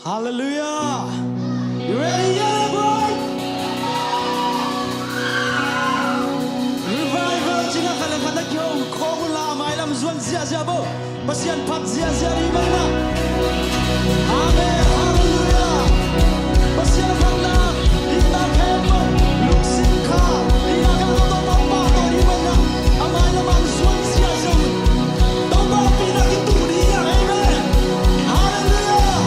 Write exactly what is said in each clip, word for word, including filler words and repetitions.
Hallelujah. You ready yet, boy? Revival cih na khat le khat a kihong khawm uh la, a mailam zuan ziahziah bo. Pasian phat ziahziah ding hi mah. Amen. Hallelujah. Pasian phatna, hihna khempeuh lungsim kha, hihna khempeuh tawh Topa tawh ding hi mah. A mailam ah zuan ziahziah un. Topa pina kituh ding hi. Amen. Hallelujah.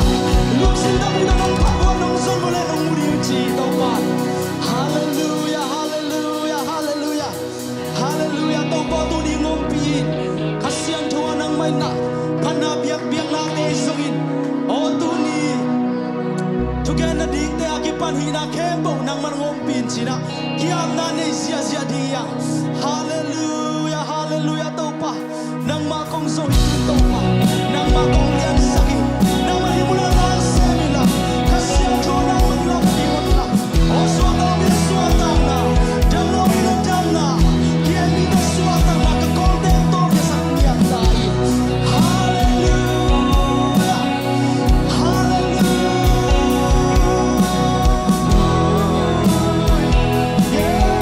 Lungsim takin a nong phat uh a nong zon uh leh nong mu ding uh ci Topa. Hallelujah, hallelujah, hallelujah. Hallelujah, Topa tuni hong ompih in. Kha Siangtho ah nangmah in na phatna biakbiakna te zongin, aw tuni thugenna dingte a kipan hihna khempeuh nangmah hong ompih in ci-in ah ki-apna nei ziahziah ding hi hang. Hallelujah, hallelujah, Topa. Nangmah kong zo hi Topa. Nangmah kong liansak hi. Nangmah hih mun ah na sem inla, Kha Siangtho nangmah in lam ding unla. Aw suakta mite suahtakna, damlo mite damna, kihel mite suahtakna, ka kawlte tawh kisak piakna hi. Hallelujah. Hallelujah. Yeah.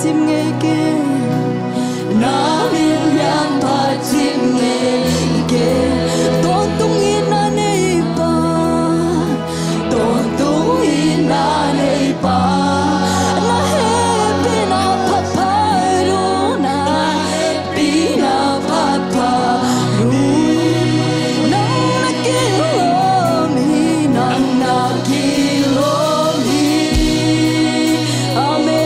Cim ngei kei, na min lian pha cim ngei kei. Tawntung in na nei pa, tawntung in na nei pa. Na hehpihna pha pha uh, na hehpihna pha pha uh. Nang na kilawm hi, nang na kilawm hi. Amen.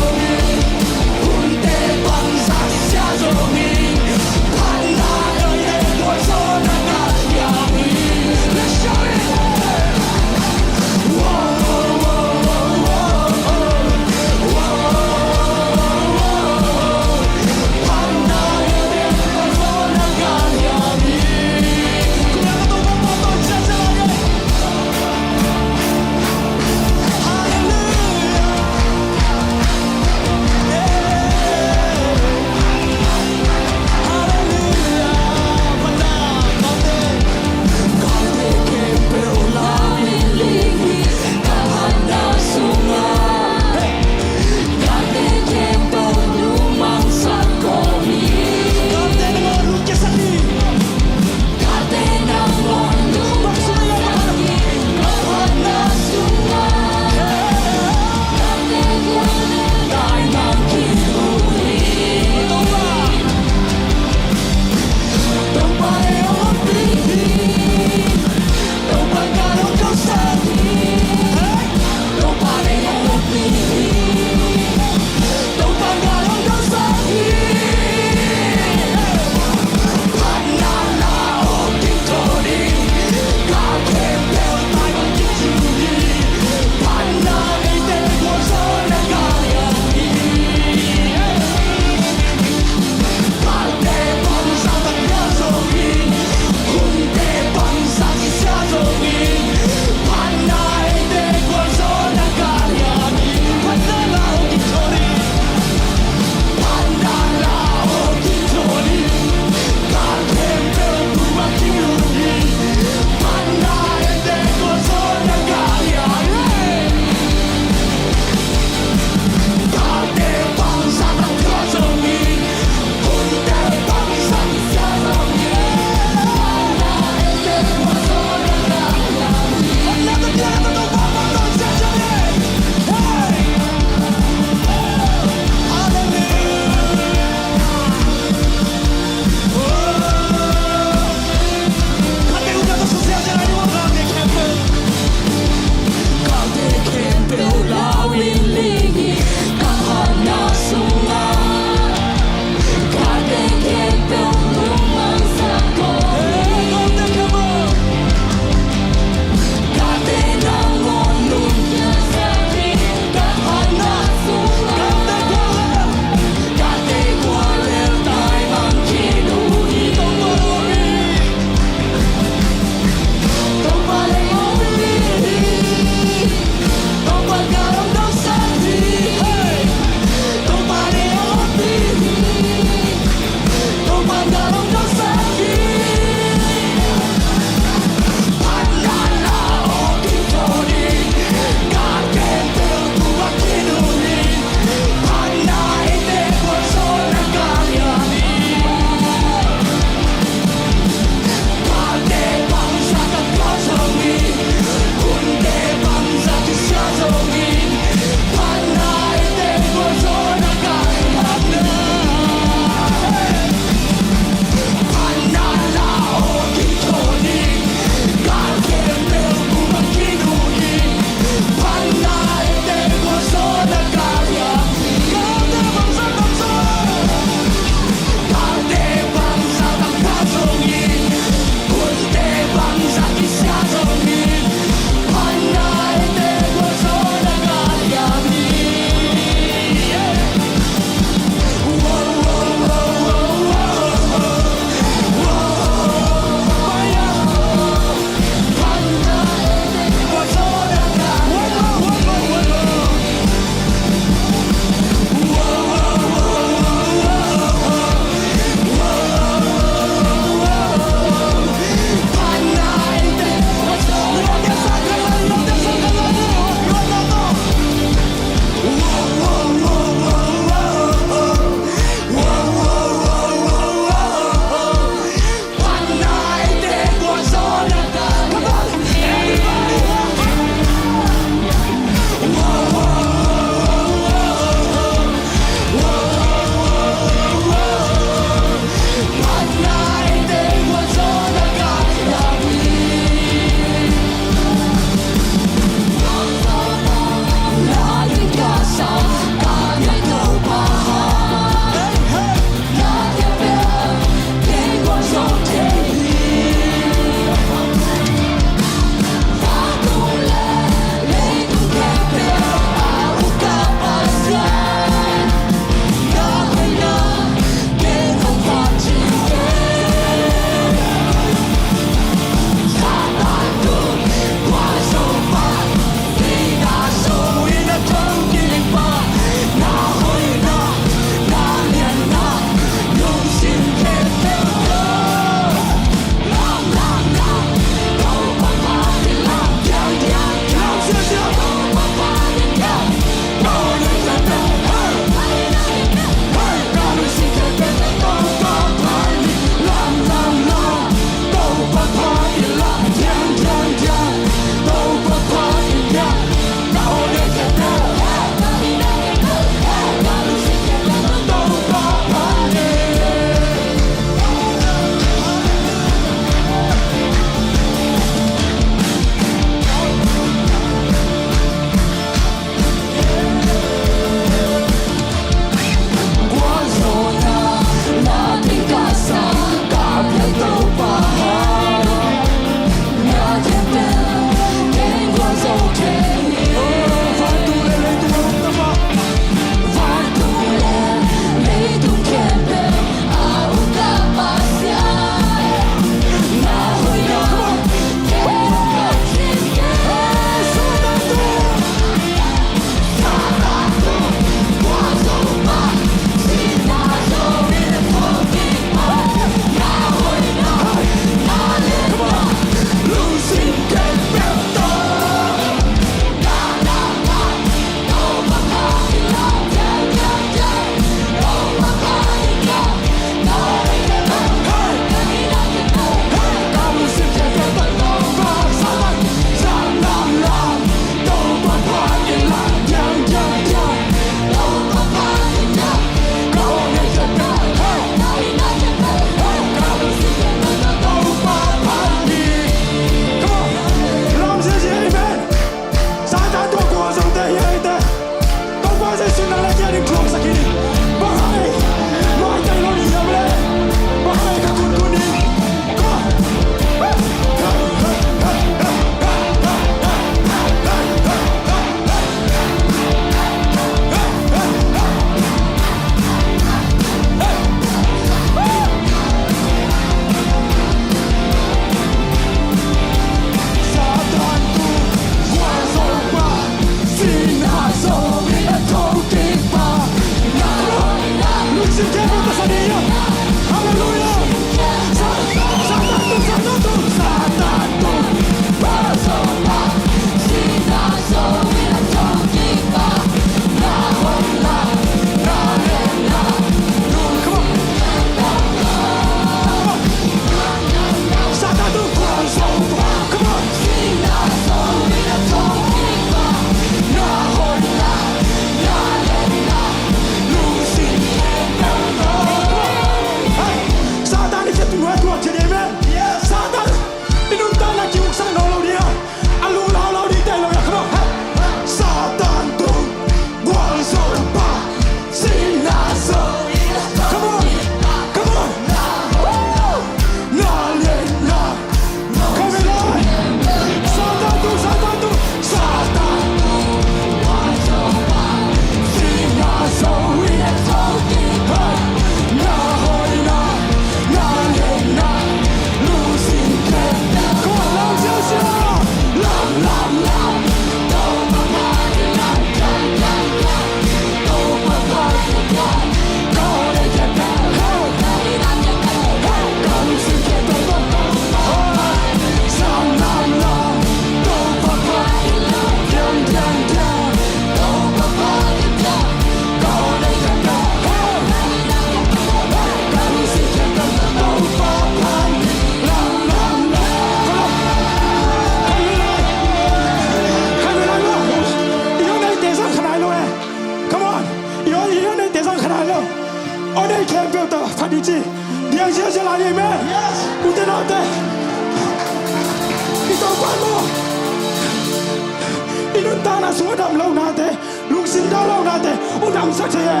sung a dam lo nate, lungsim dam lo nate hong damsak thei e.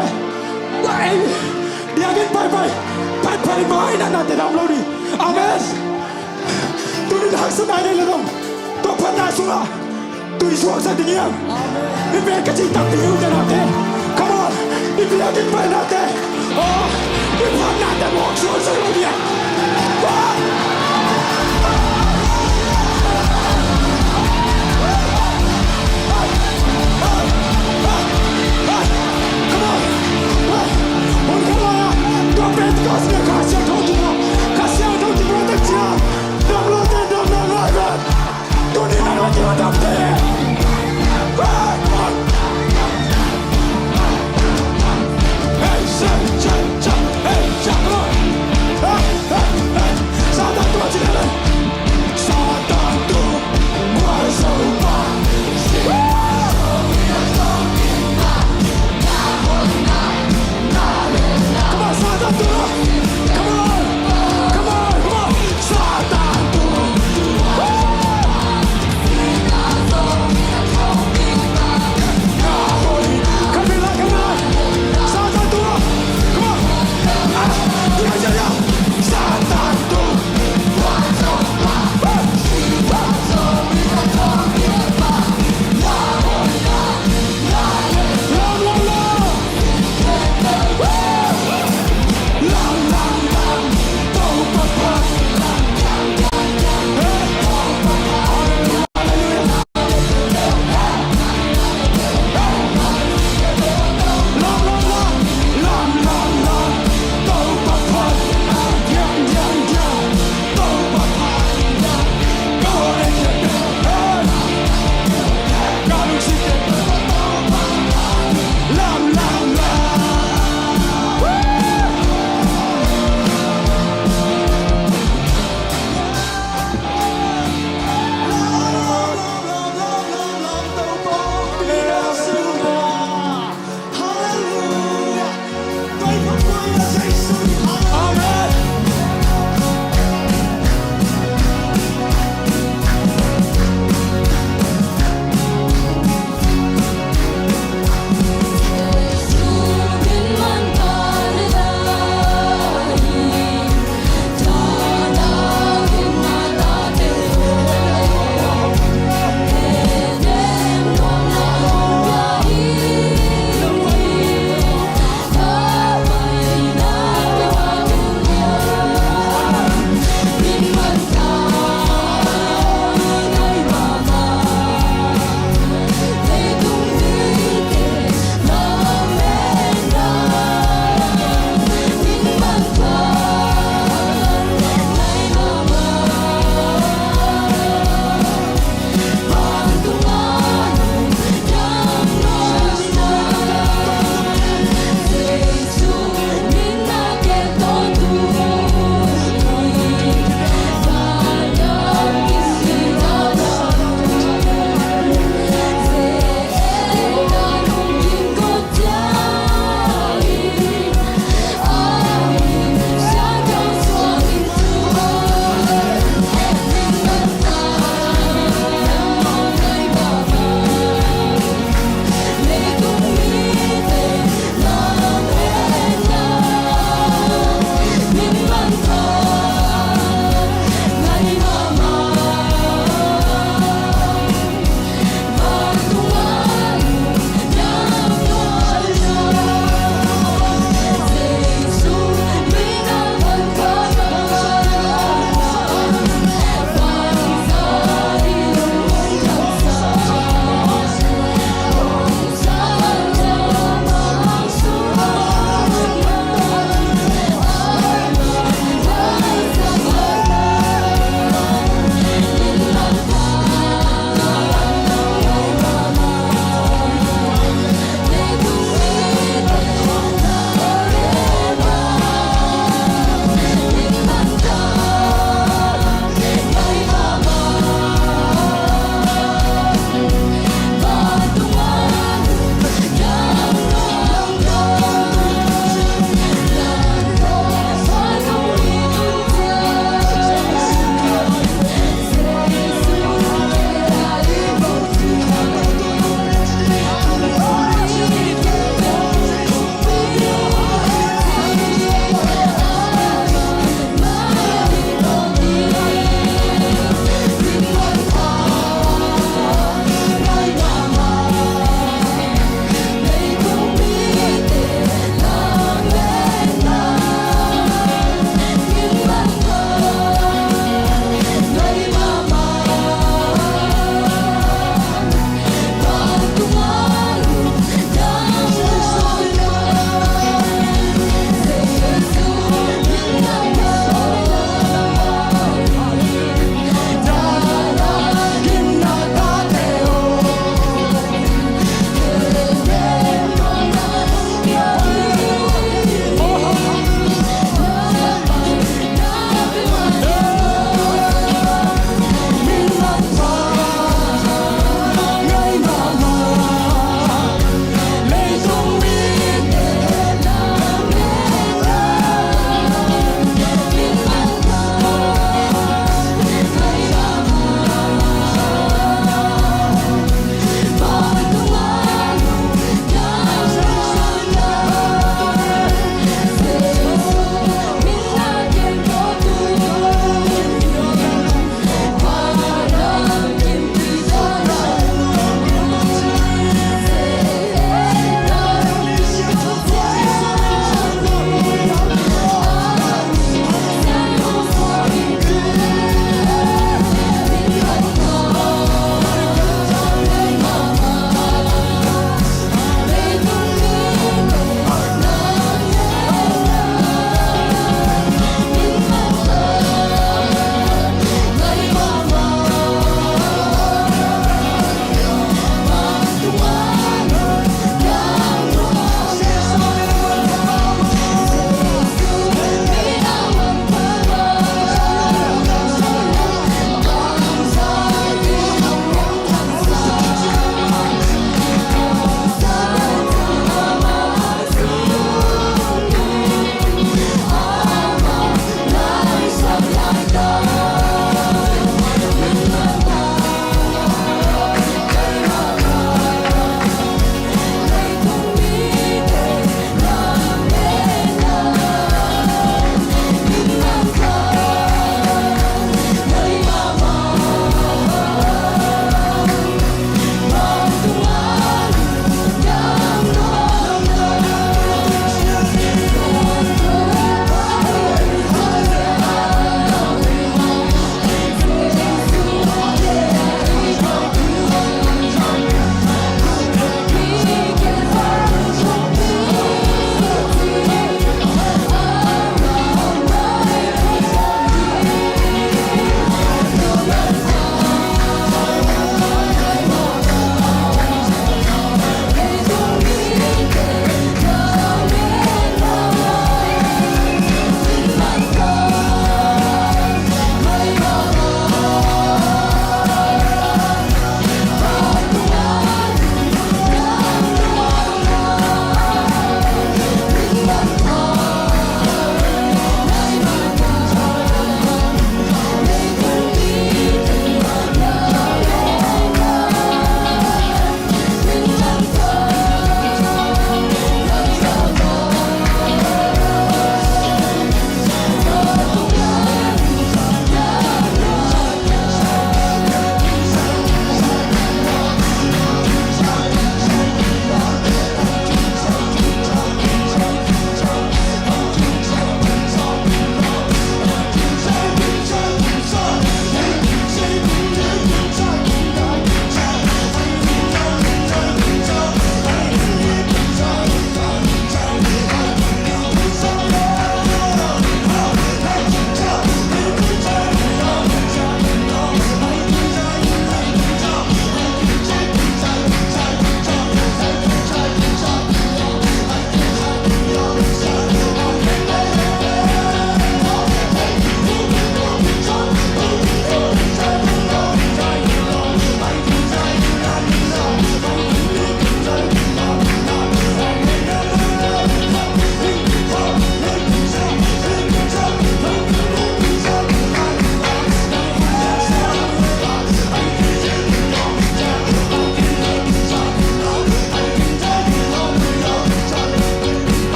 Ei, biakinn paipai, paipai mai na nate dam lo ding. Amen. Tuni haksatna nei leh zong, tua phatna sungah tui suaksak ding hiam? Amen. I pen ka cih takpi uh te nate. Come on. I biakinn painate, oh, i phatnate mawk suaksak lo ding hiam? Come on. Tua Pentecost ni a Kha Siangtho ci maw, Kha Siangtho ci maw, tak ciang dam lo te dam lo lai vet. Tuni nang la ci ma dam te. Hey, say, say, say, hey, say, come on. Hey, hey, hey. Sa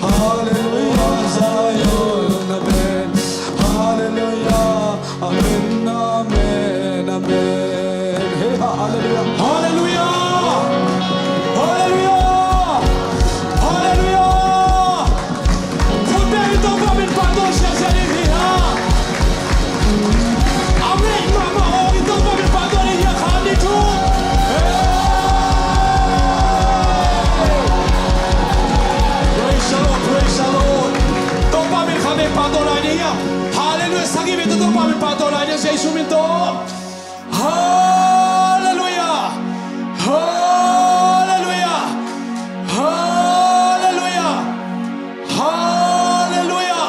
Hallelujah, Zion, amen. Hallelujah, amen, amen, amen. Hey, ha, hallelujah. Hallelujah! Hallelujah! Hallelujah! Khut beng in Topa min pahtawi siasia ding hi hang. Amen mahmah aw, in Topa min pahtawi ding hi hang, khan ding thu. Hey! Praise the Lord, praise the Lord. Topa min khat bek pahtawi lai ding hi hang. Hallelujah, sagih bek tawh Topa min pahtawi lai ding, Jesu min tawh. Hallelujah! Hallelujah! Hallelujah! Hallelujah!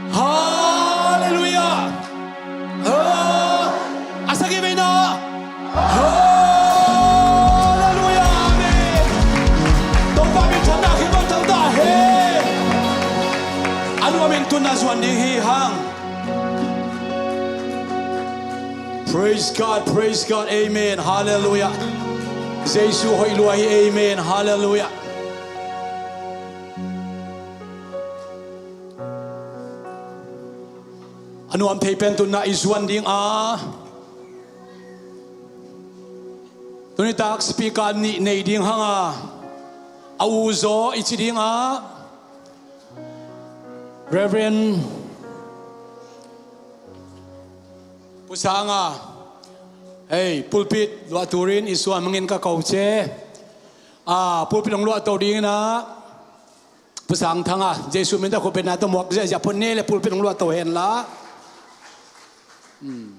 Hallelujah! Ah, a sagih vei na. Hallelujah! Amen! Topa min thanna khit bang tang ta hen. A nuam in tun a zuan ding hi hang. Praise God, praise God, amen, hallelujah. Jesu hoih lua hi, amen, hallelujah. A nuam thei pen tun a i zuan ding a, tuni tak speaker nih nei ding hang a, a u zaw i ci ding a, Reverend Pu Sanga, hei, pulpit luah turin i suan mangin ka ko ce. A, pulpit hong luah to dingin a, Pu Sang Thang a, Jesu min tawh khut beng in a tawh muak ziahziah phot ni le pulpit hong luah to hen la. Hmm.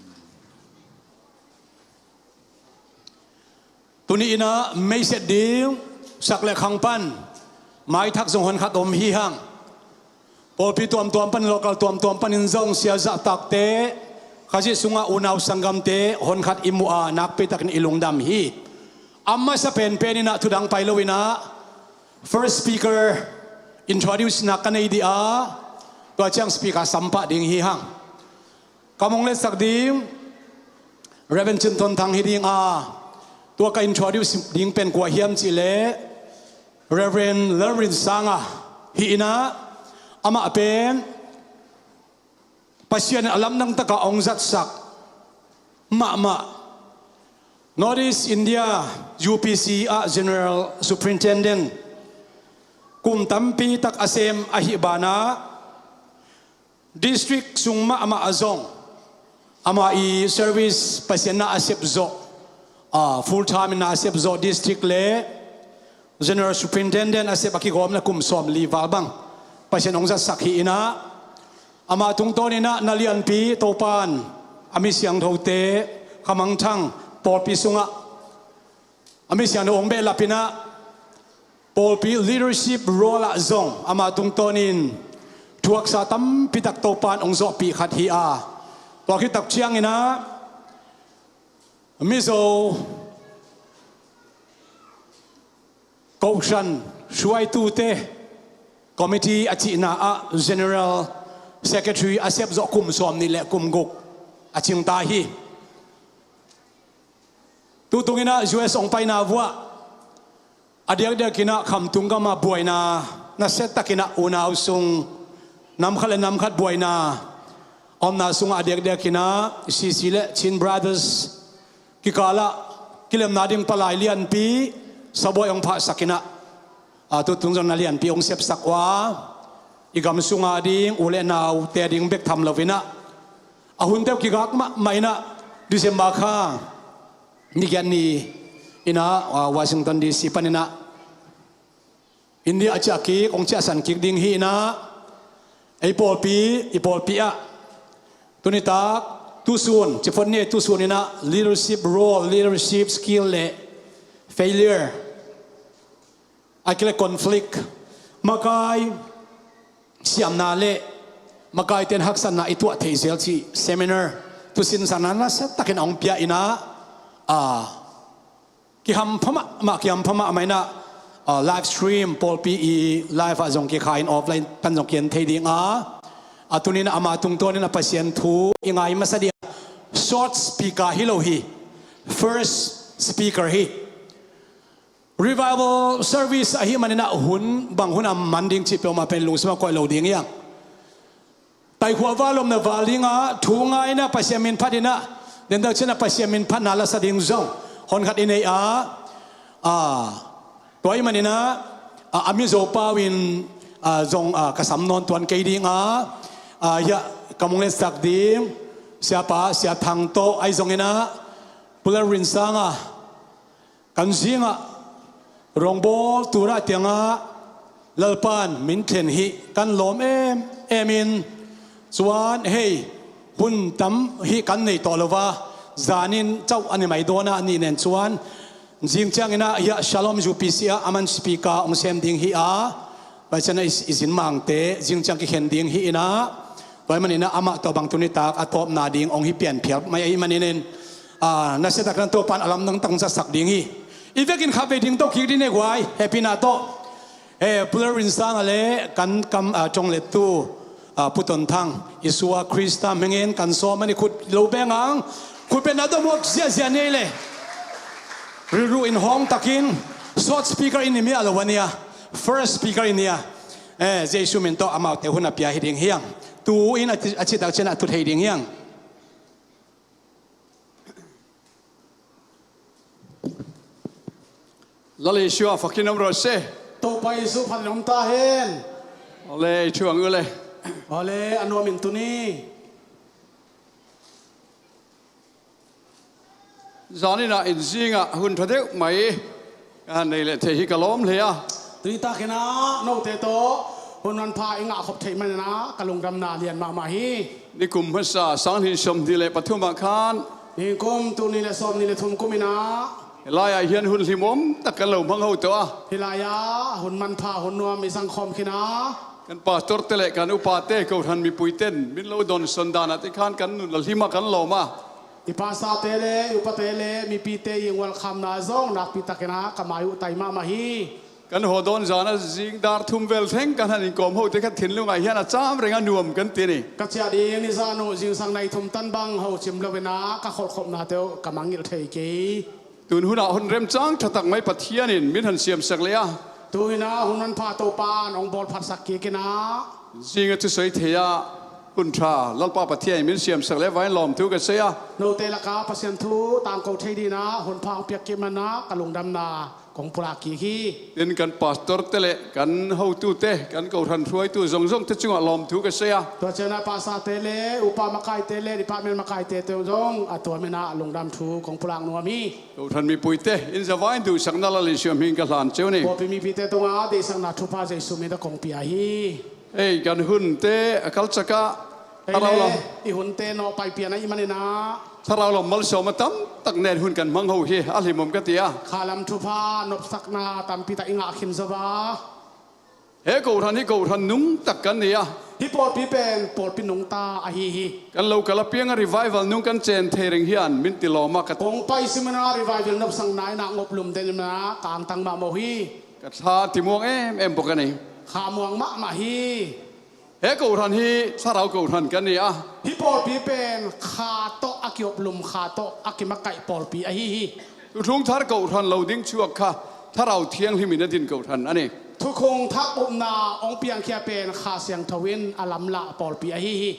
Tuni in a meiset ding sak le khang pan maithak zong honkhat om hi hang. Pawlpi tuamtuam pan, local tuamtuam panin zong sia zahtakte, Khazih sungah unau sanggamte honkhat i muh a, nakpitakin i lungdam hi. A masa penpen in a thudang pai lo in a first speaker introduce nak ka nei dih a, tua ciang speaker sampah ding hi hang. Ka mong letsak ding Reverend Cin Ton Thang hi ding a, tua ka introduce ding pen kua hiam cih leh Reverend Lalrin Sanga hi in a, amah pen Pasian in a lamdang taka hong zatsak mahmah, North East India U P C ah General Superintendent kum tampi tak a sem ahih banah, district sung mahmah ah zong ama i service Pasian na a sep zawh, a, full time in na a sep zawh district le General Superintendent a sep a kigawmna kum sawmli val bang Pasian hong zatsak hi in a, ama tungtawn in a na lianpi Topan a mi siangthote khamangthang pawlpi sungah a mi siangtho hong behlap in a, pawlpi leadership role ah zong ama tungtawnin thuaksa tampi tak Topan hong zawhpih khat hi a, tua khit tak ciangin a Mizo Kohhran Suaitute Committee a cihna ah General Secretary a sep zawh kum sawmnih le kum guk a cingta hi. Tutung in a U S hong paina vuah a diakdiak in a khamtung gam ah buaina nasia takin a unau sung nam khat le nam khat buaina a omna sungah a diakdiak in a C C le Chin Brothers kikal ah kilemna ding palai lianpi sabuai hong phahsak in a, a, tutung zong na lianpi hong sepsak uh a, i gam sungah ding u le naute a ding bek tham lo in a, a hunte uh kigak mahmah in a, December kha ni giat ni in a, a, Washington D C panin a India a ciah kik, hong ciahsan kik ding hi in a, ei pawlpi, i pawlpi ah tuni tak tusun, ciphot ni tusun in a leadership role, leadership skill le failure, a kile conflict, makai siamna le makaite in haksatna i tuah theih zel cih seminar tusin sana nasia takin a hong pia in a, a, kihampha mahmah, kihampha mahmah in a, Ah, live stream, pawlpi i live ah zong kikha in offline pan zong kian thei ding a, a tunin ama tungtawnin a Pasian thu i ngai masa ding a, short speaker hi lo hi. First speaker hi. Revival service ahi manin ah hun bang hun a man ding cih peuhmah pen lungsima koih lo ding hiang. Taikhuah val omna val dingah thu ngaina Pasian min phat inah, dendal cianah Pasian min phatna lasa ding zong honkhat i nei a, a, tua i maninah, a, a Mizo pau in, a, zong, a, ka sam nawn tuan kei ding a, a, hiah ka mung letsak ding siapa Sia Thang tawh ahi zonginah Pulal Rinsanga kan zingah rongbawl turah tiangah Lalpan min thlen hi kan lawm em em in. Cuan hei, hun tam hi kan nei tawh lo va, zanin cauh a ni mai dawnah nih nen cuan zing cianginah hiah Shalom U P C ah a man speaker hong sem ding hi a, Tua cianah i, i zin mangte zing ciang kikhen ding hi inah, tua hi maninah amah tawh bang tuni tak a tawpna ding hong hi pianphial mai ahi maninin, a, nasiatak nan Topan a lamdang tak zatsak ding hi. I vekin khatvei ding tawh kik ding ne guai, hehpihna tawh. E, Pulal Rinsanga le kan kam, a, conglettu, a, Pu Ton Thang, Isua Krista hmingin kan sawm a ni khut lo bengang, khut betna dawmuak ziahziah nei le. Rilru in hawng takin, short speaker in ni mia lo a nia. First speaker in nia, eh, Jesu min tawh amaute hun a pia hi ding hiang. Tu in a ci-, a citak cianah tu thei ding hiang. Lal Jesu a fakin om rawh se. Topa Jesu phat in om ta hen. Ole, i thuang ule. Ole, a nuam in tuni. Zaninah in zingah hun tha deuh mai ka han nei leh thei hi ka lawm hle a. Tuni takinah note tawh hun manpha i ngah khop theih maninah ka lungdamna lian mahmah hi. Nikum hmasa sang hnih sawm hnih le pathumah khan. Nikum tul nih le sawm nih le thum kuminah. Hi lai-ah hian hun hlimawm tak kan lo hmang ho tawh a. Hi lai-ah hun manpha hun nuam i zangkhawm khinah. Kan pastor te le kan upate, kohhran mipuiten min lo dawnsawn danah te khan kan nun a hlim a kan lawm a. I pastor te le i upate le mipite i welcome-na zong nakpi takinah ka mai uh tai mahmah hi. Kan hawdawn zanah zing dar thum vel thleng kan han inkawm hote kha thinlungah hian a cam reng a nuam kan ti ni. Ka ciah ding ni zan uh zingsang nai thum tan bang ho cim loinah ka kholhkhopnate uh ka mangngilh thei kei. Tun hunah hun remchang thatak mai Pathianin min han siamsak leh a. Tuhinah hun manpha Topan hong bawlphatsak kikinah. Zinga thusawi thei-ah hun tha Lalpa Pathianin min siamsak leh a vain lawmthu ka sei a. Note lakah Pasian thu tangko thei dinah hun pha hong piak kik manah ka lungdamna kong pulak kik hi. Tin kan pastor te le kan hotute, kan kohhran hruaitu zongzong te cungah lawmthu ka sei a. Tua cianah pastor te le upa makaite le department makaite te zong a tua minah lungdam thu kong pulak nuam hi. Kohhran mipuite in zavai in duhsakna Lal Jesu hming ka hlan ceu ni. Pawlpi mipite tungah deihsakna thupha Jesu min a kong pia hi. Hei, kan hunte a kalchakah Thlarau lam. Ei le, i hunte nawh paipian ahih maninah. Thlarau lam malsawm a tam tak nen hun kan hmang ho hi a hlimawm ka ti a. Khalam thupha nopsakna tampi tak i ngah khin zo va. He kohhran hi kohhran nungtak kan ni a. Hi pawlpi pen pawlpi nungta ahi hi. Kan lo kal a pianga revival nung kan cen thei reng hian min ti lawm a ka. Kong pai siminah revival nopsakna inah ngop lum den inah ka angtang mahmah hi. Ka thla timuang em em bawk a ni. Kha muang mahmah hi. He kohhran hi Thlarau kohhran kan ni a. Hi pawlpi pen kha tawh a kioplum, kha tawh a kimakaih pawlpi ahi hi. Thuthlung thar kohhran lo ding chuak kha Thlarau Thianghlim in a din kohhran a ni. Thukhung thak upna hong piangkhia pen Kha Siangtho in a lamlah pawlpi ahi hi.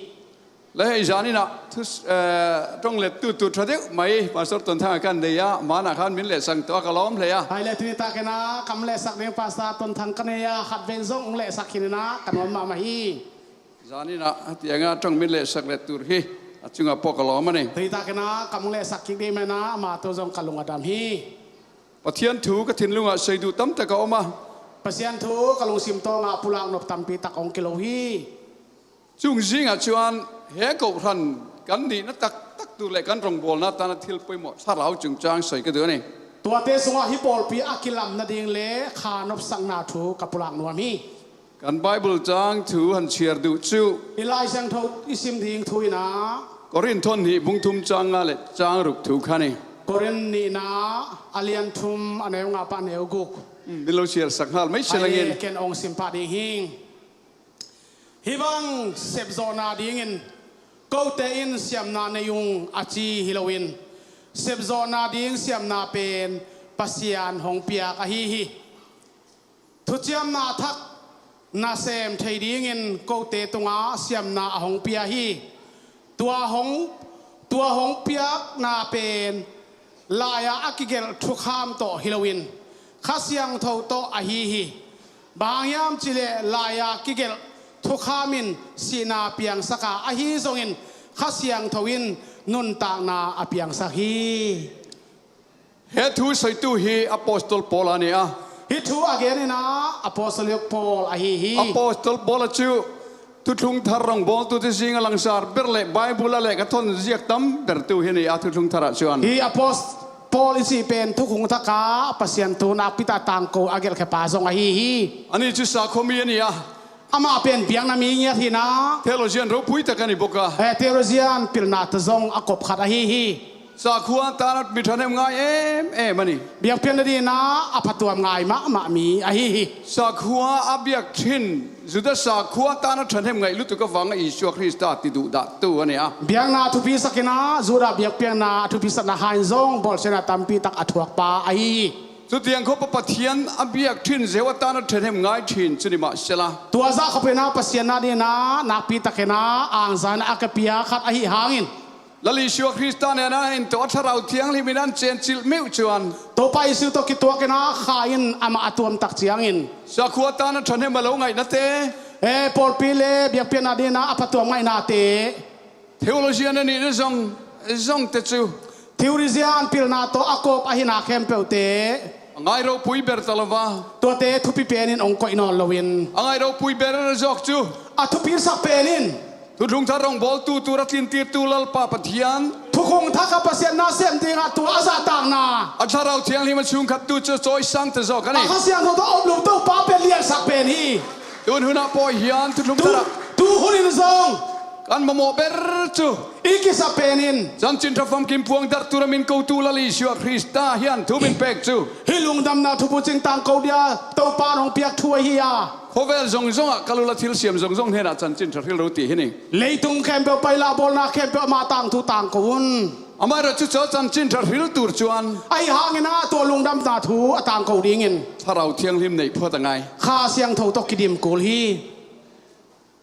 Le hei zaninah thu, eh, ṭawnglettu tu ṭha deuh mai Pastor Ton Thang a kan nei a, manah khan min lehsak tawh a ka lawm hle a. Hai le, tuni takinah kam lehsak ding Pastor Ton Thang ka nei a, khat ven zong hong lehsak khin inah ka nuam mahmah hi. Zaninah a tianga ṭawng min lehsak let tur hi a cungah pawh ka lawm a ni. Tuni takinah kam hong lehsak kik dih menah amah tawh zong ka lung a dam hi. Pathian thu ka thinlungah sei duh tam tak a om a. Pasian thu ka lungsim tawngah pulak nop tampi tak hong kilo hi. Chung zingah chuan he kohhran kan nihna taktak tur leh kan rawngbawlna atana thil pawimawh Thlarau chungchang sawi ka duh a ni. Tuate sungah hi pawlpi a kilamna ding leh kha nopsakna thu ka pulak nuam hi. Kan Bible chang thu han chhiar duh chu. I Lai Siangtho i sim ding thu inah. Korin thawn hnih bung thum chang nga leh chang ruk thu kha ni. Korin nihna a lian thum a neu nga pah neu guk. Min lo siarsak hal mai se langin. Ken ong simpah ding hing. Hih bang sepzawhna dingin kote in siamna nei ung a ci hi loin, sepzawhna ding siamna pen Pasian hong piak ahi hi. Thuciamna thak nasem thei dingin kote tungah siamna a hong pia hi. Tua hong, tua hong piakna pen lai-ah a kigelh thukham tawh hi loin Kha Siangtho tawh ahi hi. Bang hang hiam cihleh lai-ah kigelh thukham in sihna piangsak a, ahi zongin Kha Siangtho in nuntakna a piangsak hi. He thu sawitu hi Apostol Paul a ni a. Hih thu a gen in ah Apostol Paul ahi hi. Apostol Paul a cu Thuthlung Thar rongbawltute zinga langsar ber le Bible a lehkha thawn ziak tam bertu hi ni a, Thuthlung Thar ah cuan. Hih Apostol Paul i cih pen Thukhun Thak ah Pasian thu nakpitak tangko a gelhkhepa zong ahi hi. Ani cu sakhuami a ni a. Amah pen biakna mi ngiat hi na. Theologian ropui tak a ni bawk a. Eh, theologian pilna ta zong a kop khat ahi hi. Sakhua tan a mi ṭhahnem ngai em em a ni. Biakpiakna dingin ah a phatuam ngai mahmah mi ahi hi. Sakhua a biak ṭhin, Judah sakhua tan a ṭhahnem ngaih lutuk avangah Isua Krista ti duhdahtu a ni a. Biakna a thupisak in ah Judah biakpiakna a thupisakna hangin zong bawlsiatna tampi tak a thuakpa ahi hi. Cutiang khawpa Pathian a biak ṭhin Jehovah tan a ṭhahnem ngai ṭhin cu ni mah sela. Tua zah khawpin ah Pasian na dingin ah nakpi takin ah angzang in a ka pia khat ahi hangin Lal Isua Krista nen a in tawh a Thlarau Thianghlim in an cencilh meuh cuan. Topa Isu tawh kituakin ah Kha in amah a tuamtak ciangin. Sakhua tan a ṭhahnem a lo ngaihnate. Eh, pawlpi le biakpiakna dingin ah a phatuam ngaihnate. Theologian a nih zong, zongte cu. Theologian pilna tawh a kawp ahi na khempeuhte. A ngai ropui ber ta lo va. Tuate thupi penin ong koih nawn loin. A ngai ropui ber zawk cu. A thupisak penin. Thuthlung Thar rongbawltu, tu ra tlintirtu Lalpa Pathian. Thukhun Thak ah Pasian na sem dingah tua a zahtakna. A Thlarau Thianghlim a chungkhattu cu cawisang ta zawk a ni. A Kha Siangtho tawh a om lo Topa pen liansak pen hi. Tun hunah pawi hian Thuthlung Thar ah. Tu, tu hun in zong. Kan mamawh ber cu. I kisa penin. Chanchin Ṭha famkim puang dartu ramin kotu Lal Isua Krista hian thu min pek cu. Hih lungdamna thubu cing tangko dia Topa in hong piak thu ahi a. Khawvel zongzong ah kal ula thilsiam zongzong hnenah chanchin ṭha hril ro ti hi ni. Leitung khempeuh paila bawlna khempeuh amah tangthu tangko un. Amah ruah cu caw chanchin ṭha hril tur cuan. Ahi hangin ah tua lungdamna thu a tangko dingin. Thlarau Thianghlim neih phuat a ngai. Kha Siangtho tawh kidim kul hi.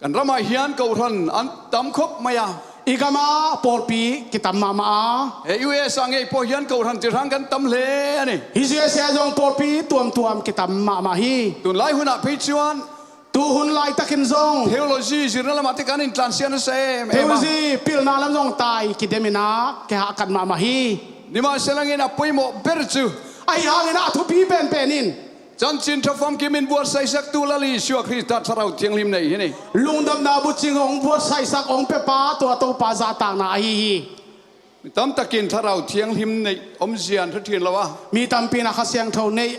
Kan ramah hian kohhran an tam khop mai a. I gamah pawlpi kitam mahmah a. He U S A ngei pawh hian kohhran tirhang kan tam hle a ni. Hi U S A zong pawlpi tuamtuam kitam mahmah hi. Tunlai hunah phei chuan. Tu hun laitakin zong. Theology zirna lamah te kan intlansiah nasa em em a. Theology pilna lam zong tai kidemin a kihahkat mahmah hi. Nimahselangin a poimawh ber cu. Ahi hangin a thupi penpen in. Chanchin Ṭha famkim in buatsaisaktu Lal Isua Krista Thlarau Thianghlim nei hi ni. Lungdamna bucing hong buatsaisak hong pepa tua Topa zahtakna ahi hi. Mi tamtakin Thlarau Thianghlim neih om zian hre ṭhin lo a. Mi tampi in a Kha Siangtho neih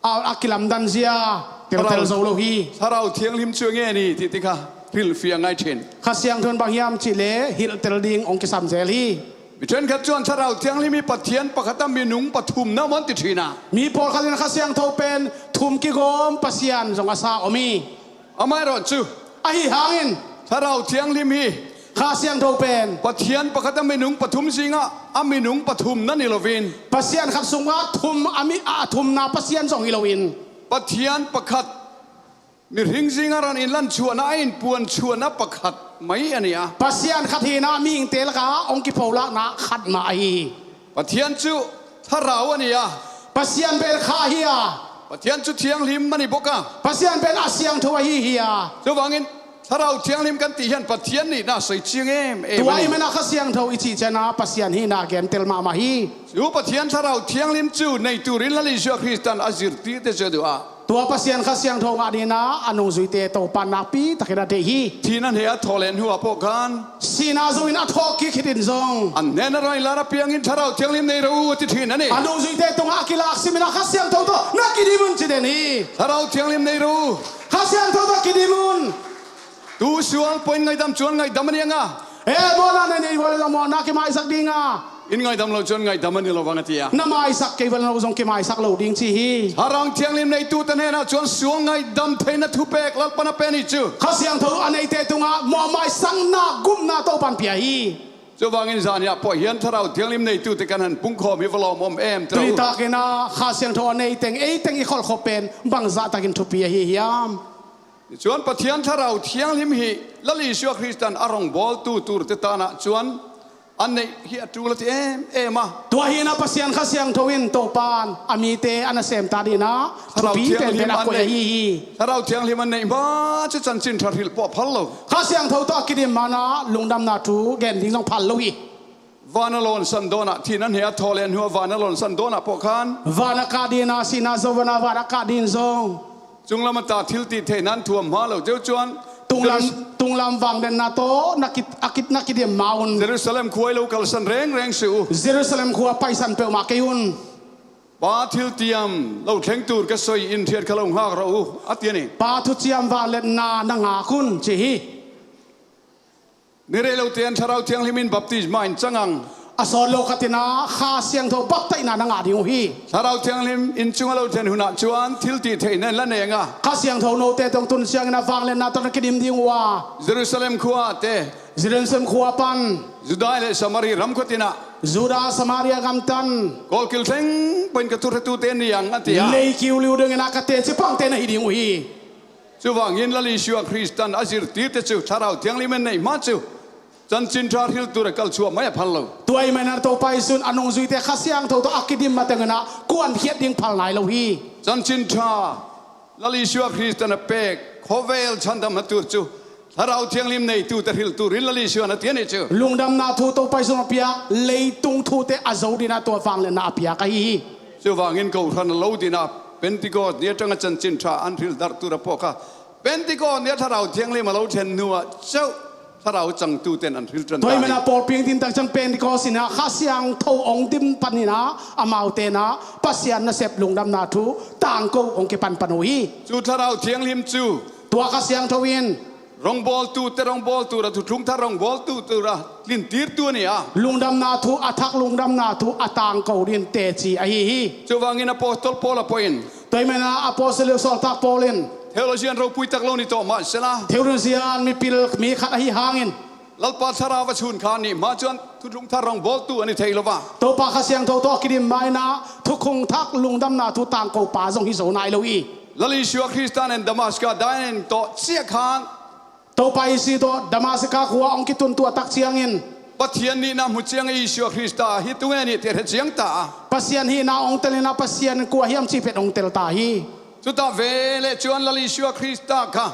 a, a kilamdan zia teltel zo lo hi. Thlarau Thianghlim cu a nge ni titi kha hrilhfiah ngai ṭhin. Kha Siangtho in bang hiam cihleh hilhtel ding hong kisam zel hi. Mi ṭhenkhat chuan Thlarau Thianghlim hi Pathian pakhat a minung pathumna maw an ti ṭhin a. Mi pawlkhat in Kha Siangtho pen thum kigawm Pasian zong a sa om hi. Amah erawh chu. Ahi hangin. Thlarau Thianghlim hi. Kha Siangtho pen. Pathian pakhat a minung pathum zingah a minung pathumna ni lovin. Pasian khat sungah thum a mi, a thumna Pasian zong hi loin. Pathian pakhat. Mihring zinga ran inlan chuahna a inpuan chuahna pakhat mai a ni a. Pasian khat hina mihingte laka hong kipholakna khat mah ahi hi. Pathian cu thlarau a ni a. Pasian pen kha hi a. Pathian cu thianghlim a ni bawk a. Pasian pen a siangtho ahi hi a. Chuvangin thlarau thianghlim kan tih hian Pathian nihna sawi chiang em em a ni. Tua ahih manin a Kha Siangtho i cih ciangin a Pasian hihna gentel mahmah hi. Chu Pathian thlarau thianghlim cu nei turin Lal Isua Kristan a zirtirte cu a duh a. Tua Pasian Kha Siangtho ngah dingin a nungzuite Topa nakpi takin a deih hi. Thihna hne a thawh leh hnuah pawh khan. Sihna zongin a thawh kik hitin zong. An hnenah rawn lar a piangin thlarau thianghlim nei ro u a ti ṭhin a ni. A nungzuite tungah a kilak simin a Kha Siangtho tawh na kidim un ci den hi. Thlarau thianghlim nei ro u. Kha Siangtho tawh kidim un. Tu sual pawhin ngaihdam chuan ngaihdam a ni ang a. E, mawhna nei nei huai lo mawhna kimaisak ding a. In ngaidam lo cuan ngaidam a ni lo vang a ti a. Na maisak kei val lo zong kimaisak lo ding ci hi. Thlarau Thianghlim neitute hnenah cuan suang ngaidam theihna thupek Lalpa na pen hi cu. Kha Siangtho a neite tungah mawhmaisakna gupna Topan pia hi. Cuvangin zaniah pawh hian Thlarau Thianghlim neitute kan han pungkhawm hi va lawm om em teh. Tuni takin ah Kha Siangtho a nei teng ei teng i kholhkhop pen bangzah takin thupi ahi hiam? Cuan Pathian Thlarau Thianghlim hi Lal Isua Khristan a rongbawltu turte tanah cuan an neih hi a ṭul a ti em em a. Tua hi-in ah Pasian Kha Siangtho in Topan a mite a nasem ta dingin ah thupi penpen a koih ahi hi. Thlarau Thianghlim an neih ma cu chanchin ṭha hrilh pawh a phal lo. Kha Siangtho tawh a kidim ma-in ah lungdamna thu gen ding zong phal lo hi. Van a lawnsan dawnah thihna hne a thaw le hnuah van a lawnsan dawnah pawh khan van a kah dingin ah sihna zovan ah van a kah dingin zong cunglam a ta thiltihtheihna an thuam hma lo cio cuan tunglam, tunglam vangliatna tawh na ki, a ki, na kidim ma un. Jerusalem khua i lo kalsan rengreng si uh. Jerusalem khua paisan peuhmah kei un. Pa thiltiam lo thleng tur ka sawi in hriat kha lo ngak rawh uh a ti a ni. Pa thuciam vangliatna na ngak un ci hi. Ni rei lote in Thlarau Thianghlim in baptisma in cang ang. A sawt lo khatin ah Kha Siangtho baptaihna na ngah ding uh hi. Thlarau Thianghlim inn cungah lo thlen hunah cuan thiltihtheihna in la neng a. Kha Siangtho note tawh tun ciangin ah vangliatna tawh na kidim ding uh a. Jerusalem khua te. Jerusalem khua pan. Judai le Samari ram khuatin ah. Judah Samaria gam tan. Kawlkil thleng panin ka thuhretute ni ang a ti a. Lei kiu liu dingin ah ka teci pangte na hi ding uh hi. Cuvangin Lal Isua Khristan a zirtirte cu Thlarau Thianghlim an neih ma cu chanchin ṭha hril tura kal chuah mai a phal lo. Tua ahih manin ah Topa Jesuh in a nungzuite Kha Siangtho tawh a kidim matengin ah kuankhiat ding phal nai lo hi. Chanchin ṭha Lal Isua Khristan a pek khawvel changdamna tur cu Thlarau Thianghlim neitute hril turin Lal Isua na ti a ni cu. Lungdamna thu Topa Jesuh a piak leitung thute a zo dingin ah tua vangliatna a piak ahi hi. Cuvangin kohhran a lo dingin ah Pentecost ni aṭanga chanchin ṭha an hril darh tura pawh kha Pentecost ni a Thlarau Thianghlim a lo thlen hnuah ceuh Thlarau cangtute in an hril ṭan ta hi. Tua ahih manin ah pawlpi hong din tak ciang Pentecost in ah Kha Siangtho hong dim panin ah amaute in ah Pasian nasep lungdamna thu tangko hong kipanpan uh hi. Cu Thlarau Thianghlim cu tua Kha Siangtho in rongbawltute rongbawltu ra, thuthlung thar rongbawltute ra tlintirtu a ni a. Lungdamna thu a thak lungdamna thu a tangko dingin teci ahi hi. Cuvangin Apostol Paul a pawh in. Tua ahih manin ah Apostol sawltak Paul in. Theologian ropui tak lo ni tawh mah sela. Theologian mipil mi khat ahi hangin. Lalpa Thlarau a sun kha nih ma cuan thuthlung thar rongbawltu a ni thei lo va. Topa Kha Siangtho tawh a kidim ma-in ah thukhun thak lungdamna thu tangko pa zong hi zo nai lo hi. Lal Isua Khristan in Damaska daiin tawh ciah khan. Topa Jesuh tawh Damaska khua hong kituntuah tak ciangin. Pathian nihna hmu ciang Isua Khrista hi tu nge ni ti a hre ciang ta a. Pasian hihna hong telin ah Pasian kua hiam cih pen hong tel ta hi. Cutah veleh cuan Lal Isua Khrista kha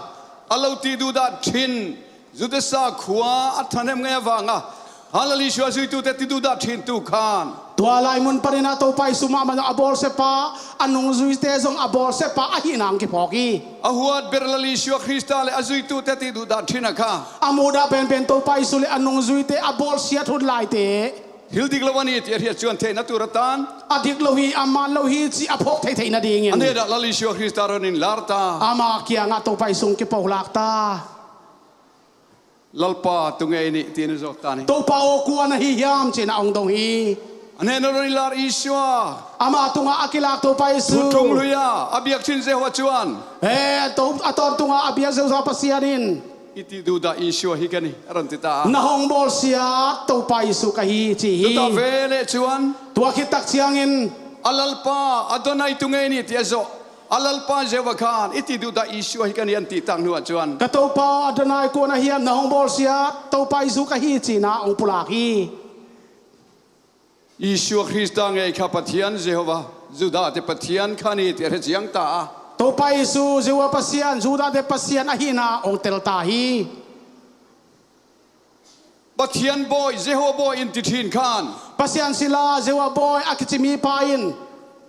a lo tihduhdah ṭhin Judasa khua a thahnem ngei avanga kha Lal Isua zuitute tihduhdah ṭhintu khan. Tua lai mun panin ah Topa Jesuh mahmah zong a bawlsia pa, a nungzuite zong a bawlsia pa ahihna hong kiphawk hi. A huat ber Lal Isua Khrista le a zuitute tihduhdah ṭhin a kha. A muhdah penpen Topa Jesuh le a nungzuite a bawlsiat hun laite. Thil dik lo a ni ti a hriat cuan theihna tur a tan. A dik lo hi, a man lo hi cih a phawk thei theihna dingin. A hnenah Lal Isua Khrista ron in lar ta. Ama kiangah Topa Jesuh hong kipohlak ta. Lalpa tu nge ni ti in a zawt ta ni. Topa aw kua na hi hiam ci-in a hong dong hi. A hnenah ron in lar Isua. Ama tungah a kilak Topa Jesuh. Thuthlung hlui-a a biak ṭhin Jehovah cuan. Eh, to, a tawntungah a biak Jehovah Pasian in. I tihduhdah Isua hi ka ni a ron ti ta a. Na hong bawlsiat Topa Jesuh ka hi ci hi. Cutah veleh cuan. Tua khit tak ciangin. A Lalpa Adonai tu nge ni ti a zawh. A Lalpa Jehovah khan i tihduhdah Isua hi ka ni an tih tak hnuah cuan. Ka Topa Adonai kua na hiam, na hong bawlsiat Topa Jesuh ka hi ci-in a hong pulak hi. Isua Khrista ngei kha Pathian Jehovah, Judate Pathian kha ni ti a hre ciang ta a. Topa Jesuh Jehovah Pasian, Judate Pasian ahihna hong tel ta hi. Pathian bawi, Jehovah bawi in ti ṭhin khan. Pasian sila Jehovah bawi a kici mipa in.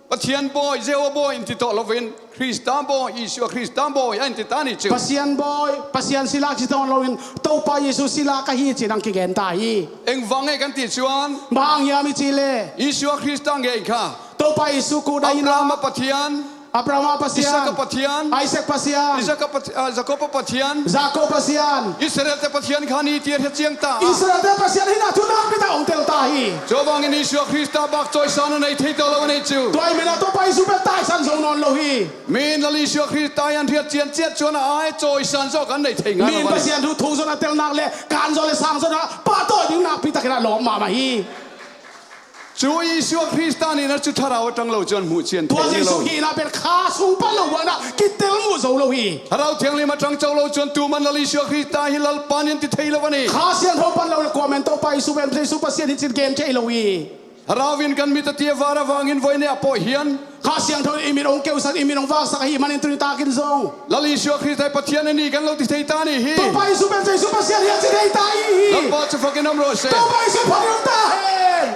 Pathian bawi, Jehovah bawi in ti tawh loin, Khrista bawi, Isua Khrista bawi a in ti ta ni cu. Pasian bawi, Pasian sila kici tawh loin, Topa Jesuh sila ka hi ci-in hong kigen ta hi. Engvang nge kan ti cuan. Bang hang hiam i cih leh. Isua Khrista ngei kha. Topa Jesuh kut a hi-in a. Abraham a Pathian. Abraham a Pasian. Isak a Pathian. Isak Pasian. Isak a Pat-, ah, Jakob a Pathian. Jakob Pasian. Israel te Pathian kha ni ti a hriat ciang ta. Israel te Pasian hi na thu nakpi tak hong tel ta hi. Tua bangin Isua Krista bak cawisan a nei thei to lo a nei cu. Tua ahih manin Topa Isu pen taisan zo nawn lo hi. Min Lal Isua Krista i an hriat cian ciat cuan a ai cawisan zawh kan nei thei ngai lo. Min Pasian thu thu zon a tel nak le kan zon le sang zon a pahtawi ding nakpi takin a lawm mahmah hi. Cu Isua Krista nihna cu thlarau a tang lo cuan hmuh cian thei lo. Tua Jesu hihna pen kha sung pan lo buan ah kitel muh zo lo hi. Thlarau Thianghlim a tang co lo cuan tu man Lal Isua Krista hi Lalpa nih an ti thei lo a ni. Kha Siangtho pan lo le kua men Topa Isu pen Jesu Pasian hi cin gen thei lo hi. Thlarau in kan mit a ti a var a vangin voi ne a pawh hian. Kha Siangtho in i mit hong keusak, i mit hong vaksak ahih manin tuni takin zong Lal Isua Krista hi Pathian a ni kan lo ti thei ta ni hi. Topa Isu pen Jesu Pasian hi a ci thei ta hi hi. Lalpa cu fakin om rawh seh. Topa Isu fakin om ta hen.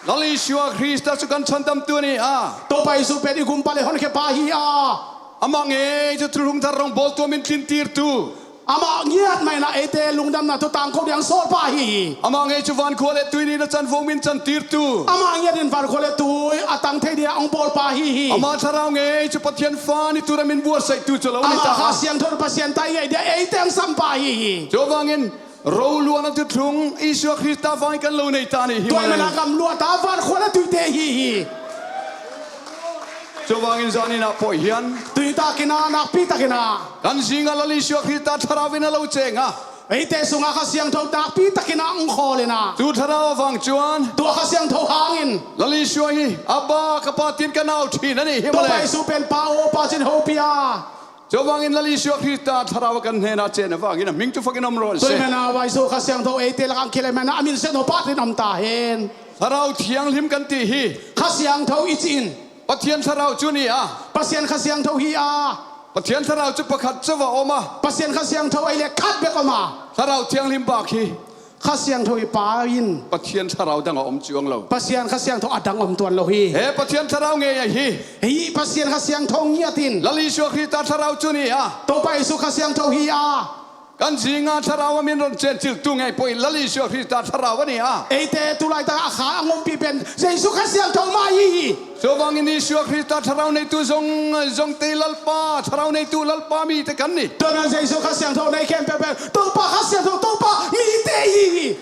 Lal Isua Krista cu kan changdamtu a ni a. Topa Isu pen i gumpa le honkhiapa hi a. Amah ngei cu thuthlung thar rongbawltu a min tlintirtu. Amah ngiat mah in ah eite lungdamna tawh tangko ding a sawlpa hi hi. Amah ngei cu vankhua le tui nihna chanvo min chantirtu. Amah ngiat in vankhua le tui a tang thei ding a hong bawlpa hi hi. Amah thlarau ngei cu Pathian fa ni tur a min buatsaihtu cu lo ni ta. Amah Kha Siangtho Pasian ta i ngeih ding a eite hong sampa hi hi. Tua bangin ro luahna thuthlung Isua Krista vangin kan lo nei ta ni hi. Tua ahih manin a gam luahta vankhua le tuite hi hi. Tua bangin zan in ah pawh hian. Tuni takin ah nakpi takin ah. Kan zingah Lal Isua Krista thlarau in a lo ceng a. Eite sungah Kha Siangtho nakpi takin ah hong khawl in ah. Cu thlarau a vang cuan. Tua Kha Siangtho hangin. Lal Isua hi, Abba, ka Pa tiin ka nau ṭhin a ni hi mawle. Topa Isu pen Pa aw, Pa cin hopih a. Tua bangin Lal Isua Krista thlarau a kan hnenah cen a vangin a hming cu fakin om rawh seh. Tua ahih manin a Isu Kha Siangtho eite lakah hong kile manin a min siangtho Pa tiin om ta hen. Thlarau Thianghlim kan ti hi. Kha Siangtho i cih in. Pathian thlarau cu ni a. Pasian Kha Siangtho hi a. Pathian thlarau cu pakhat cu va om a. Pasian Kha Siangtho ei le khat bek om a. Thlarau Thianghlim bak hi. Kha Siangtho i Pa in. Pathian thlarau dang a om cuang lo. Pasian Kha Siangtho a dang om tuan lo hi. He Pathian thlarau ngei ahi. Hi Pasian Kha Siangtho ngiat in. Lal Isua Krista thlarau cu ni a. Topa Isu Kha Siangtho hi a. Kan zinga thlarau a min ron cen ciltu ngei pawh i Lal Isua Krista thlarau a ni a. Eite tulaitak a kha a ngumpi pen Jesu Kha Siangtho mah hi hi. Tua bangin Isua Krista thlarau neitu zong, zong te Lalpa, thlarau neitu Lalpa mite kan ni. Tua bangin Jesu Kha Siangtho nei khempeuh pen Topa Kha Siangtho Topa mite hi hi.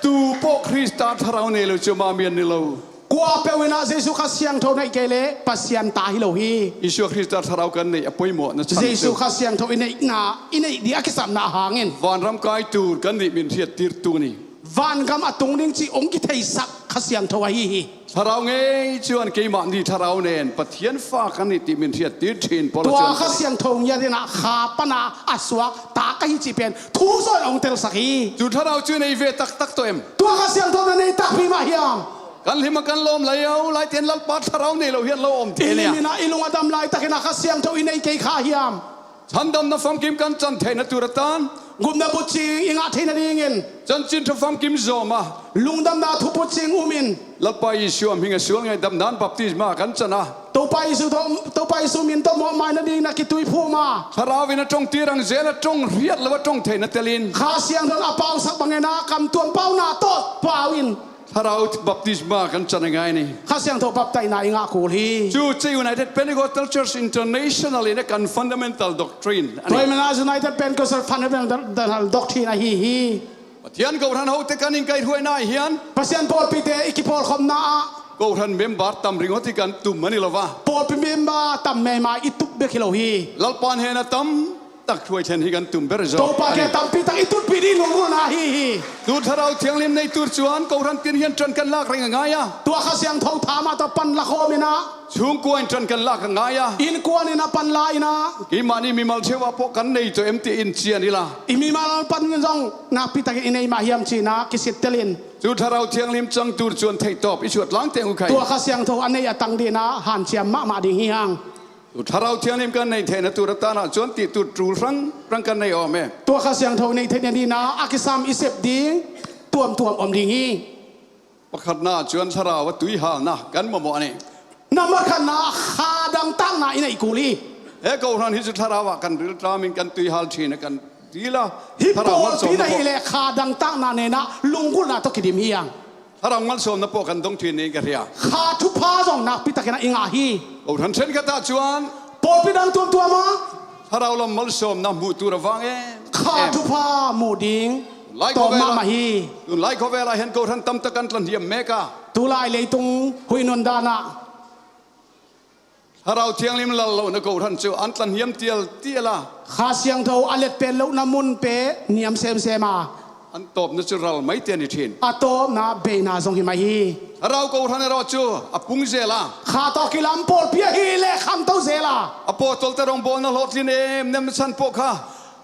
Tu pawh Krista thlarau nei lo cu mah mi an ni lo. Kua peuh in ah Jesu Kha Siangtho neih kei le Pasian ta hi lo hi. Isua Krista thlarau kan neih a poimawhna chan Jesu Kha Siangtho i neihna, i neih ding a kisapna hangin. Vanram kai tur kan nih min hriattirtu ni. Vangam a tung ding cih hong kitheisak Kha Siangtho ahi hi. Thlarau ngei cuan keimah nih thlarau nen Pathian fa kan nih tih min hriattir ṭhin pawl a cuan. Tua Kha Siangtho ngiat in ah kha pana a suak ta ka hi cih pen thu zawn hong telsak hi. Cu thlarau cu nei ve taktak tawh em? Tua Kha Siangtho na nei takpi mah hiam? Kan hlim a kan lawm lai lo, lai ten Lalpa thlarau nei lo hian lo om thei nia. I hlim in ah i lung a dam laitakin ah Kha Siangtho i nei kei kha hiam? Changdamna famkim kan can theihna tur atan. Gupna butcing i ngah theihna dingin. Chanchin ṭha famkim zawm a. Lungdamna thuputcing um in. Lalpa Isua hming a sual ngei damdan baptisma kan can a. Topa Isu tawh, Topa Isu min tawh mawhmaina dingin a kituiphum a. Thlarau in a ṭawngtir ang zel a ṭawng hriat lo a ṭawng theihna telin. Kha Siangtho in a pausak bangin a kam tuam pauna tawh pau in. Thlarau baptisma kan can a ngai ni. Kha Siangtho baptaihna i ngah kul hi. Cu, cu United Pentecostal Church International in a kan fundamental doctrine a ni. Tua ahih manin a United Pentecostal fundamental doctrine ahi hi. Pathian kohhran hote kan inkaihhruaina ah hian. Pasian pawlpite i kipawlkhopna ah. Kohhran member tam ringawt hi kan tum a ni lo va. Pawlpi member tam meima i tup bek hi lo hi. Lalpa hnen a tam tak hruai thlen hi kan tum ber zawk. Topa kiang tampi tak i tutpih ding lunggulhna ahi hi. Tu Thlarau Thianghlim nei tur cuan kohhran tin hian ṭan kan lak reng a ngai a. Tua Kha Siangtho tha mah tawh pan la khawm in ah. Chhungkua in ṭan kan lak a ngai a. Innkuan in a pan la in ah. Keimah nih mimal cheu ah pawh kan nei tawh em tih in cian ila. I mimal pan zong nakpi takin i nei mah hiam ci in ah kisittel in. Tu Thlarau Thianghlim cang tur cuan theihtawp i suat lang teng uh khai. Tua Kha Siangtho a nei a tang ding in ah hanciam mahmah ding hi hang. Tu Thlarau Thianghlim kan neih theihna tur a tan ah cuan tih tur ṭul hrang hrang kan nei awm e. Tua Kha Siangtho neih theihna ding in ah a kisam i sep ding tuamtuam om ding hi. Pakhatna ah cuan Thlarau a tuihalna kan mawhmawh a ni. Nambat khatna ah kha dangtakna i neih kul hi. He kohhran hi cu Thlarau ah kan rilṭam in kan tuihal ṭhin a kan dil a. Hi pawlpi na hi leh kha dangtakna nen ah lunggulhna tawh kidim hi hang. Thlarau malsawmna pawh kan dong ṭhin ni ka hria. Kha thupha zong nakpi takin a i ngah hi. Kohhran ṭhenkhat ah cuan pawlpi dang tuamtuam ah Thlarau lam malsawmna hmuh tur a vang em. Kha thupha muh ding tawm mahmah hi. Tunlai khawvel ah hian kohhran tam tak an tlanhiam mek a. Tulai leitung huih nun dan ah Thlarau Thianghlim lal lohna kohhran chu an tlanhiam tial tial a. Kha Siangtho a let pen lohna mun pen niam semsem a. An tawpna chu ral mai te ni ṭhin. A tawpna beina zong hi mai hi. Thlarau kohhran erawh chu a pung zel a. Kha tawh kilam pawlpi ahi leh khangto zel a. Apostol te rawngbawlna hlawhtlin em nem san pawh kha.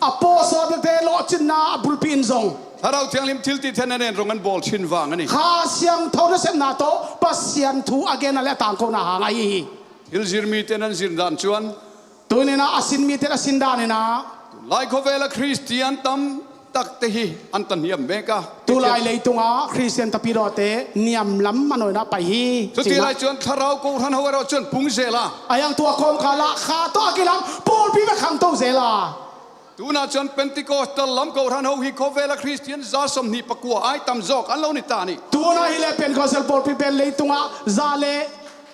Apostol te lawhcinna a bulpi in zong Thlarau Thianghlim thiltihtheihna nen rawng an bawl ṭhin vang a ni. Kha Siangtho nasepna tawh Pasian thu a genna leh a tangkona hang ahi hi. Thil zir mite nan zir dan chuan. Tuninah a sin mite a sin daninah. Lai khawvela Kristian tam takte hi an tlanhiam mek a. Tulai leitunga Kristian tapidawte niam lam manawina pai hi. Chuti lai chuan Thlarau kohhran ho erawh chuan pung zel a. A hiang tua kawmkhalah kha tawh a kilam pawlpi bek khangto zel a. Tunah chuan Pentecostal lam kohhran ho hi khawvela Kristian za sawmhnih pakua ai tam zawk an lo ni ta ni. Tunah hileh Pentecostal pawlpi pen leitungah za leh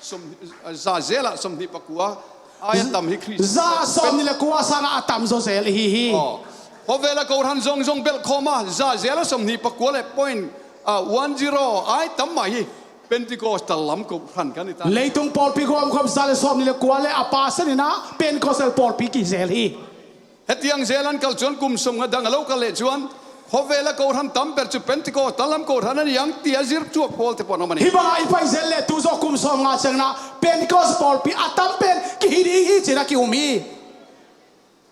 Sawm-, za zelah sawmhnih pakua ai a tam hi Khrist. Za sawmhnih leh kua sangah a tam zaw zel ihi hi. Aw. Khawvela kohhran zawng zawng belh khawma za zelah sawmhnih pakua leh point, ah, one zero ai tam mah hi. Pentecostal lam kohhran kan ni ta. Leitung pawlpi khawm khawm za leh sawmhnih leh kua leh a pa saninah Pentecostal pawlpi kizel hi. Hetiang zel an kal chuan kum sawmnga dang a lo kal leh chuan khawvela kohhran tam ber chu Pentecost a lam kohhran a ni ang tia zir chuak pawl te pawh an awm a ni. Hibangah i pai zel leh tu zawh kum sawmnga chiangna Pentecost pawlpi a tam pen kihi ding hi chin a ki-um hi.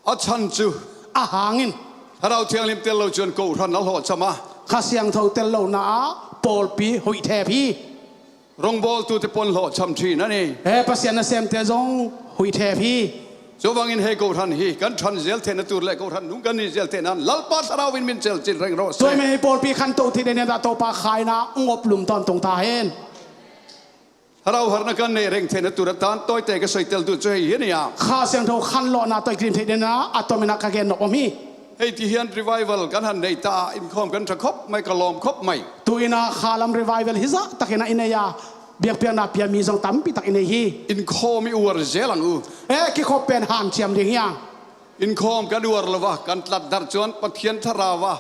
A chhan chu a hangin Thlarau Thianghlim tel lo chuan kohhran a hlawhcham a. Kha Siangtho tel lohna ah pawlpi huih thep hi. Rawngbawltute pawn hlawhcham ṭhin a ni. He Pasian nasemte zong huih thep hi. Chuvangin he kohhran hi kan ṭhan zel theihna tur leh kohhran nung kan nih zel theihna Lalpa Thlarauin min chelchil reng rawh se. Tuai mai hei pawlpi khanto theih deuh ni a dah Topa khaina ngawp lum tawntung ta hen. Thlarau harhna kan neih reng theihna tur atan tawite ka sawi tel duh chu hei hi a ni a. Kha Siangtho khanlawhna tawh i klim theih deuh ni a tawminah ka gen nop awm hi. Hei ti hian revival kan han nei ta a, inkhawm kan ṭha khawp mai, ka lawm khawp mai. Tuinah kha lam revival hi zah takinah i nei a, biakpiakna pia mi zong tampi tak i nei hi. Inkhawm i uar zel ang u. E, kikhop pen hanciam ding hi ang. Inkhawm kan uar lo va, kan tlat darh chuan Pathian Thlarau a,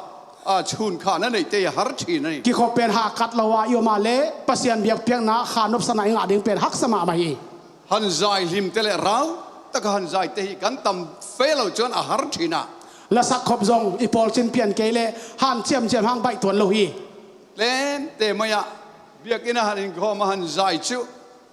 a, chhun khahna neihte hi a har ṭhin a ni. Kikhop pen hahkat lo a i awm a leh Pasian biakpiakna kha nopsakna i ngah ding pen haksa mahmah hi. Han zai hlim te leh rau taka han zai te hi kan tam fe lo chuan a har ṭhin a. Lasak khop zong i pawl chin pian kei leh han chiamchiam hang baih tuan lo hi. Tlem te mai ah biakinn a han inkhawm a han zai chu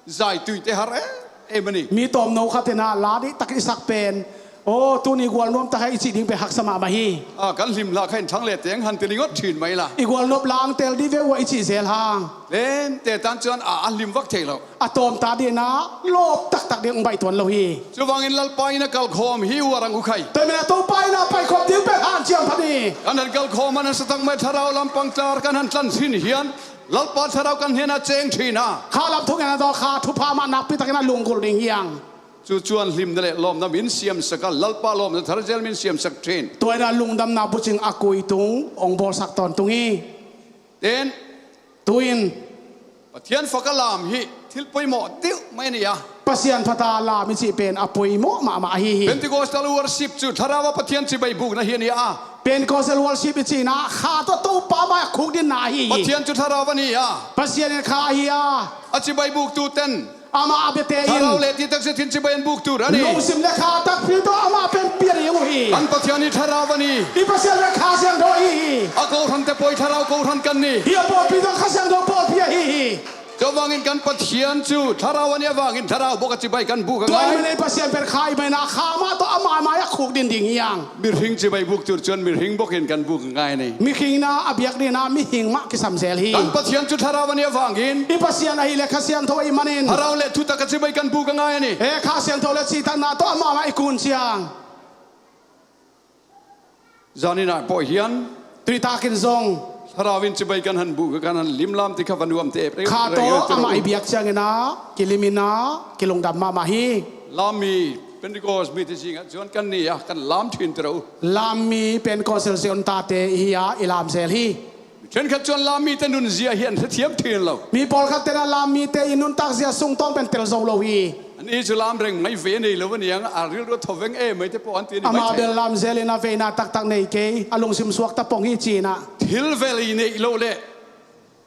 zai tui te har em em a ni. Mi tawmno khat inah la dih tak i sak pen, aw, tuni gual nuam tak hi i cih ding pen haksa mahmah hi. A, kan hlim hlah kha in thang leh teng han ti ringawt ṭhin mai la. I gual nop la ang tel dih ve ua i cih zel hang. Tlem te tan chuan a, a hlim vak thei lo. A tawm ta dinah lawp taktak ding hong baih tuan lo hi. Chuvangin Lalpa ina kal khawm hi uar ang u khai. Tuai mai a Topa ina pai khawm ding pen hanciam pha ni. Kan han kal khawm a nasa tak mai Thlarau lampang tlar kan han tlan ṭhin hian Lalpa Thlarau kan hnena cheng ṭhin a. Kha lam thungetna tawh kha thupha mah nakpi takin a lunggulh ding hi ang. Chu chuan hlimna leh lawmna min siamsak a, Lalpa lawmna thar zel min siamsak ṭhin. Tuaina lungdamna buching a kui tung hong bawlsak tawntung hi. Tin, tuin Pathian faka lam hi thil pawimawh deuh mai a ni a. Pasian fata lam i cih pen a pawimawh mahmah ahi hi. Pentecostal worship chu Thlarauva Pathian chibai bukna hi a ni a. Pentecostal worship i cihna kha tawh Topa mai a khukdinna ahi hi. Pathian chu Thlarau a ni a. Pasian in kha ahi a. A chibai buktu ten Amah a biate in Thlarau leh tih takzet in chibai an buk tur a ni. Lungsim le kha takpi tawh amah pen pia ding uh hi. Kan Pathian hi Thlarau a ni. I Pasian pen Kha Siangtho ahi hi. A kohhrante pawh hi Thlarau kohhran kan ni. Hi a pawlpi tawh Kha Siangtho pawlpi ahi hi. Chuvangin kan Pathian chu Thlarau a nih avangin Thlarau bawk a chibai kan buk a ngai. Tua ahih manin i Pasian pen kha ahih manin kha mah tawh amah mai a khukdin ding hi hang. Mihring chibai buk tur chuan mihring bawkin kan buk a ngai a ni. Mihringna a biak dinah mihing mah kisam zel hi. Kan Pathian chu Thlarau a nih avangin. I Pasian ahih leh Kha Siangtho ahih manin. Thlarau leh thutak a chibai kan buk a ngai a ni. E, Kha Siangtho leh cihtakna tawh amah mah i kun chiang. Zaninah pawh hian. Tui takin zong. Thlarauin chibai kan han buk a, kan han limlam ti kha va nuam te. Kha tawh amah i biak chianginah, kiliminah, kilungdam mahmah hi. Lammi Pentecost mite zingah chuan kan ni a, kan lam ṭhin ti rawh u. Lammi Pentecostal ziaun tate i hi a, i lam zel hi. Ṭhenkhat cuan lam mite nunzia hi an hrethiam ṭhin lo. Mi pawlkhat ten a lam mite i nuntakzia sungtawng pen tel zo lo hi. An i cu lam reng mai ve nei lo a niang a rilru a thoveng e maite pawh an ti ni. Amah bel lam zelin a veina taktak nei kei, a lungsim suak ta pong hi cinah. Thil vel i neih lo le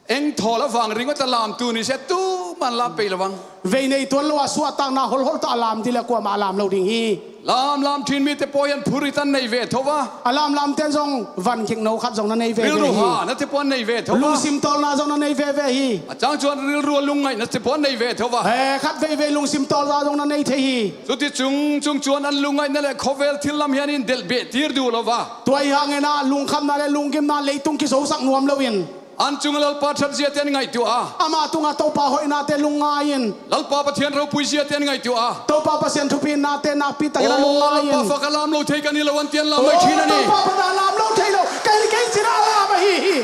eng thawl a vang ringawt a lam tu ni sia tu man lam pei lo vang. Vei nei tuan lo a suahtakna holhol tawh a lam dih le kuamah a lam lo ding hi. Lamlam ṭhin mite pawh hian phurit an nei ve tho va. A lamlam ten zong van khik no khat zong na nei ve ve hi. Rilru ha na te pawh an nei ve tho va. Lungsim tawlna zong na nei ve ve hi. A cang chuan rilru a lungngaihna te pawh an nei ve tho va. He khat veivei lungsim tawlna zong na nei thei hi. Chuti chung chung chuan an lungngaihna leh khawvel thil lam hian indelh beh tir duh lo va. Tua hi hangin a lungkhamna leh lunggimna leitung kizosak nuam loin. An cunga Lalpa ṭhatzia te an ngaihtuah a. Amah tungah Topa hoihnate lungngai-in. Lalpa Pathian ropuizia te an ngaihtuah a. Topa Pasian thupinate nakpi takin a lungngai-in. Aw, Lalpa fak a lam lo thei kan ni lo an ti an lam mai ṭhin a ni. Aw, Topa fak a lam lo thei lo. Kei, kei cina a lam ahi hi.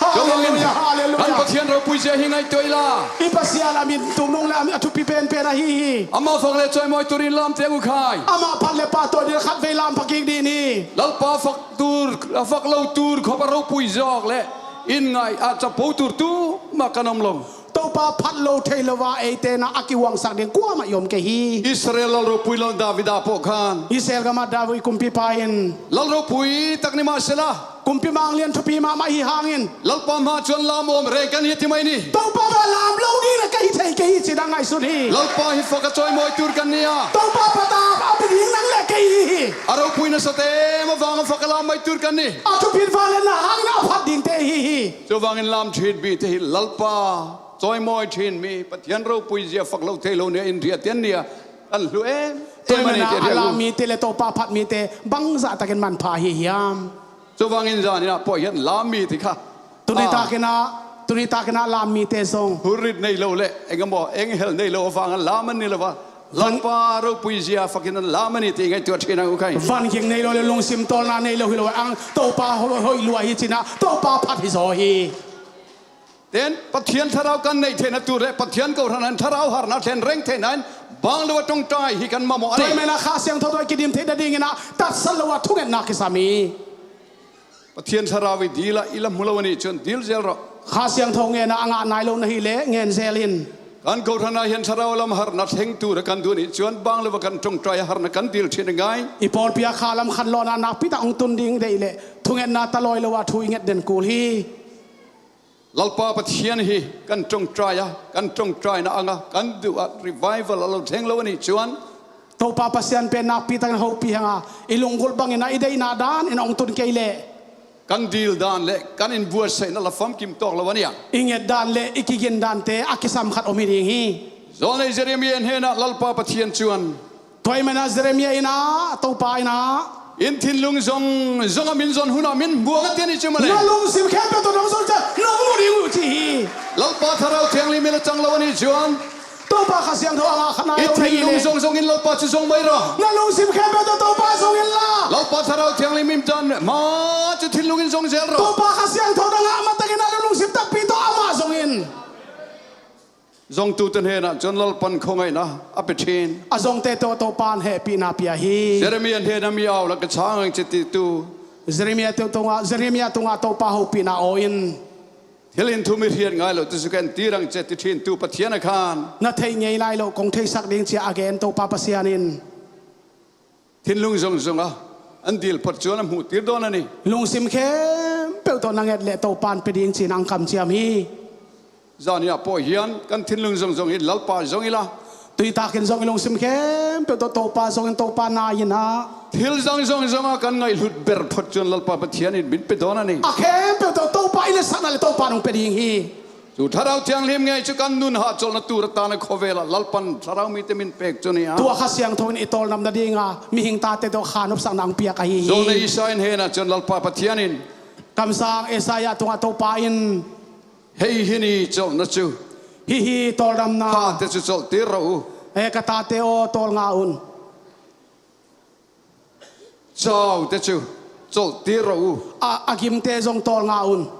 Halleluia, halleluia. Kan Pathian ropuizia hi ngaihtuah i la. I Pasian a min tumnung le a thupi penpen ahi hi. Amah fak le chawimawi turin lam te ang u khai. Amah phat le pahtawi ding khat vei lam pha kik dih ni. Lalpa fak tur, a fak lo tur khawp a ropui zawk le. In ngai a chapo tur tu mah kan awm lo. Topa phat lo thei lo va eite na a kihuangsak ding kuamah i om kei hi. Israel lal ropui lal Davida pawh khan. Israel gama David kumpipa in. Lal ropui tak ni mah sela. Kumpi manglian thupi mahmah hi hangin. Lalpa hma chuan lam awm reng kan hi ti mai ni. Topa hma lam lo ding na ka hi thei kei hi cina ngaihsun hi. Lalpa hi fak a chawimawi tur kan ni a. Topa pata a bi ding nang le kei hi hi. A ropui nasa te em avanga fak a lam mai tur kan ni. A thupin vangliatna hangin a phat dingte hi hi. Chuvangin lam ṭhin mite hi Lalpa chawimawi ṭhin mi Pathian ropuizia fak lo thei lo nia inhriat tian nia kan hlu em em a ni. Tua hi manin a lam mite le Topa phat mite bangzah takin manpha hi hiam? Chuvangin zaninah pawh hian lam mite kha. Tuni takinah, tuni takinah lam mite zong. Hurrit nei lo le engemaw eng hel nei lo avanga lam an ni lo va. Lalpa ropuizia fakin an lam a ni tih ngaihtuah ṭhin ang u khai. Van ging nei lo le lungsim tawlna nei lo hi lo ang Topa hoih lua hi cinah Topa phat hi zaw hi. Ten Pathian thlarau kan neih theihna tur le Pathian kohhran an thlarau harna thlen reng theihna in bang lo a ṭawngṭai hi kan mamawh a ni. Tua hi menah Kha Siangtho tawh i kidim theih nadinginah tatsat lo a thungetna kisam hi. Pathian thlarau i dila i la hmu lo a nih chuan dil zel rawh. Kha Siangtho ngena a ngah nai lo na hi leh ngen zel in. Kan kohhranah hian thlarau lam harna thleng tura kan duh a nih chuan bang lova kan ṭawngṭai a harna kan dil ṭhin a ngai. I pawlpi a kha lam khanlawhna nakpi tak hong tun ding deih leh thungetna talawi lo a thu i nget den kul hi. Lalpa Pathian hi kan ṭawngṭai a, kan ṭawngṭaina anga kan duh a revival a lo thleng lo a nih chuan. Topa Pasian pen nakpi takin hopih hanga i lunggulh bangin a i deihna dan in a hong tun kei leh. Kan dil dan leh kan inbuatsaihna la famkim tawk lo a nia. I nget dan leh i kigin dante a kisam khat awm hi ding hi. Zawlnei Jeremia hnenah Lalpa Pathian chuan. Tua hi menah Jeremia inah Topa inah. In thinlung zawng zawnga min zawn hunah min buang a ti a nih chu maw le. Na lungsim khempeuh tawh nang zawn ciah nang mu ding uh ci hi. Lalpa Thlarau Thianghlim in a chang lo a nih chuan. Topa Kha Siangtho a ngah kha nai lo na hi le. I thinlung zawng zawngin Lalpa chu zawng mai rawh. Na lungsim khempeuh tawh Topa zawng inla. Lalpa Thlarau Thianghlim in dan hma chu thinlungin zawng zel rawh. Topa Kha Siangtho na ngah matakin a na lungsim takpi tawh amah zawng in. Zawngtute hnenah chuan Lalpan khawngaihna a pe ṭhin. A zawngte tawh Topan hehpihna pia hi. Jeremia hnenah mi au la ka chhang ang che tihtu. Jeremia teu tungah, Jeremia tungah Topa hopihna aw in. Thil in thu mi hriat ngai lo te chu ka entir ang che ti ṭhintu Pathian a khan. Na theih ngei lai lo kong theisak ding cia a gen Topa Pasian in. Thinlung zawng zawnga an dil phawt chuan a hmuh tir dawn a ni. Lungsim khempeuh tawh na nget leh Topan pe ding cin ang kamciam hi. Zaninah pawh hian kan thinlung zawng zawng hi Lalpa zawng ila. Tui takin zawng i lungsim khempeuh tawh Topa zawngin Topa nai inah. Thil zawng zawng zawnga kan ngaihhlut ber phawt chuan Lalpa Pathianin min pe dawn a ni. A khempeuh tawh Topa i netsakna leh Topa nong pe ding hi. Chu Thlarau Thianghlim ngei chu kan nun hahchawlhna tur atana khawvelah Lalpan Thlarau mite min pek chu ni a. Tua Kha Siangtho in i tawlnam nadinga mihing tate tawh kha nopsakna ang piak ahi hi. Zawlnei Isai hnenah chuan Lalpa Pathianin. Kamsang Isaiah tungah Topa in. Hei hi ni chawlhna chu. Hi hi tawlnamna. Tate chu chawlhtir rawh u. E ka tate aw tawlnga un. Chaute chu chawlhtir rawh u. A, a gimte zawng tawlnga un.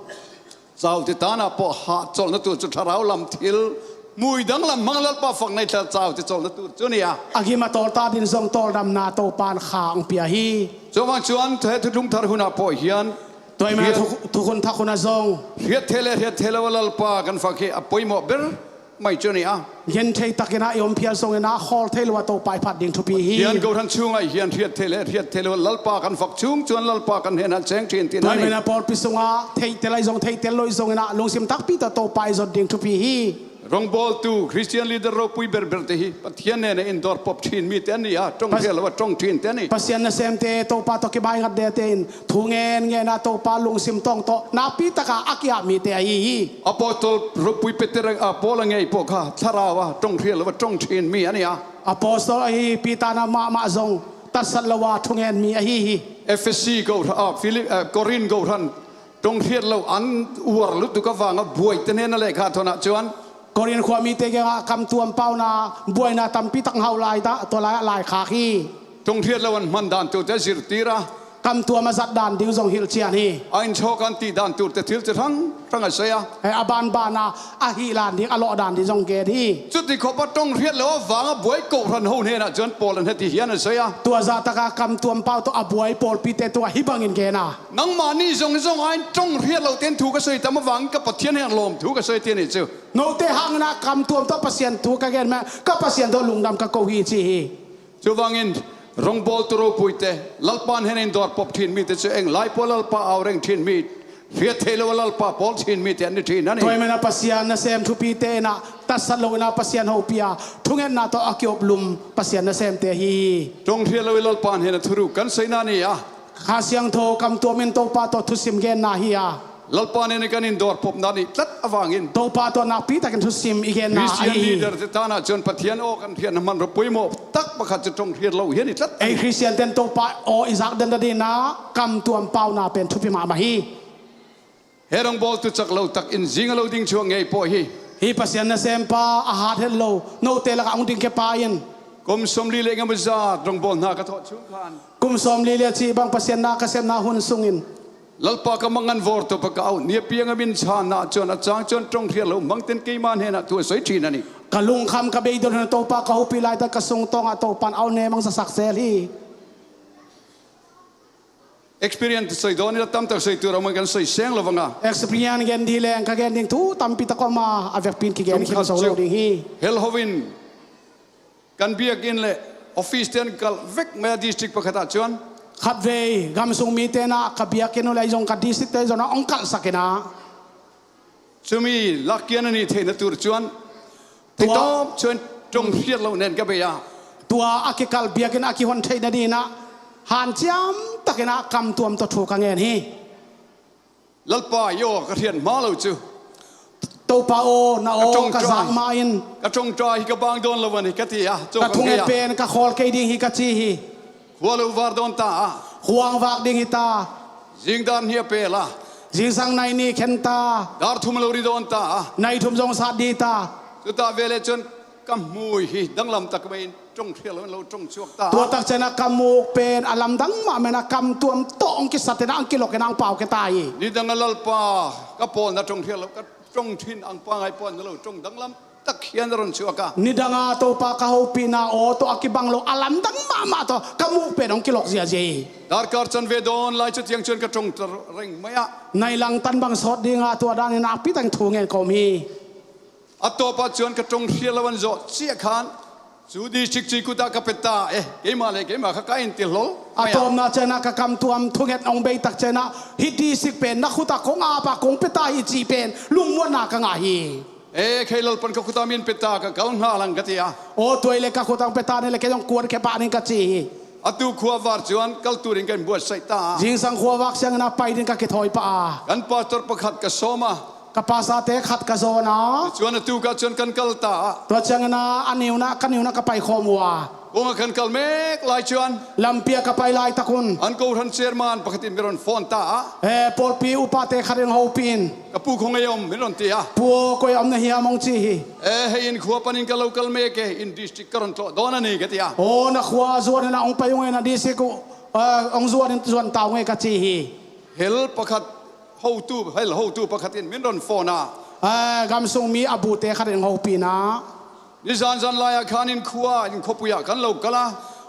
Chaute tanah pawh hahchawlhna tur chu thlarau lam thil mui danglam hmang Lalpa fak nei thla chaute chawlhna tur chu nia. A gim a tawlta din zawng tawlnamna Topan kha ang pia hi. Chuvang chuan he thuthlung thar hunah pawh hian Tua ahih manin a thu-, thukhun thak hun ah zong hriat theih le hriat theih lo a Lalpa kan vak hi a poimawh ber mai cu a ni a. Gen thei takin ah i om phial zongin ah khawl theih lo a Topa i phat ding thupi hi. Pathian kohhran sungah hian hriat theih le hriat theih lo a Lalpa kan vak chung cuan Lalpa kan hnenah ceng ṭhin tina. Tua ahih manin a pawlpi sungah theihtel ahi zong theihtel lo ahi zongin ah lungsim takpi tawh Topa i zon ding thupi hi. Rongbawltu Khristian leader ropui berberte hi Pathian hnenah in dawr pop ṭhin mite an ni a, ṭong hriat lo a ṭong ṭhinte an ni. Pasian nasemte Topa tawh kibai ngat dete in thu ngen ngen a Topa lungsim tawng tawh nakpi taka a ki-ap mite ahi hi. Apostol ropui Peter a, Paul a ngei pawh kha thlarau a ṭong hriat lo a ṭong ṭhin mi an ni a. Apostol ahi Peter na mahmah zong tatsat lo a thu ngen mi ahi hi. Efesi kohhran, a, Philip, a, Korin kohhran ṭong hriat lo an uar lutuk avanga buaite hnena lehkha thawn ah cuan. Korin khua mite kiangah kamtuam pauna buaina tampi tak hau lai dah tua lai-ah laikhak hi. Ṭong hriat lo an hman dan tuate zirtir a. Kamtuam a zat dan ding zong hilh cian hi. A inthawk an tih dan turte thil ci hrang hrang a sei a. Eh, a banbana a hih lan ding a lawh dan ding zong gen hi. Cuti khawpa ṭong hriat lo avanga buai kohhran ho hnenah cuan Paul an heti hian a sei a. Tua zahtaka kamtuam pau tawh a buai pawlpite tungah hih bangin gen a. Nangmah nih zong zong a in ṭong hriat lote in thu ka sawi tam avangin ka Pathian heng lawm thu ka sawi ti ni cu. Note hangin ah kamtuam tawh Pasian thu ka gen mah ka Pasian tawh lungdam ka ko hi ci hi. Cuvangin rongbawltu ropuite Lalpa hnenin dawr pop ṭhin mite cu eng lai pawh Lalpa au reng ṭhin mi hriat theih lo a Lalpa pawl ṭhin mite an ni ṭhin a ni. Tua ahih manin a Pasian nasem thupite in ah tatsat lo in ah Pasian hopih a thungetna tawh a ki-oplum Pasian nasemte hi hi. Ṭong hriat lo i Lalpa hnenah thuruk kan saihna ni a. Kha Siangtho kamtuam in Topa tawh thusim genna hi a. Lalpa hnenah kan in dawr popna ni tlat avangin Topa tawh nakpi takin thusim i genna ahi hi. Khristian leader te tanah cuan Pathian aw kan hriatna hman ropui mawh tak pakhat cu ṭong hriat lo hi a ni tlat. Ei Khristian ten Topa aw i zak den nadinah kamtuam pauna pen thupi mahmah hi. He rongbawltu cak lo takin zing a lo ding chuak ngei pawh hi. Hi Pasian nasempa a hat het lo note lakah hong dingkhia pa in kum sawmli le ngam a zat rongbawlna ka thawh chung khan kum sawmli le cih bang Pasian na ka sepna hun sungin Lalpa ka mangan vawr tawh paka auh ni a piang a min channa cuan a cang cuan ṭong hriat lo mangten keima hnenah thu a sawi ṭhin a ni. Ka lungkham ka beidon hun a Topa ka hopih laitak ka sungtawngah Topan auh ne mangsasak zel hi. Experience sawi dawn ila tamtak sawi tur a man kan sawi seng lo vanga. Experience gen dih leng ka gen ding thu tampi tak om a a vekpin kigen khin zo lo ding hi. Hel hovin kan biakinn le office ten kal vek mai a district pakhat ah chuan. Khatvei gamsung mite na ka biakinn uh le zong ka district te zong a ong kalhsak ina. Cumi lakkian a nih theihna tur chuan tua tawp chuan ṭawng hriat lo nen ka bei a. Tua a kikal biakinn a kihon theihna dinah hanciam takinah kamtuam tawh thu ka ngen hi. Lalpa i aw ka hriat hma lo cu. Topa aw na aw ka zak ma in ka ṭawngṭai hi ka bang dawn lo a ni ka ti a. Ka thunget pen ka khawl kei ding hi ka ci hi. Khua lo var dawn ta a. Khuang vak ding hi ta. Zing dar hnih a pel a. Zingsang nai ni khen ta. Dar thum lo ri dawn ta a. Nai thum zong sat di ta. Tuta vele chuan ka hmui hi danglam tak mai in ṭawng hrial lo in lo ṭawng chuak ta. Tua tak cianah ka muk pen a lamdang mah mena kamtuam tawh ang kisat ina ang kilok ina ang pau ke ta hi. Nidanga Lalpa ka pawlna ṭawng hrial lo ka ṭawng ṭhin ang pangai pawlna lo ṭawng danglam tak hian a rawn chuak a. Nidanga Topa ka hopihna aw tawh a kibang lo a lamdang mahmah tawh ka muk pen hong kilawk ziahziah hi. Darkar chanve dawn lai chutiang chuan ka ṭawng ta reng mai a. Nai lang tan bang sawt dinga tua danin nakpi takin thu ngen ka awm hi. A tawpah chuan ka ṭawng hrial lo an zawh chiah khan chu district chu i kutah ka pe ta e, keimah leh keimah kha ka inti hlawl mai a. A tawpna chianah ka kamtuam thunget hong bei tak chianah hih district pen na khutah kong ap a kong pe ta hi cih pen lungmuanna ka ngah hi. E, khei Lalpan ka khutah min pe ta ka kal nghal ang ka ti a. Aw tuai le ka khutah ang pe ta ni le kei zong kuan khe pah ning ka ci hi. A tu khua var chuan kal turin ka inbuatsaih ta a. Zingsang khua vak siangin a pai ding ka kithawi pah a. Kan pastor pakhat ka sawm a. Ka pastor te khat ka zawn a. Chuan a tukah chuan kan kal ta a. Tua chiangin a, a niuna, ka niuna ka pai khawm uh a. Kawngah kan kal mek lai chuan. Lampi ah ka pai lai tak un. An kohran chairman pakhatin min rawn phone ta a. E, pawlpi upate khat in hopih in. Ka pu khawngaih a awm min rawn ti a. Pu aw, koi a awm na hiam hong ci hi. E, hei in khua panin ka lo kal mek e, in district ka rawn tlawh dawn a ni ka ti a. Aw, na khua zuanin a hong pai ung e, na district uh, a, hong zuanin zuan ta ung e ka ci hi. Hel pakhat hotu, hel hotu pakhatin min rawn phone a. A, gamsung mi a bute khatin hopih ina. Ni zan zan laiah khan in khua in khawpuiah kan lo kal a.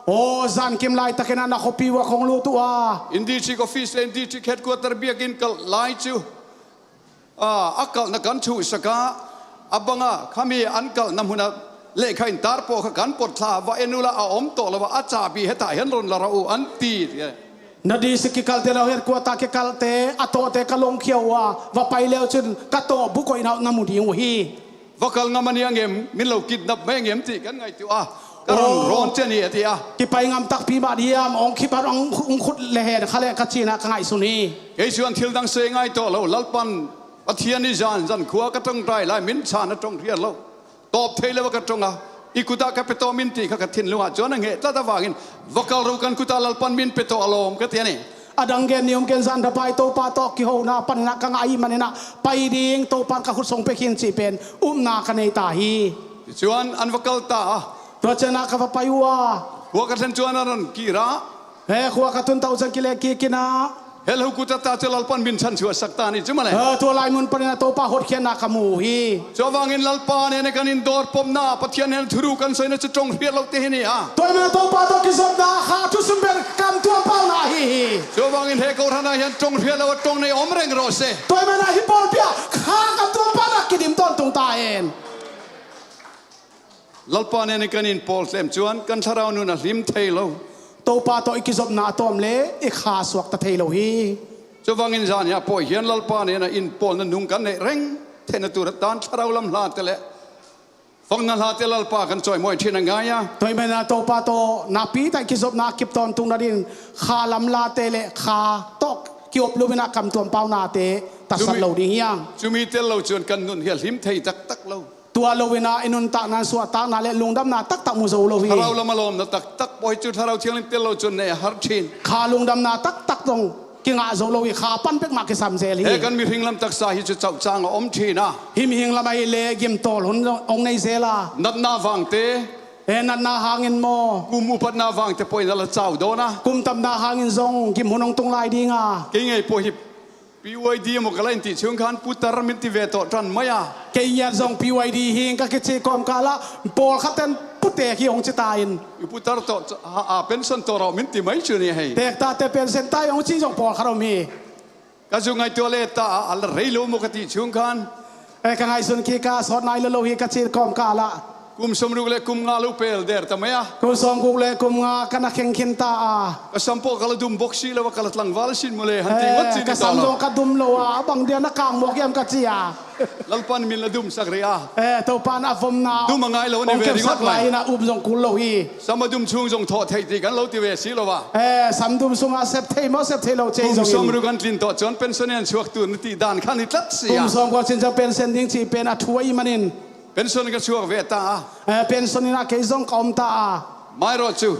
Aw, zankim laitakin ah na khuapi uh ah kong lut uh a, in district office le in district headquarter biakinn kalh lai cu, a, a kalhna kan thuhsak a, a bang a khami an kalhna hmun ah lehkha in tar pawl kha kan pawt thla, va en uhla a om tawh lo a, a cahbi hetah hian rawn la rawh uh an ti. Na district kikalte lo, headquarter kikalte a tawhte ka lawngkhia uh a, va pai leu cun ka tawh bukoihna uh na mu ding uh hi. Va kal ngam a ni a ngem, min lo kidnap mai a ngem tih kan ngaihtuah a, ka rawn rawn cian hi a ti a. Kipai ngam takpi mah diam, hong khip a hong khut le hen kha leh ka cinah ka ngaihsun hi. Kei suan thil dang se ngai tawh lo, Lalpan Pathian nih zan zan khua ka ṭawngṭai lai, min chan a ṭawng hriat lo. Tawp thei lo a ka ṭawng a, i kutah ka pe tawh min ti kha ka thinlungah chuan a ngeh tlat avangin, va kal ro, kan kutah Lalpan min pe tawh a lawm ka ti a ni. A dang gen ni um ken, zan dapai Topa tawh kihona paninah ka ngah ahih maninah pai ding, Topan ka khut sawng pek hin cih pen upna ka nei ta hi. Tichuan an va kal ta a. Tua cianah ka va pai uh a. Khua ka thlen chuan a rawn kir a. He khua ka tun tawh ciang kileh kikin ah. Hel ho kutah ta chu Lalpan min chhan chhuahsak ta ni chu male. Eh, tua lai mun panin a Topa hotkhiatna ka mu uh hi. Chu avangin Lalpa nen kan indawr pawmna, Pathian nen thuru kan sawina chu ṭawng hriat lo te hi ni a. Tua hi manin a Topa tawh kizopna kha thusum ber kam tuam pauna ahi hi. Chu avangin he kohranah hian ṭawng hriat lo a ṭawng nei awm reng rawh se. Tua hi manin a hi pawlpi ah kha kam tuam pauna kidim tawntung ta hen. Lalpa nen kan inpawl tlem chuan kan thlarau nun a hlim thei lo. Topa tawh i kizopna a tawm le i kha suak ta thei lo hi. Chuvangin zan hiah pawh hian Lalpa nen a inpawlna nung kan neih reng theihna tur atan thlarau lam hla te leh fakna hla te Lalpa kan chawimawi ṭhin a ngai a. Tua hi manin a Topa tawh nakpi tak i kizopna a kip tawntung nadin kha lam la te leh kha tawh kiawp lumin a kam tuam pauna te tatsat lo ding hi ang. Chumi tel lo chuan kan nun hi a hlim thei tak tak lo. Tua loin ah i nuntakna, suahtakna leh lungdamna taktak mu zo lo hi. Thlarau lam a lawmna taktak pawh hi chu Thlarau Thianghlim tel lo chuan nei a har ṭhin. Kha lungdamna taktak zong kingah zo lo hi, kha pan bek mah kisam zel hi. He kan mihring lam taksa hi chu chauhchang a awm ṭhin a. Hi mihring lam ahih leh gimtawl hun hong nei zel a. Natna vang te. He natna hangin maw? Kum upatna vang te pawhin a la chau dawn a. Kum tamna hangin zong gim hun hong tung lai ding a. Kei ngei pawh hi P Y D emaw ka la intih chhung khan putar min ti ve tawh ṭan mai a. Kei ngiat zong P Y D hi ka kici kawmkal ah pawlkhat ten putek hi hong ci ta in. I putar tawh, a, a, pension tawh rawh min ti mai chu ni hei. Tek ta te pension ta hi hong ci zong pawlkhat om hi. Ka zuk ngaihtuah leh ta a, a la rei lo maw ka tih chhung khan. Eh, ka ngaihsun kik a, sawt nai lo lo hi ka cih kawmkal ah. Kum sawmruk leh kum nga lo pel der ta mai a. Kum sawmguk leh kum nga ka na kheng khin ta a. Ka sam pawh ka la dum bawk si lo a, ka la tlangval sin maw le han ti vat chin. Eh, ka sam zong ka dum lo a, a bang dia na kang mawk hiam ka ci a. Lalpan min la dum sak rih a. Eh, Topan a vomna dum a ngai lo a ni ve ringawt mai. Hong kep sak lai in a um zong kul lo hi. Sam a dum chhung zong thawh thei ti kan lo ti ve si lo a. Eh, sam dum sungah sep thei maw, sep thei lo cei zong in. Kum sawmruk an tlin tawh chuan pension an chhuak tur ni tih dan khan i tlat si a. Kum sawmkua chin chuan pension ding cih pen a thu ahih manin. Pension ka chhuak ve ta a. Eh, pension in ah kei zong ka awm ta a. Mai rawh chu.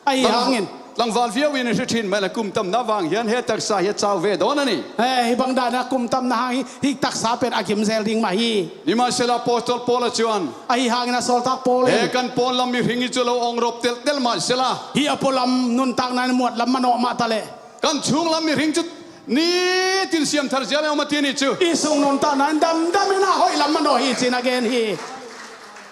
Ahi hangin. Tlangval viau in i hre ṭhin mai la, kum tamna vang hian he taksa hi a chau ve dawn a ni. Eh, hi bang dan a kum tamna hang hi, hi taksa pen a gim zel ding mah hi. Nimahsela Apostol Paula chuan. Ahi hangin a sawltak Paul in. He kan pawn lam mihring hi chu lo awng rawp telh telh mah sela. Hi a pawn lam nuntakna in muat lam manawh mah ta leh. Kan chhung lam mihring chu nitin siam thar zel a awm a ti ni chu. I sung nuntakna in damdam in a hoih lam manawh hi cin a gen hi.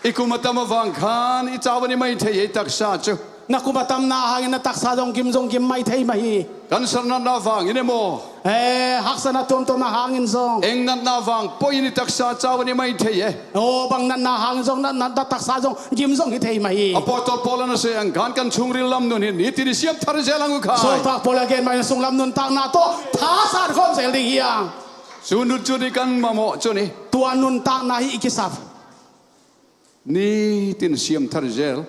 I kum a tam avang khan i chau a ni mai thei e, i taksa chu. Na kum a tamna hangin na taksa zong gim zong gim mai thei mah hi. Cancer natna vangin emaw. Eh, haksatna tuamtuamna hangin zong. Eng natna vang pawhin i taksa chau a ni mai thei e. Aw, bang natna hangin zong na, na, na taksa zong gim zong hi thei mah hi. Apostol Paula a sawi ang khan kan chhungril lam nun hi nitin i siam thar zel ang u khai. Sawltak Paula gen mah in sunglam nuntakna tawh thasan khawm zel ding hi ang. Chu nun chu ni kan mamawh chu ni. Tua nuntakna hi i kisap. Nitin siam thar zel,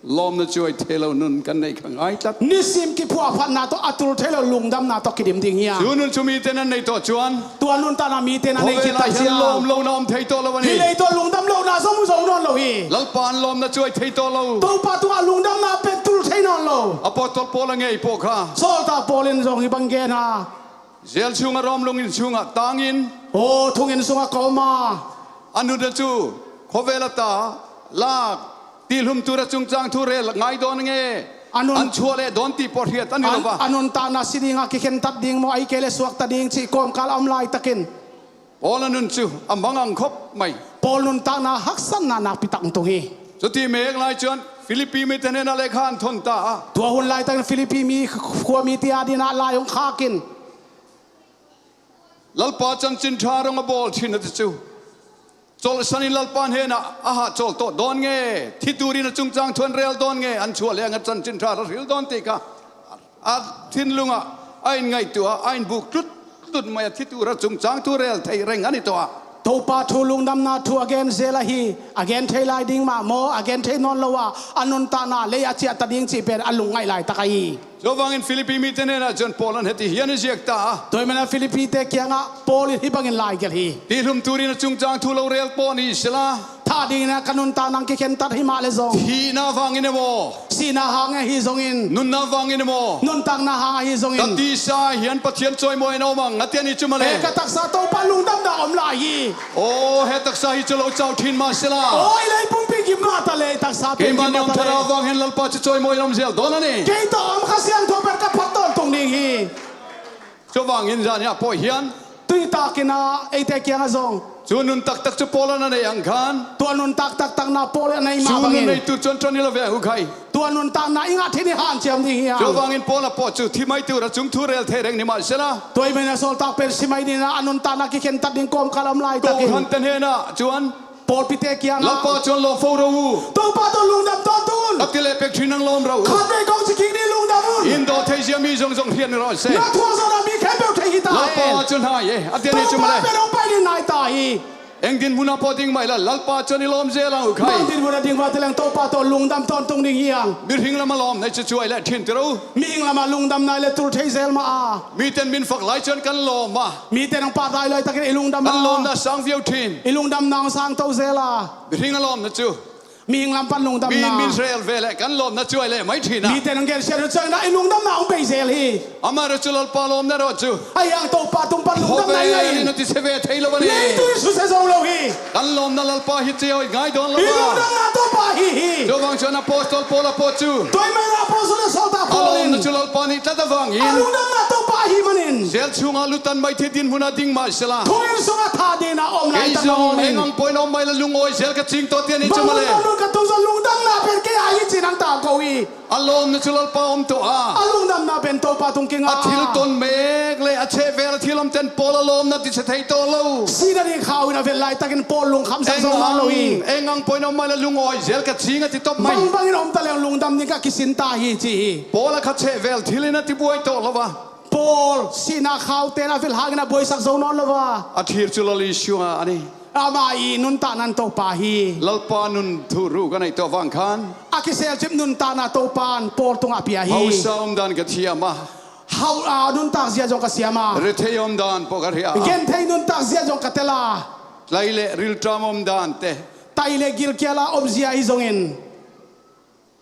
lawmna chuai thei lo nun kan neih kha ngai tlat. Nisim kiphuahphatna tawh a tul thei lo lungdamna tawh kidim ding hi a. Chu nun chu mite nan nei tawh chuan. Tua nun tana mite nan nei khit tak hian lawm lohna awm thei tawh lo a ni. Hi lei tawh lungdam lohna zawng zawng nawn lo hi. Lalpa an lawmna chuai thei tawh lo. Topa tungah lungdamna pen tul thei nawn lo. Apostol Paula ngei pawh kha. Sawltak Paul in zawng hi bang gen a. Zel chhunga rawm lung in chhungah tangin. Aw, thung in sungah ka awm a. A nutna chu khawvel ata lak, tihhlum tura chungchang thu rel ngai dawn nge. A nun- an chhuah leh dawn tih pawh hriat a ni lo va. A nuntakna si dinga kikhen tat ding maw, ahi kei leh suak ta ding cih kawmkal a awm lai takin. Paula nun chu a mangang khawp mai. Paul nuntakna haksatna nakpi tak hong tung hi. Chuti mek lai chuan Philippi mite hnenah lekha an thon ta a. Tua hun laitakin Philippi mi khuamite adingin lai hong khakin, Lalpa chanchin ṭha dong a bawl ṭhin a ti cu. Colhsanin Lalpa hnenah a hahcawl tawh dawn nge, thi turin a cungcang thu an rel dawn nge, an chuah leng a chanchin ṭha a hril dawn ti kha a thinlungah a in ngaihtuah a, a in buk tlutlut mai a, thi tur a cungcang thu rel thei reng an i tuah a. Topa thu lungdamna thu a gen zel ahi, a gen thei lai ding mah maw, a gen thei nawn lo a, a nuntakna lei a ciah ta ding cih pen a lungngaih laitak ahi. Tua vangin Philippi mite hnenah cun Paul in hiti hian i ziak ta a. Tua ahih manin Philippi-te kiangah Paul in hih bangin lai gelh hi. Tihlum turin a cungcang thu lo rel pawn hi sila. Thah dingin a ka nuntakna kikhentat hi mah le zong. Thihna vangin emaw. Sihna hang ahi zongin. Nunna vangin emaw. Nuntakna hang ahi zongin. Ka tisa hian Pathian cawimawi in a om ang a ti a ni cu mah le. He ka taksa Topa lungdamna om lai hi. Aw, he taksa hi cu lo cau ṭhin mah sila. Aw, i lei pumpi gim mah ta le, i taksa pen gim mah ta le. Keimah ni om thara vang hin Lalpa cu cawimawi in a om zel dawn a ni. Kei tawh a om Kha Siangtho pen ka phat tawntung ding hi. Cu vangin zan hi a pawh hian. Tuitakin a eite kiangah zong. Cu nun taktak cu Paul in a neih ang khan. Tua nun taktaktakna Paul in a neih mah bangin. Cu nun neitu cuan ṭan i la ve uh khai. Tua nuntakna i ngah theih ni hanciam ding hi a. Cu vangin Paul a pawh cu thi mai tur a cung thu rel thei reng ni mah sela. Tua ahih manin a sawltak pen si mai dingin a nuntakna kikhentat ding kawmkal a om laitakin. Kohran te hnenah cuan. Pawlpite kiangah. Lalpa cuan lawm fo ro uh. Topa tawh lungdam tawntung un. A ti leh pek ṭhin ang lawm ro uh. Khatvei kong ci kik ni lungdam un. In dawh thei zia mi zongzong hriat ni rawh se. Na thuak zawhna mi khempeuh thei hi ta hen. Lalpa cuan hai e. A ti a ni cu mah le. Topa pen hong pai ding nai ta hi. Eng dinhmun ah pawh ding mah i la, Lalpa cuan i lawm zel ang uh khai. Bang dinhmun ah ding mah te leng Topa tawh lungdam tawntung ding hi ang. Mihring lamah lawmna i cucuai le ṭhin ti ro. Mihring lamah lungdamna i le tul thei zel mah a. Mite in min fak lai cuan kan lawm a. Mite in hong pahtai laitakin i lungdamna. Kan lawmna sang viau ṭhin. I lungdamna hong sang to zel a. Mihring a lawmna cu. Mihring lam pan lungdamna. Min, min rel ve le kan lawmna cuai le mai ṭhin a. Mite in hong gensiat uh ciangin i lungdamna hong bei zel hi. Amah rawh cu Lalpa lawmna rawh cu. Ahi hang Topa tung pan lungdamna i ngei in. Khawvel in a ti se ve thei lo a ni. Leitung in susia zo lo hi. Kan lawmna Lalpa hi cio i ngai dawn lo a. I lungdamna Topa hi hi. Tua vang cuan Apostol Paul a pawh cu. Tua ahih manin Apostol le sawltak Paul in. A lawmna cu Lalpa nih tlat a vang in. A lungdamna Topa ahih manin. Zel chungah lutan mai thei dinhmun ah ding mah sela. Thonginn sungah thah dingin a om lai ta nawn in. Kei zong eng ang pawh in a om mai la lungawi zel ka cing tawh ti a ni cu mah le. Bang hun bang hun ka tung zong lungdamna pen kei ah hi ci-in hong tangko hi. A lawmna cu Lalpa om tawh a. A lungdamna pen Topa tung kingah. A thil ton mek le a cheh vel a thil om ten Paul a lawmna ti sia thei tawh lo. Sihna ding khau in a velh laitakin Paul lungkham sak zo nawn lo hi. Eng ang pawh in a om mai la lungawi zel ka cing a ti tawp mai. Bangbangin a om ta leng lungdam ding ka kisin ta hi ci hi. Paul a kha cheh vel thil in a ti buai tawh lo a. Paul sihna khaute in a velh hangin a buaisak zo nawn lo a. A thir cu Lal Jesuh a ni. Amah i nuntakna in Topa hi. Lalpa nun thuru ka neih tawh vang khan. A kiselcip nuntakna Topa in Paul tungah pia hi. Hausa omdan ka thiam a. Hau a nuntak zia zong ka siam a. Rethei omdan pawh ka hria a. Genthei nuntak zia zong ka tel a. Tlai le rilṭam omdan te. Tai le gilkial a om zia hi zongin.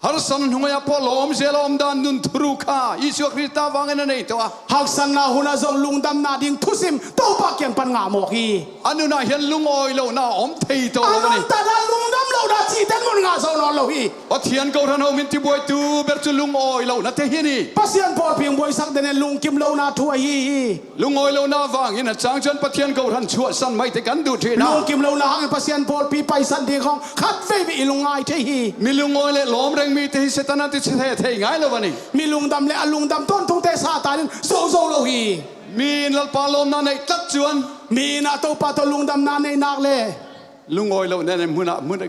Harsatna hnungah pawh lawm zel a omdan nun thuru kha Jesuh Khrista vangin a nei tawh a. Haksatna hunah zong lungdamna ding thusim Topa kiang pan ngah mawk hi. A nunah hian lungawi lohna a om thei tawh lo a ni. A nuntakna lungdam lohna cihte mun ngah zo nawn lo hi. Pathian kohhran ho min tibuaitu ber cu lungawi lohna te hi ni. Pasian pawlpi hong buaisak den in lungkim lohna thu ahi hi. Lungawi lohna vangin a cang chuan Pathian kohhran chhuahsan maite kan duh ṭhin a. Lungkim lohna hangin Pasian pawlpi paisan ding khawng khat veivei i lungngai thei hi. Mi lungawi le lawm reng mite hi Satan a ti thei, thei ngai lo a ni. Mi lungdam le a lungdam tawntungte Satan in zoh zo lo hi. Mi in Lalpa lawmna neih tlat chuan. Mi in a Topa tawh lungdamna neih nak le. Lungawi lohna nen hmunah hmun a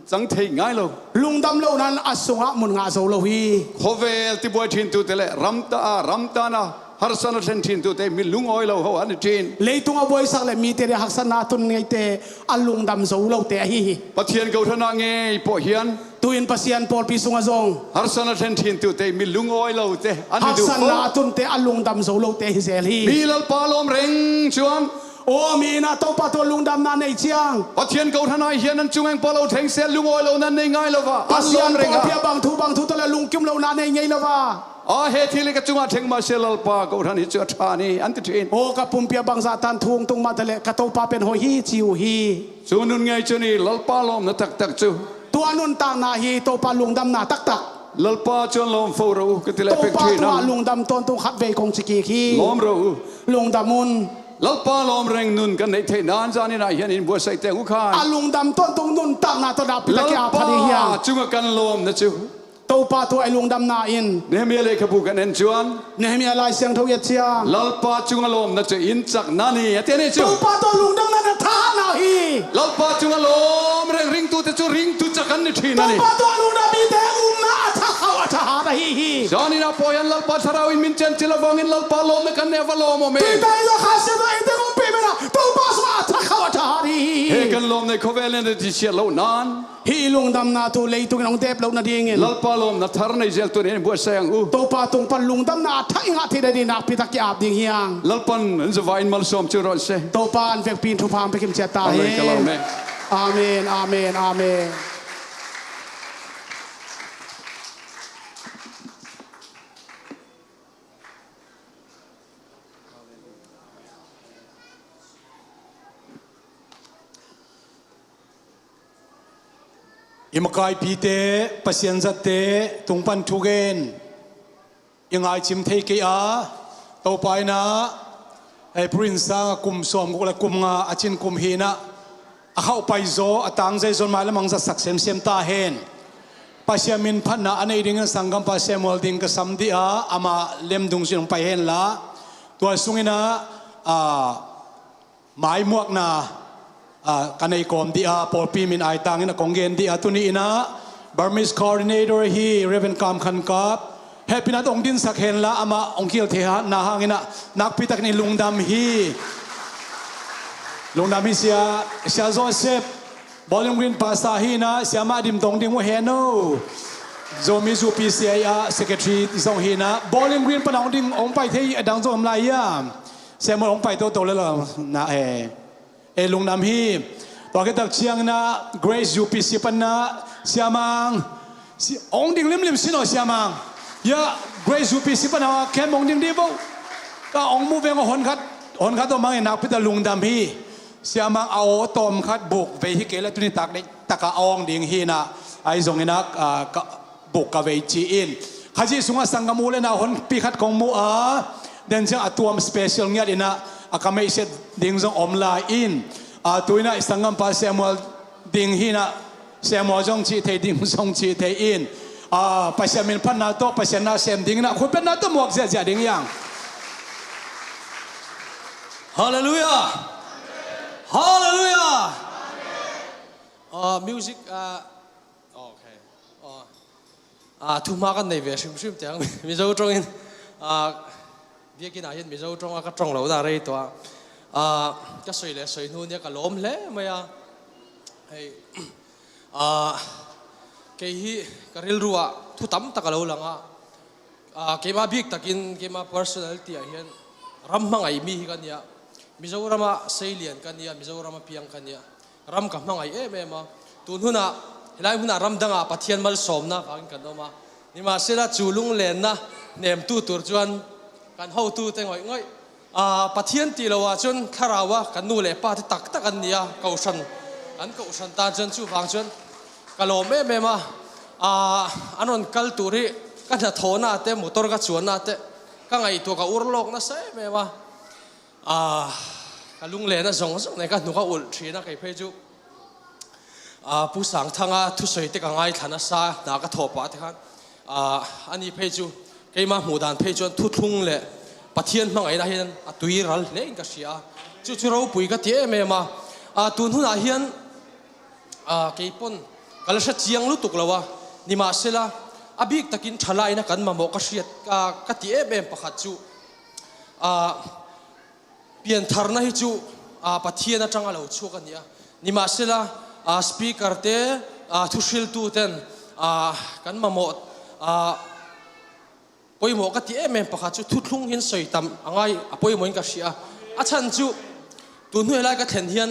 cang thei ngai lo. Lungdam lohna in a sungah mun ngah zo lo hi. Khawvel tibuai ṭhintute le ram ta a, ram tana harsatna thlen ṭhintute mi lungawi lo ho an i ṭhin. Leitung a buaisak le mite le haksatna a tun ngeite a lungdam zo lote ahi hi. Pathian kohhranah ngei pawh hian. Tuin Pasian pawlpi sungah zong. Harsatna thlen ṭhintute mi lungawi lote an i duh fo. Haksatna a tunte a lungdam zo lote hi zel hi. Mi Lalpa lawm reng chuan. Aw, mi in a Topa tawh lungdamna nei ciang. Pathian kohhranah hian an chung engpawh lo thleng sel lungawi lohna nei ngai lo va. An lawm reng a. Pasian pawlpi ah bang thu bang thu tawh le lungkim lohna nei ngei lo va. A he thil hi ka chungah thleng mah se Lalpa kohhran hi chu a ṭha ni an ti ṭhin. Aw, ka pumpi ah bangzah tan thu hong tung mah ta le ka Topa pen hoih hi ci uh hi. Chu nun ngei chu ni Lalpa lawmna taktak chu. Tua nuntakna hi Topa lungdamna taktak. Lalpa chuan lawm fo ro u ka ti leh pek ṭhin ang. Topa tungah lungdam tawntung khat vei kong ci kik hi. Lawm ro u. Lungdam un. Lalpa lawm reng nun kan neih theih nan zanin ah hian in buatsaih teng uh khan. A lungdam tawntung nuntakna tawh nakpi tak a pha ding hiam? Lalpa cungah kan lawmna cu. Topa tungah i lungdamna in. Nehemiah lehkhabu kan en chuan. Nehemiah Lai Siangtho i et ciang. Lalpa cungah lawmna cu in chakna ni a ti a nih chu. Topa tungah lungdamna na thahatna hi. Lalpa cungah lawm reng ringtute cu ringtu chak an ni ṭhin a ni. Topa tungah lungdam mite umna a thakhauh a thahat ahi hi. Zanin ah pawh hian Lalpa Thlarau in min chian chil avangin Lalpa lawmna kan nei a, va lawm awm e. Tui ta in lo kha sia ta in te kong pe mena Topa sungah a thakhauh a thahat hi. He kan lawmna hi khawvel in a ti siat loh nan. Hih i lungdamna tu leitungin hong dep loh nadingin. Lalpa lawmna thar nei zel tuan in buatsaih ang u. Topa tung pan lungdamna a thak i ngah theih nading nakpi tak ki ap ding hiang. Lalpan an zavaiin malsawm chu rawh se. Topa an vekpi in thupha hong pia kim ciat ta hen. Amen, ka lawm e. Amen, amen, amen. I makaipite, Pasian zatte tung pan thugen i ngaicim thei kei a, Topa in ah April in sang a kum sawmguk le kum nga a cin kum hi in ah a khauh pai zaw a tang zai zawn mai lam ang zatsak semsem ta hen. Pasian min phatna a neih dingin sanggampa Samuel ding ka sam dih a, amah lem dungzui in hong pai hen la. Tua sungin ah, a, maimuakna, a, ka nei kawm dih a, pawlpi min ai tangin a kong gen dih a, tuni in ah Burmese coordinator hi Reverend Kam Khan Kap, hehpihna tawh hong dinsak hen la, amah hong kil theihna hangin ah nakpi takin i lungdam hi. Lungdam hi sia, Sia Joseph, Bowling Green pastor hi in ah, siamah dim tawh hong ding uh hen aw. Zomi zu P C A ah secretary zong hi in ah, Bowling Green pan hong ding hong pai thei a dang zong om lai hiam? Samuel hong pai toto le lo na e. E lungdam hi. Tua khit tak ciangin ah Grace U P C pan ah Siamang. Si-, hong ding limlim sin aw Siamang. Ya, Grace U P C pan ah camp hong ding dih bo. Ka hong mu veng aw hon khat, hon khat aw mang e nakpi tak lungdam hi. Siamang a aw tawm khat buk vei hi kei le tuni tak dei taka a awng ding hi in ah. Ai zongin ah, ah, ka, buk ka vei ci in. Khazih sungah sanggam u le nau honpi khat kong mu a, den ciang a tuam special ngiat in ah, a ka meihset ding zong om lai in. A, tu in ah i sanggampa Samuel ding hi in ah, Samuel zong cih thei, ding zong cih thei in. A, Pasian min phatna tawh, Pasian na sem ding in ah, khutbetna tawh muak ziahziah ding hiang. Halleluiah. Halleluiah. A, music, a, okay. A, a, thuhma kan nei ve hrimhrim tiang Mizo ṭawngin, a, biakinn ah hian Mizo ṭawnga ka ṭawng lo dan rei tawh a. A, ka sawi leh sawi hnu nia ka lawm hle mai a. Hei, a, kei hi ka rilruah thu tam tak a lo lang a. A, keimah bik takin, keimah personality ah hian ram hmangaih mi hi ka nia. Mizorama seilian ka nia, Mizorama piang ka nia. Ram ka hmangaih em em a. Tun hunah, helai hunah ram dangah Pathian malsawmna vangin kan awm a. Nimahsela chu lunglenna hnemtu tur chuan kan hotute ngawih ngawih. A, Pathian tih lo ah chuan thlarau a kan nu leh pa te tak tak an ni a, kohhran, kan kohhran tan chuan chuvang chuan ka lawm em em a. A, an rawn kal tur hi ka hnathawhna te, motor ka chuanna te, ka ngaihtuah ka urlawk nasa em em a. A, ka lunglenna zawng zawng nen ka hnuk a ulh ṭhin a, kei phei chu. A, Pu Sangthanga thusawi te ka ngaithla nasa, hna ka thawh pah te khan, a, ani phei chu keima hmuh dan phei chuan thuthlung leh Pathian hmangaihna hian a tui ral hle in ka hria a. Chu chu ropui ka ti em em a. A, tun hunah hian, a, kei pawn ka la hre chiang lutuk lo a, nimahsela a bik takin ṭhalaina kan mamawh ka hriat, a, ka ti em em pakhat chu, a, piantharna hi chu, a, Pathian aṭanga lo chhuak a ni a. Nimahsela, a, speaker te, a, thuhriltu ten, a, kan mamawh, a, pawimawh ka ti em em pakhat chu thuthlung hian sawi tam a ngai, a pawimawhin ka hria a. A chhan chu, tun hnuai lai ka thlen hian,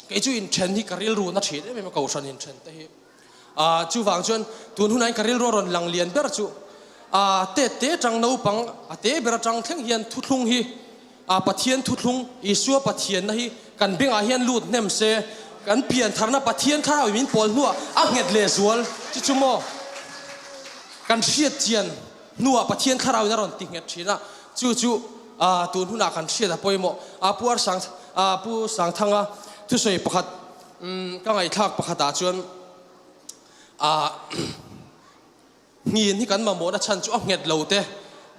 kei chu inṭhen hi ka rilru na ṭhin em em a, kohhran inṭhen te hi. A, chuvang chuan tun hunah hian ka rilru a rawn lang lian ber chu, a, te te aṭang naupang, a te ber aṭang thleng hian thuthlung hi, a, Pathian thuthlung, Isua Pathianna hi kan bengah hian lut hnem se, kan piantharna Pathian Thlarau in min pawl hnuah a nghet leh zual chu chu maw? Kan hriat chian hnuah Pathian Thlarau in a rawn ti nghet ṭhin a, chu chu, a, tun hunah kan hriat a pawimawh. A, Pu Ar Sang, a, Pu Sang Thanga thusawi pakhat, um, ka ngaihthlak pakhatah chuan, a, ngin hi kan mamawhna chhan chu a nghet lo te,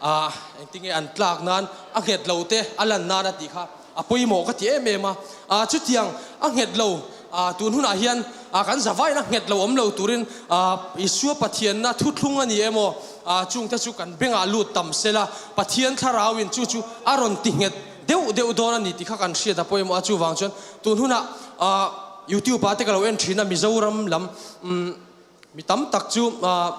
a, engtin nge an tlak nan, a nghet lo te a lan nan a tih kha a pawimawh ka ti em em a. A, chutiang a nghet lo, a, tun hunah hian, a, kan zavaiin a nghet lo awm lo turin, a, Isua Pathianna thuthlung a ni emaw, a, chungte chu kan bengah lut tam sela, Pathian thlarauin chu chu a rawn ti nghet deuh deuh dawn a ni tih kha kan hriat a pawimawh a. Chuvang chuan tun hunah, a, YouTube-ah te ka lo en ṭhin a, Mizoram lam, um, mi tam tak chu, a,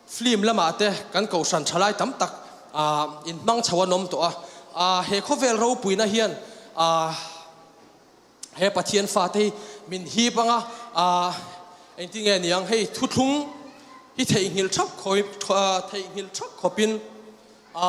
film lamah te kan kohhran ṭhalai tam tak, a, inhmang chho an awm tawh a. A, he khawvel ropuina hian, a, he Pathian fate hi min hip anga, a, engtin nge ni ang, hei thuthlung hi theihnghilh thak khawp, a, theihnghilh thak khawpin, a,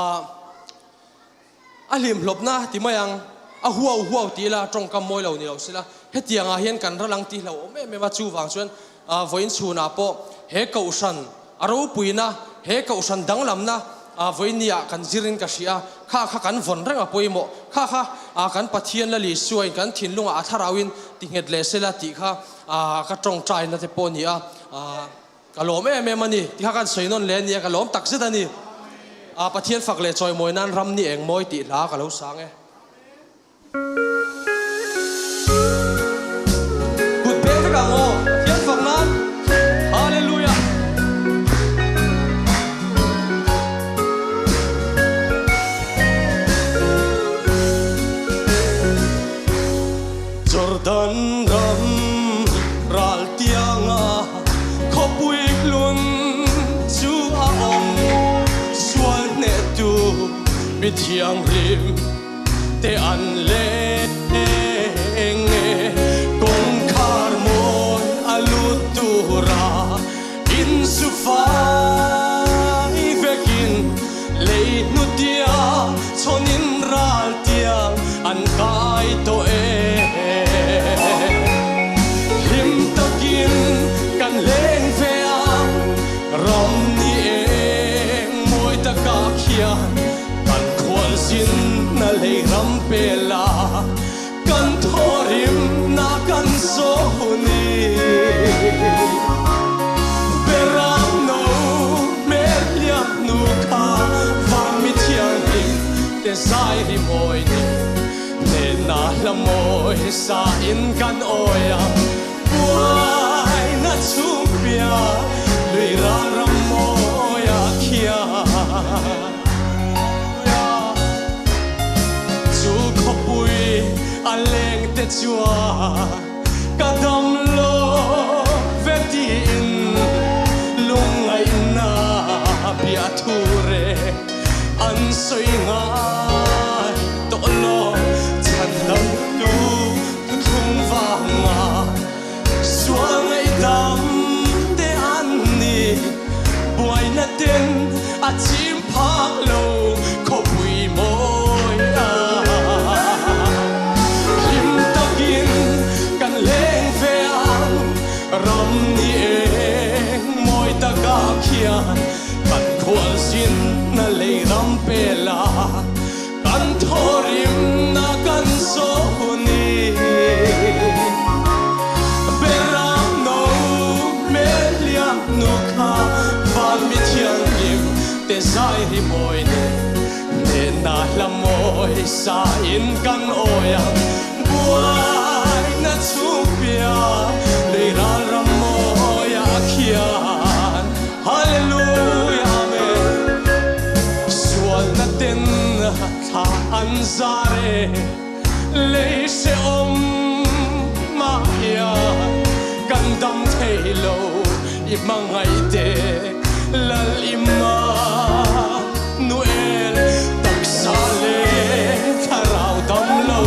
a hlimhlawpna ti mai ang, a huau huau ti ila ṭawngkam mawi lo ni lo sela, hetiangah hian kan ral ang ti hlauh awm em em a. Chuvang chuan, a, vawiin chhunah pawh he kohhran a ropuina, he kohhran danglamna, a, vawiin niah kan zirin ka hria a, kha kha kan vawn reng a pawimawh, kha kha, a, kan Pathian Lal Isuain kan thinlungah a thlarauin ti nghet leh sela tih kha, a, ka ṭawngṭaina te pawh ni a, a, ka lawm em em a ni, ti kha kan sawi nawn leh a ni a, ka lawm tak zet a ni. A, Pathian fak leh chawimawi nan ram ni eng mawi tih hla ka lo sang e. Kut beng vek ang aw, Pathian fak nan. Hallelujah. Jordan ram ral tianga khawpui hlun chu a awm, sual hnehtu mi thianghlim te an leng e, kawngkhar mawi a lut tura insufai vekin, lei hnutia chhawnin ral tiang an kai tawh e. Hlim takin kan leng ve ang, ram ni eng mawi takah khian kan khualzinna lei ram pela kan thawhrimna kan zawh ni. Beram no hmel hliam hnu kha, van mi thianghlim te zai rimawi ni. Hnehna hlamawi sa in kan awi ang, buaina chhung piah lui ral ram mawi ah khian. Chu khawpui a lengte chuan ka dam lo ve tiin lungngaihna biah thu reng an sawi ngai tawh lo. Chhandamtu thuthlung vanga sual ngaihdam te an ni, buaina ten a chim phak lo khawpui mawi a. Hlim takin kan leng ve ang, ram ni eng mawi takah khian kan khualzinna lei ram pela kan thawhrimna kan zawh ni. Beram no hmel hliam hnu kha, van mi thianghlim te zai rimawi ni. Hnehna hlamawi sa in kan awi ang, buaina chhung piah lui ral ram mawi ah khian. Hallelujah, amen. Sualna ten thla an zar e, lei hrehawm mah hian kan dam thei lo i hmangaihte, Lal Immanuel, taksa leh thlarau dam lo,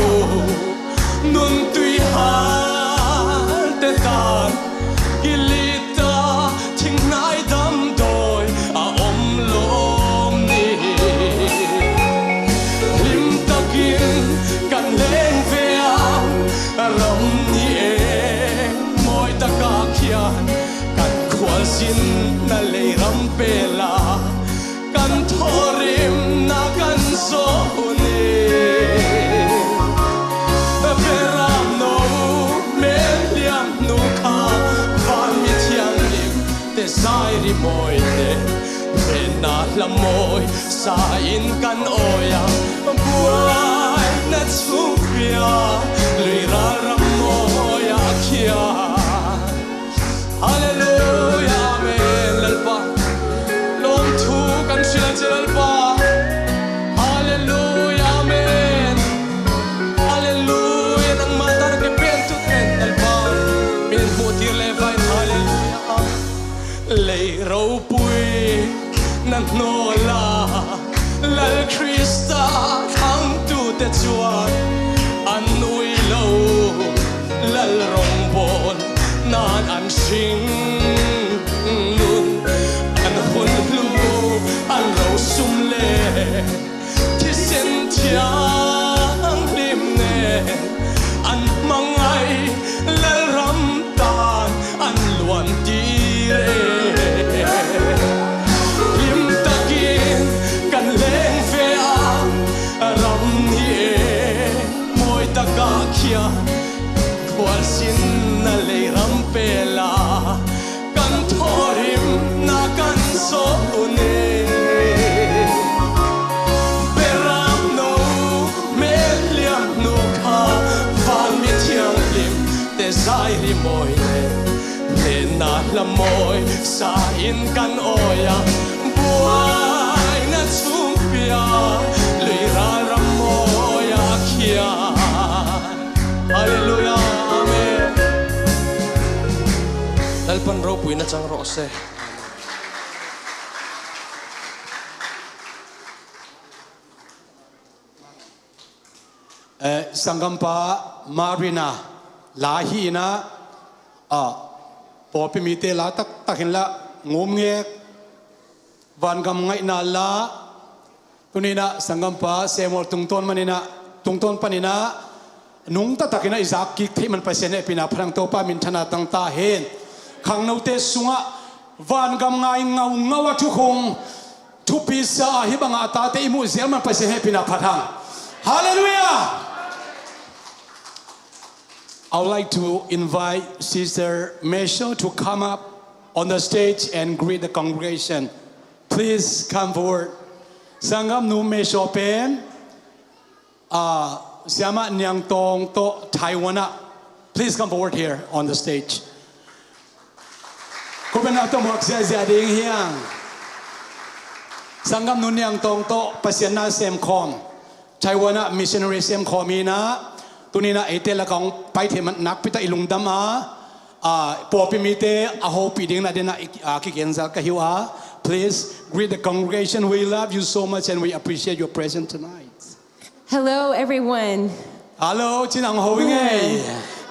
nun tuihal te tan kilita thinghnai damdawi a awm lawm ni. Hlim takin kan leng ve ang, ram ni eng mawi takah khian kan khualzinna lei Lam mawi sa in kan awi a, buaina chung pia, lei ralram mawi a khia. Halleluia, amen. Lalpa, lawmthu kan hril a ci Lalpa. Halleluia, amen. Halleluia, nangmah tan a kipen tu ten Lalpa, min hmuh tir le vai. Halleluia. Lei ropui na hnawl a, Lal Krista thangtute chuan an ui lo. Lal rawngbawl nan an hring nun, an hun hlu, an ro sum le thisen thianghlim nen an hmangaih, Lalram tan an luantir e. Hlim takin kan leng ve a, ram ni e, mawi takah khian khualzinna lei ram pela kan thawhrimna kan zawh ni. Beram no, hmel liam hnu kha, vanmi thianghlimte zairi mawi le hnehna hla mawi sa in kan awi a, buaina chung pia, lei ralram mawi a khia. Halleluia, amen. Lalpan ropuina chang rawh se. Eh, sanggampa Marina la hi ina, ah, pawlpi mite la taktak in la ngum ngek, vangam ngaihna la, tuni ina sanggampa Samuel tungtawn man ina, tungtawn pan ina, nungta tak ina i zak kik theih man Pasian hehpihna phat hang, Topa min thana tang ta hen. Khangnote sungah vangam ngai ngaungau a thukhung thupi sa a, hih banga a tate i muh zel man Pasian hehpihna phat hang. Halleluia! I would like to invite Sister Mesho to come up on the stage and greet the congregation. Please come forward. Sanggamnu Mesho pen, ah, Siamah Niangtawng tawh Taiwan ah. Please come forward here on the stage. Khawpin a tawh muak ziahziah ding hiang. Sanggamnu Niangtawng tawh Pasian na semkhawm, Taiwan ah missionary semkhawm ina, tuni ina eite lakah hong pai theih man nakpi tak i lungdam a, ah, pawlpi mite a hopih ding na dena, ah, kigenzal ka hi uh a. Please greet the congregation. We love you so much and we appreciate your presence tonight. Hello, everyone. Hello, cin ang ho i ngei.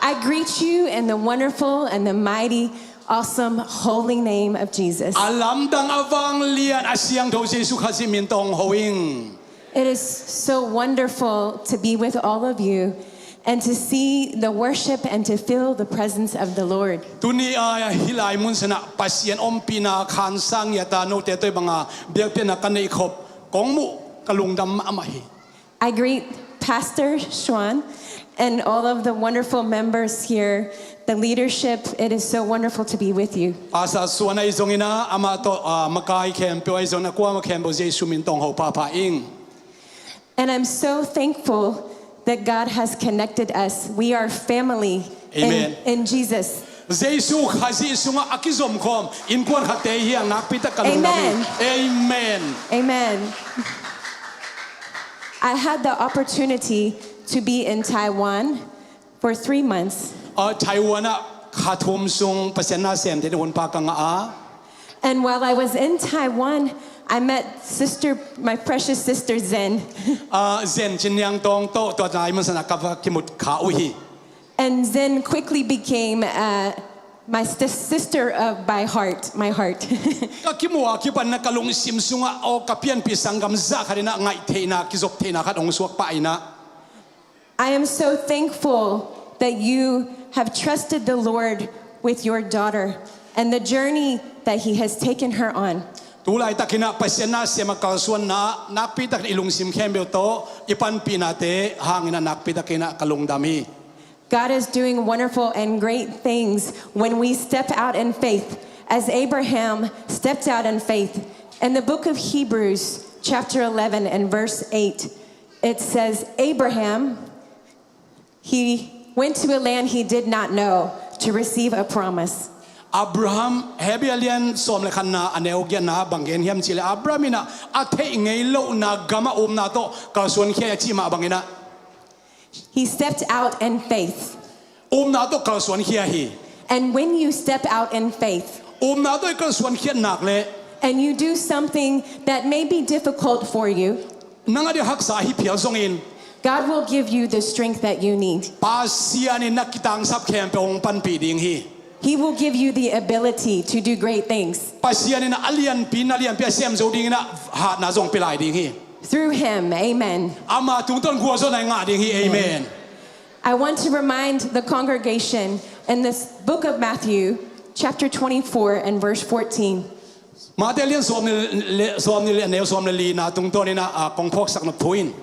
I greet you in the wonderful and the mighty, awesome, holy name of Jesus. A lamdang, a vanglian, a siangtho Jesu Khazih min tawh ang ho ing. It is so wonderful to be with all of you and to see the worship and to feel the presence of the Lord. Tuni a hih lai mun sanah Pasian ompihna khan sang ngiat a, note tawh i banga biakpiakna ka neih khop kong muh ka lungdam mahmah hi. I greet Pastor Xuan and all of the wonderful members here, the leadership. It is so wonderful to be with you. Pastor Xuan ahi zongin a, amah tawh, ah, makai khempeuh ahi zongin a, kuamah khempeuh Jesu min tawh ang ho phapha ing. And I'm so thankful that God has connected us. We are family in, Amen. In Jesus. Jesu Khazih sungah a kizomkhawm innkuan khatte hi a, nakpi tak ka lungdam hi. Amen. Amen. Amen. I had the opportunity to be in Taiwan for three months. Ah, Taiwan ah kha thum sung Pasian na sem theih hun pha ka ngah a. And while I was in Taiwan, I met sister, my precious sister Zen. Ah, Zen Cin Niangtawng tawh tua lai mun sanah ka va kimu kha uh hi. And Zen quickly became, uh, my sis-, sister, uh, by heart, my heart. Ka kimu a kipan na ka lungsim sungah, aw, ka pianpih sanggam zah khat in a ngaih theihna, kizop theihna khat hong suak pah in a. I am so thankful that you have trusted the Lord with your daughter and the journey that He has taken her on. Tu laitak in a Pasian na sem a kalsuanna nakpi takin i lungsim khempeuh tawh i panpihnate hangin a nakpi takin a ka lungdam hi. God is doing wonderful and great things when we step out in faith, as Abraham stepped out in faith. In the book of Hebrews, chapter eleven and verse eight, it says, Abraham, he went to a land he did not know to receive a promise. Abraham, Hebru a lian sawm le khatna a neu giatna bang gen hiam cih leh Abraham in ah a theih ngei lohna gam ah upna tawh kalsuan khia a cih mah bangin ah He stepped out in faith. Upna tawh kalsuan khia hi. And when you step out in faith, Upna tawh i kalsuan khiat nak leh and you do something that may be difficult for you, nang a diak haksa ahi phial zongin God will give you the strength that you need. Pasian in na kitangsap khempeuh hong panpih ding hi. He will give you the ability to do great things. Pasian in a lianpi, na lianpi a sem zo dingin ah hatna zong pia lai ding hi. Through him, amen. Ama tungtawn gualzawhna i ngah ding hi. Amen. I want to remind the congregation in this book of Matthew, chapter twenty-four and verse fourteen. Mate lian sawm ni le, sawm ni le neu sawm le lina tungtawn in ah, ah, kong phawksak nop thu in.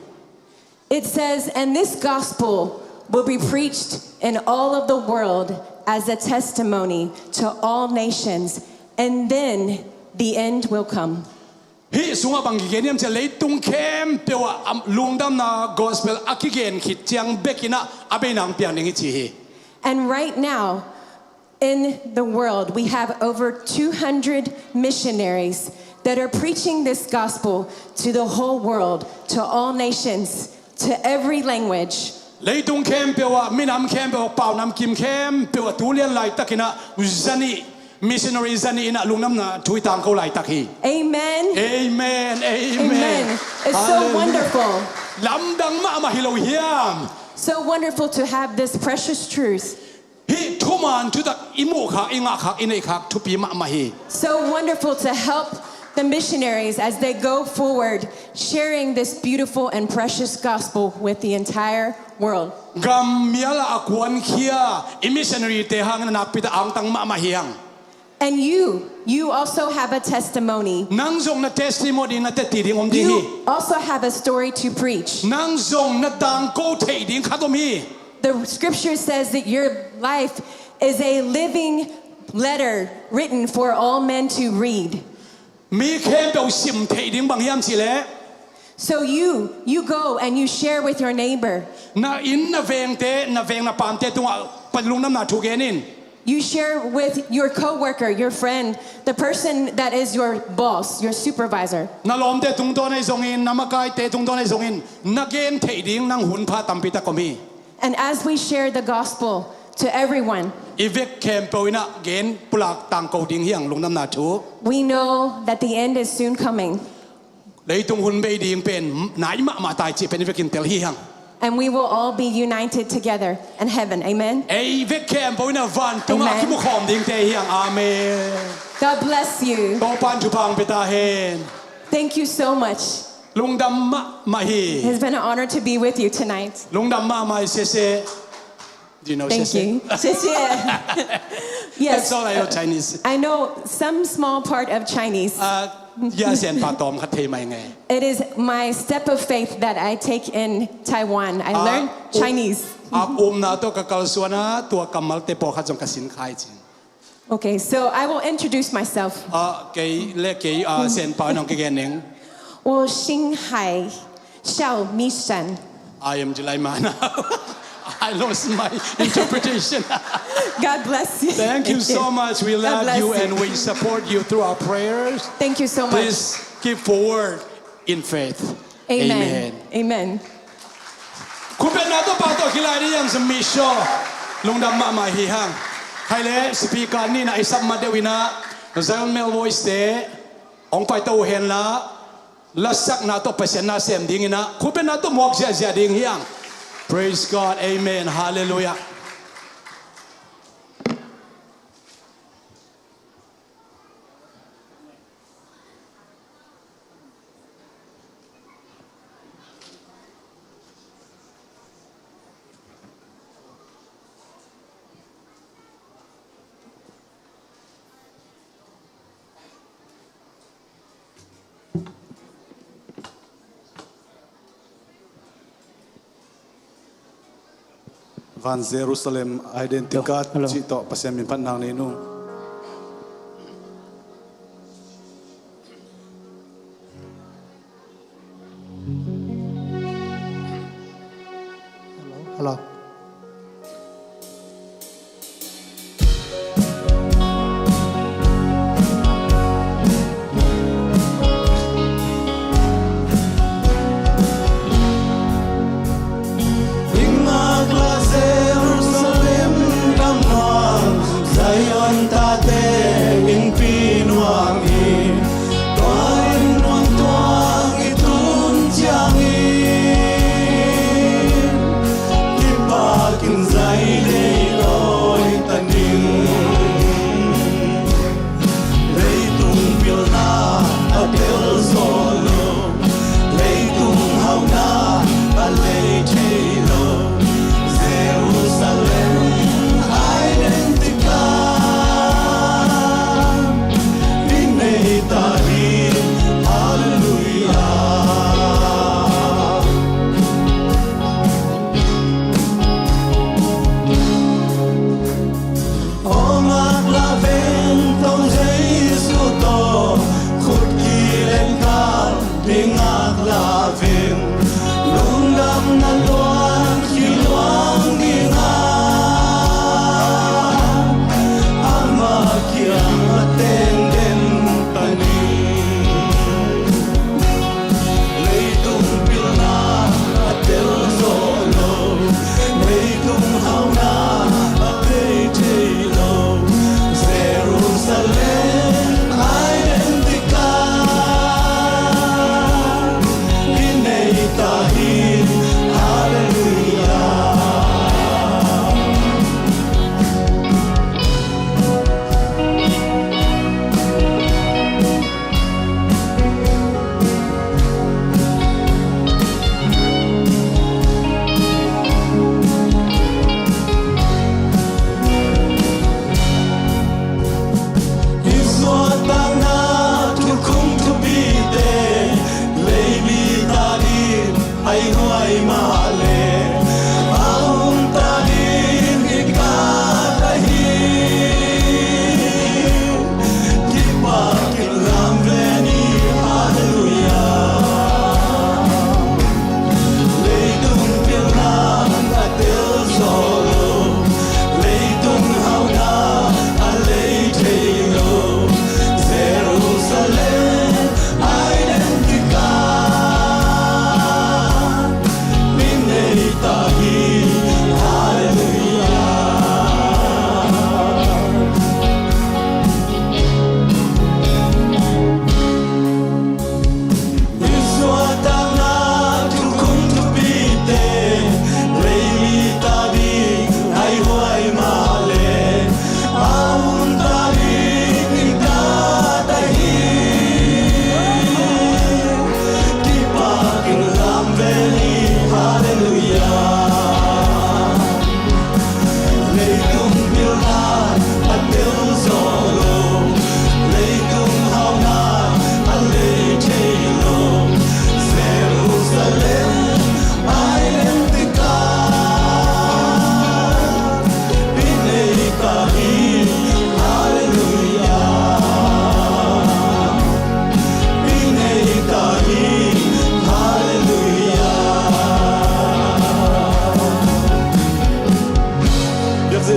It says, "And this gospel will be preached in all of the world as a testimony to all nations, and then the end will come." Hih sungah bang kigen hiam cih leh leitung khempeuh ah, am, lungdamna gospel a kigen khit ciang bekin ah a beina hong piang ding hi ci hi. And right now, in the world, we have over two hundred missionaries that are preaching this gospel to the whole world, to all nations, to every language. Leitung khempeuh ah, minam khempeuh ah, pau namkim khempeuh ah, tu lian laitakin ah zanih, missionary zanih in ah lungdamna thu i tangko laitak hi. Amen. Amen. Amen. Amen. It's so wonderful. Lamdang mahmah hi lo hiam? So wonderful to have this precious truth. Hih thuman thutak i muhkhak, i ngahkhak, i neihkhak thupi mahmah hi. So wonderful to help the missionaries as they go forward, sharing this beautiful and precious gospel with the entire world. Gam mial ah a kuankhia i missionary te hangin a nakpi tak angtang mahmah hi hang. And you, you also have a testimony. Nang zong na testimony, na teci ding om ding hi. You also have a story to preach. Nang zong na tangko theih ding khat om hi. The scripture says that your life is a living letter written for all men to read. Mi khempeuh sim theih ding bang hiam cih leh. So you, you go and you share with your neighbor. Na inn na vengte, na veng na paamte tungah pan lungdamna thu gen in. You share with your co-worker, your friend, the person that is your boss, your supervisor. Na lawmte tungtawn ahi zongin, na makaite tungtawn ahi zongin, na gen theih ding nang hun pha tampi tak om hi. And as we share the gospel to everyone, i vek khempeuh in ah gen pulak tangko ding hi hang lungdamna thu. We know that the end is soon coming. Leitung hun bei ding pen nai mahmah tai cih pen i vekin tel hi hang. And we will all be united together in heaven. Amen. Ei vek khempeuh in ah vantungah kimukhawm dingte hi hang. Amen. God bless you. Topa'n thupha hong pia ta hen. Thank you so much. Lungdam mahmah hi. It has been an honor to be with you tonight. Lungdam mahmah hi, sese. Do you know sese? Thank you. Sese. Yes. That's all I know Chinese. I know some small part of Chinese. Ah, ya, Senpa tawm khat thei mai ngei. It is my step of faith that I take in Taiwan. I learn Chinese. Ah, upna tawh ka kalsuan a, tua kammalte pawlkhat zong ka sin kha hi cin. Okay, so I will introduce myself. Ah, kei le kei, ah, Senpa nong kigen ning. 我姓海，叫米山。 I am Julaimana. I lost my interpretation. God bless you. Thank you so much. We love you and we support you through our prayers. Thank you so much. Please keep forward in faith. Amen. Amen. Amen. Khutbetna tawh pau tawh kilai ding hiam, Miss Shaw. Lungdam mahmah hi hang. Khai le speaker nihna i sap ma deuh in ah, Zion Male Voice te hong paito uh hen la, lasakna tawh Pasian na sem ding in ah, khutbetna tawh muak ziahziah ding hi hang. Praise God. Amen. Hallelujah. Van Jerusalem Identity Card cih tawh Pasian min phatna nei nu.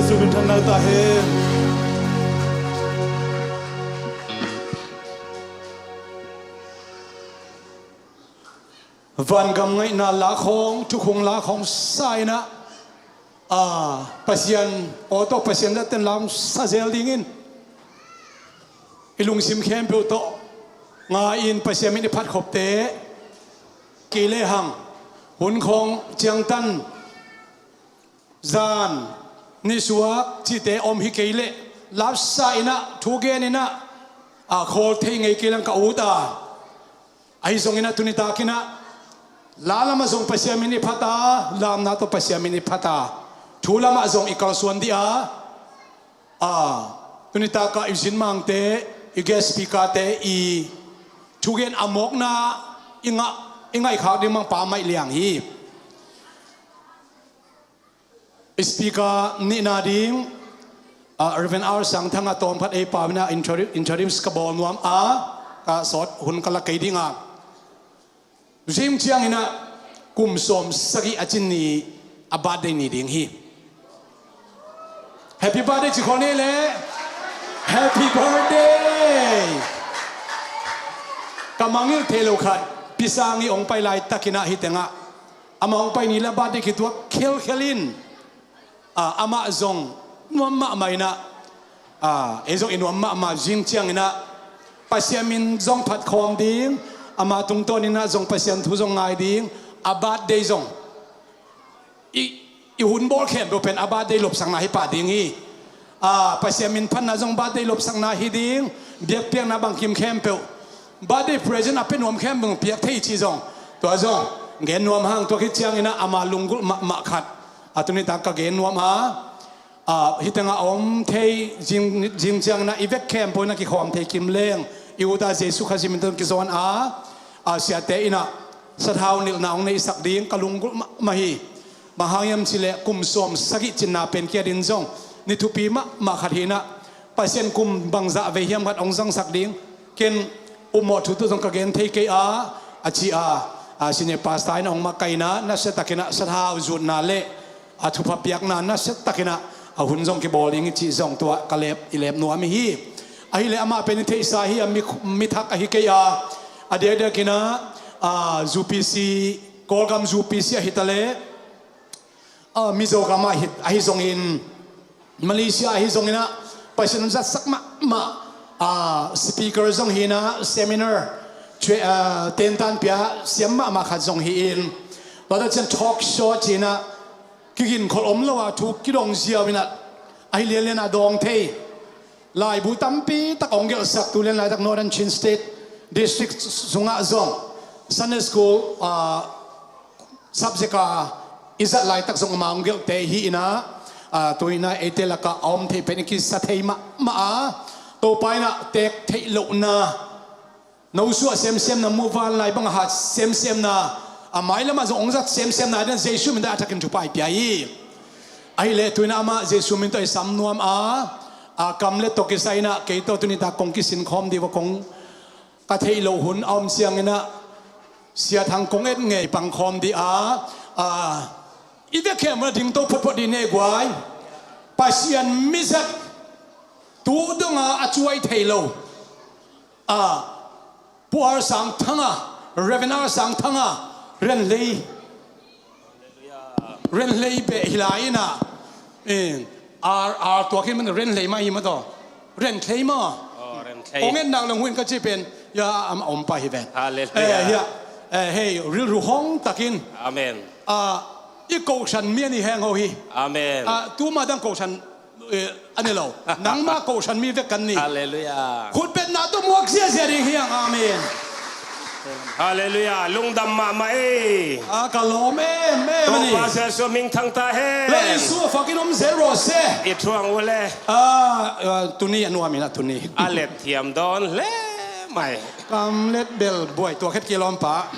Suminthan lai ta hen. Vangam ngaihna la khawng, thukhung la khawng sa inah, a, Pasian aw tawh Pasian zaten la hong sa zel dingin i lungsim khempeuh tawh ngai-in Pasian min i phatkhopte kei lehang hun khawng ciangtan zan nisuak cihte om hi kei leh lapsa inah thu gen inah, a, khawl thei ngei kei lang ka ut a. Ahi zong inah tuni tak inah la lamah zong Pasian min i phat a, lamna tawh Pasian min i phat a, thu lamah zong i kalsuan dih a, a, tuni tak ah i zinmangte, i guest speaker-te i thugen a mawkna i ngah, i ngaihkhak ding mangpa maih liang hi. Speaker nihna ding, ah, Reverend R Sangthang a tawm khat ei pau inah introdu-, introduce ka bawl nuam a, ka sawt hun ka la kei ding a. Zing ciang inah kum sawm sagih a cin ni a birthday ni ding hi. Happy birthday ci khol ni le. Happy birthday. Ka mangngilh thei lo khat, Pi Sang i hong pai laitak inah hih tengah ama hong pai ni le birthday kituak khelkhel in, a, amah zong nuam mahmah inah, a, ei zong i nuam mahmah zing ciang inah Pasian min zong phatkhawm ding, ama tungtawn inah zong Pasian thu zong ngai ding, a birthday zong i, i hun bawl khempeuh pen a birthday lopsakna hi pah ding hi. A, Pasian min phatna zong birthday lopsakna hi ding, biakpiakna bangkim khempeuh, birthday present a pia nuam khempeuh piak thei cih zong, tua zong gen nuam hang. Tua khit ciang inah ama lunggulh mahmah khat, a, tuni tak ka gen nuam a, a, hih tengah a om thei zing, zing ciang inah i vek khempeuh inah kikhawm thei kim leng i ut a, Jesu Khazih min tawh kizawn a, a, siate inah sathau nilhna hong neihsak ding ka lunggulh mahmah hi. Bang hang hiam cih leh kum sawm sagih cinna pen kiat in zong ni thupi mahmah khat hi inah, Pasian kum bangzah vei hiam khat hong zangsak ding, ken upmawh thu tawh zong ka gen thei kei a, a ci a, a, senior pastor inah hong makaih inah nasia tak inah sathau zutna le, a, thupha piakna nasia tak inah a hun zong kibawl ding hi cih zong tua ka lep, i lep nuam hi. Ahih leh amah pen i theihsa hi a, mi, mi thak ahi kei a, a diakdiak inah, a, U P C, Kawlgam U P C ahi ta leh, a, Mizo gam ah ahi, ahi zongin, Malaysia ahi zong inah Pasian zatsak mahmah, a, speaker zong hi inah, seminar, tre-, a, tentan pia siam mahmah khat zong hi in, tua tak ciang talk show ci inah kiginkhol om lo a thu kidong ziau inah, ahi lianlian a dawng thei laibu tampi tak hong gelhsak, tu lian laitak Northern Chin State District sungah zong Sunday School, a, subject a i zat laitak zong ama hong gelhte hi inah, a, tu inah eite lakah a om thei pen i kisa thei mahmah a, Topa inah teek theih lohna, nosuah semsemna, muvanlai bang a hat semsemna, a mailamah zong hong zat semsemna ding Jesu min tawh a thakin thupha i pia hi. Ahih leh tu inah amah Jesu min tawh i sam nuam a, a, kam le tawh kisai inah kei tawh tuni tak kong kisin khawm dih va kong ka theih loh hun a om ciang inah Sia Thang kong et ngei pang khawm dih a, a, i vek khempeuh inah dingto photphot dih ne guai. Pasian mizat tu dong a, a cuai thei lo, a, Pu R Sangthang a, Reverend R Sangthang a, ren lei, ren lei beh hi lai inah, eh, R, R tuak hi man, ren lei mah hi mah tawh. Ren lei mah. Oh, ren lei. Hong en nak leng hun ka ci pen, ya, am, om pah hi ven. Hallelujah. Eh, ya, eh, hei, rilru hong takin. Amen. Ah, i kohhran mi a ni heng ho hi. Amen. Ah, tu ma dang kohhran, eh, a ni lo. Nangma kohhran mi vek kan ni. Hallelujah. Khutbetna tawh muak ziahziah ding hi hang. Amen. Hallelujah. Lungdam mahmah ei. Ah, ka lawm em em a ni. Topa Jesu min thang ta hen. Lei Jesu a fakin om zel rawh se. I thuang uh le. Ah, ah, tuni a nuam inah tuni. A let thiam dawn hle mai. Kam let bel buai tua khet kei lawm pa.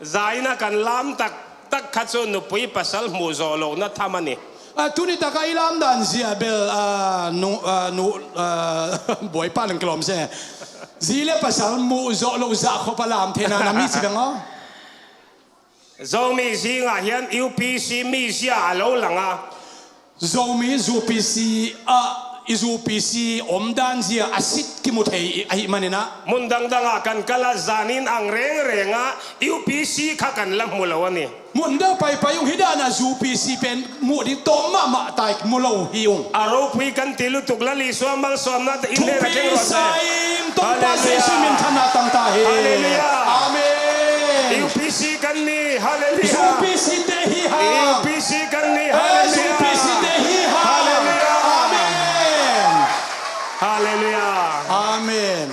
Za inah kan lam tak tak khat cu nupui pasal hmuh zawh lohna tham a ni. Ah, tuni takah i lam dan zia bel, ah, nu, ah, nu, ah, buaipa leng kilawm se. Zi le pasal muh zawh loh zah khop a lam theihna na mi ci dang aw. Zomi zingah hian U P C mizia a lo lang a. Zomi U P C ah i U P C omdan zia a sit kimu thei ahih manin ah, mun dangdang ah kan kal a, zanin ang rengreng ah U P C kha kan la mu lo a ni. Mun dang paipai ung, hih dan a U P C pen muh ding tawm mahmah tai, mu lo hi ung. A ropui kan ti lutuk, Lal Isua malsawmna te in hnen a keng rawh se. Thupi sa ing, Topa Jesu min thanna tang ta hi. Halleluiah. Amen. U P C kan ni. Halleluiah. U P C te hi hang. U P C kan ni. Halleluiah. U P C te hi hang. Halleluiah. Amen. Halleluiah. Amen.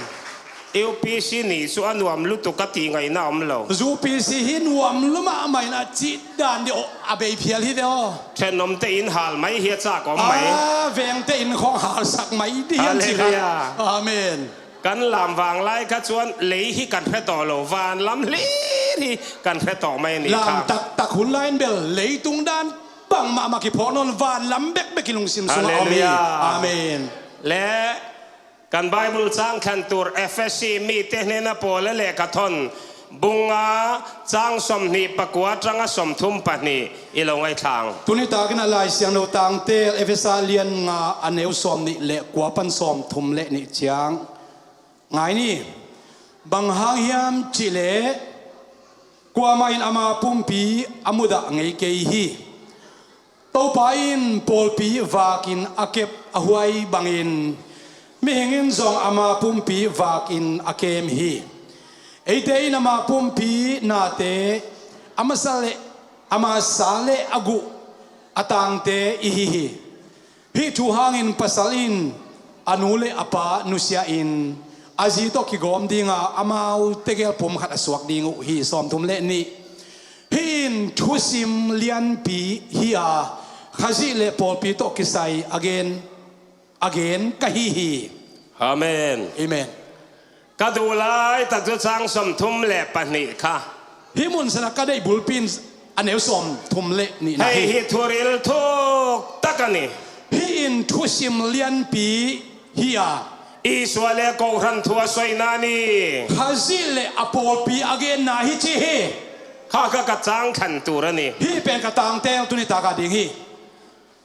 U P C ni cu a nuam lutuk a ti ngaihna om lo. U P C hi nuam lua mahmah in a cih dan dih a bei phial hi ve aw. Ṭhenawmte in hal mai hi a, cak om mai. A vengte in khawng halsak mai dih hiam cih kha. Halleluiah. Amen. Kan lam vang lai kha chuan lei hi kan hre tawh lo, van lam hlir hi kan hre tawh mai a ni kha. Lam taktak hun lai in bel leitung dan bang mahmah kiphawk nawn, van lam bekbek i lungsim sungah a om hi. Halleluiah. Amen. Le Kan Bible chang thlan tur Efesi mite hnena Paula lehkhathawn bung nga chang sawmhnih pakua aṭanga sawmthum pahnih i lo ngaihthlang. Tuni takin a Lai Siangtho tangtel Efesa lian nga a neu sawmhnih leh kua pan sawmthum leh nih ciang. Ngai ni, bang hang hiam cihleh kuamah in ama pumpi a mudah ngei kei hi. Topa in pawlpi vakin a kep a huai bangin mihing in zong ama pumpi vakin a kem hi. Eite in ama pumpi nate a masa le, a masa le a guh a tangte i hi hi. Hih thu hangin pasal in a nu le a pa nusia in a zi tawh kigawm dinga amau tegel pum khat a suak ding uh hi. Sawmthum le nih. Hih in thusim lianpi hi a, Khazih le pawlpi tawh kisai a gen, a gen ka hi hi. Amen. Amen. Ka duh lai tak chu chang sawmthum le pahnih kha. Hih mun sana ka deih bulpi in a neu sawmthum le nihna hi. Hei hi thuril thuk tak a ni. Hih in thusim lianpi hi a, Isua le kohran thu a sawina ni. Khazih le a pawlpi a genna hi ci hi. Kha kha ka chang thlan tur a ni. Hih pen ka tangtel tuni taka ding hi.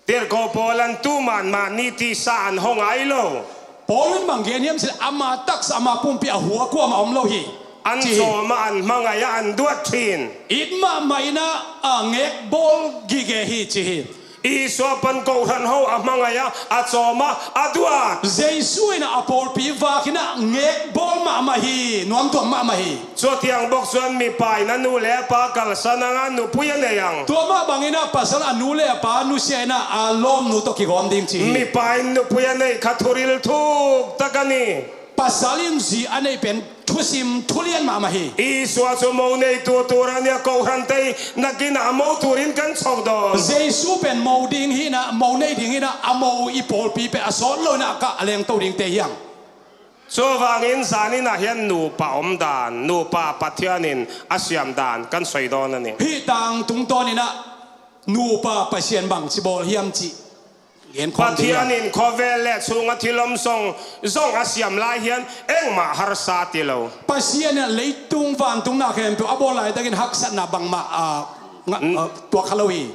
Tirhkoh Paul an tuman mahni tisa an hong ai lo. Paul in bang gen hiam cih leh ama taksa ama pumpi a hua kuamah om lo hi. An cawm a, an hmangai a, an duat ṭhin. It mahmah in a ngekbawl gige hi ci hi. Isua pan kohran ho a hmangai a, a cawm a, a duat. Jesu in a pawlpi vak in a ngekbawl mahmah hi, nuamtuam mahmah hi. Chutiang bawk chuan mipa in a nu leh a pa kalsan ang a, nupui a nei ang. Tua mah bangin a pasal a nu leh a pa nusia in a, a lawmnu tawh kigawm ding ci hi. Mipa in nupui a neih kha thuril thuk tak a ni. Pasal in zi a neih pen thusim thulian mahmah hi. Isua chu mo neitu tur a nia, kohrante nakin a mo turin kan chho dawn. Jesu pen mo ding hi in a, mo nei ding hi in a, a mo i pawlpi pen a sawt lo in a, a kah a lengto dingte hi ang. Chuvangin zanin ah hian nupa awm dan, nupa Pathianin a siam dan kan sawi dawn a ni. Hih tang tungtawnin ah nupa Pasian bang ci bawl hiam cih gen khawm ding hiam? Pathianin khawvel leh chhunga thil awm zawng zawng a siam lai hian engmah harsa ti lo. Pasian in leitung vantung na khempeuh a bawl lai takin haksatna bangmah a, nga-, a tuak kha lo hi.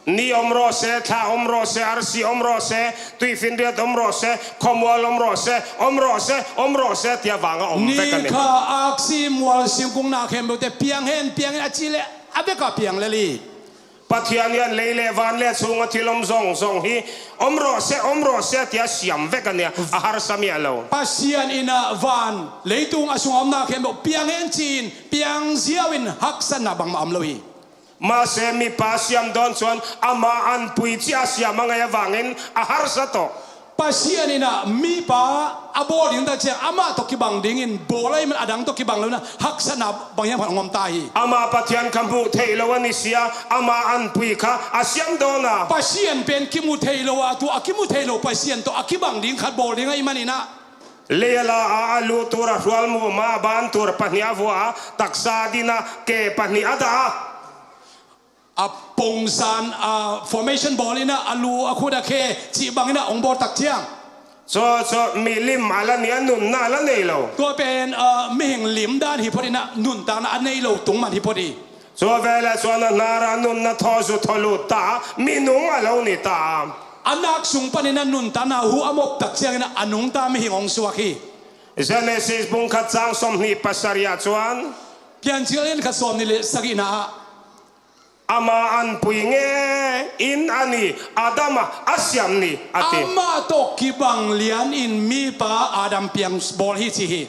Ni awm rawh se, thla awm rawh se, arsi awm rawh se, tuifinriat awm rawh se, khawmual awm rawh se, awm rawh se, awm rawh se, tia vanga awm vek a ni. Ni kha aksi mual singkung na khempeuhte piang hen, piang hen a cih leh a vekah piang lel hi. Pathian hian lei leh van leh chhunga thil awm zawng zawng hi awm rawh se, awm rawh se, tia siam vek a nia, a harsa miah lo. Pasian in a van, leitung a sung a awm na khempeuh piang hen ci-in, piang ziau in haksatna bangmah awm lo hi. Mahse, mipa siam dawn chuan ama anpui chiah a siam a ngaih avangin a harsa tawh. Pasian in a mipa a bawl ding tak chiang amah tawh kibang dingin bawl a, i man a dang tawh kibang lo in a haksatna bang hiam khat a ngawm ta hi. Amah Pathian kha hmuh theih lo a ni sia, ama anpui kha a siam dawn a. Pasian pen kimu thei lo a, tua a kimu thei lo Pasian tawh a kibang ding khat bawl ding ahih manin a. Lei a la a, a luh tur a hrual muhma, a ban tur pahnih a vuah a, taksa din a ke pahnih a dah a. A pawngsan, a formation bawl in a, a lu a khut a khe cih bangin a hong bawl tak chiang. Chu chu milim a la ni a, nunna a la nei lo. Tua pen, a, mihing lim dan hi phawt in a, nuntakna a nei lo tung man hi phawt hi. Chu velah chuan a hnara nunna thaw zu thaw lut ta a, minung a lo ni ta a. A nak sung panin a nuntakna huh a moptak ciangin a nungta mihing hong suak hi. Genesis bung khat cang sawmnih pasarih ah cuan, Piancil in khat sawmnih le sagihna ah, ama anpui nge in a ni Adam ah a siam ni a ti. Amah tawh kibang lianin mipa Adam piang bawl hi ci hi.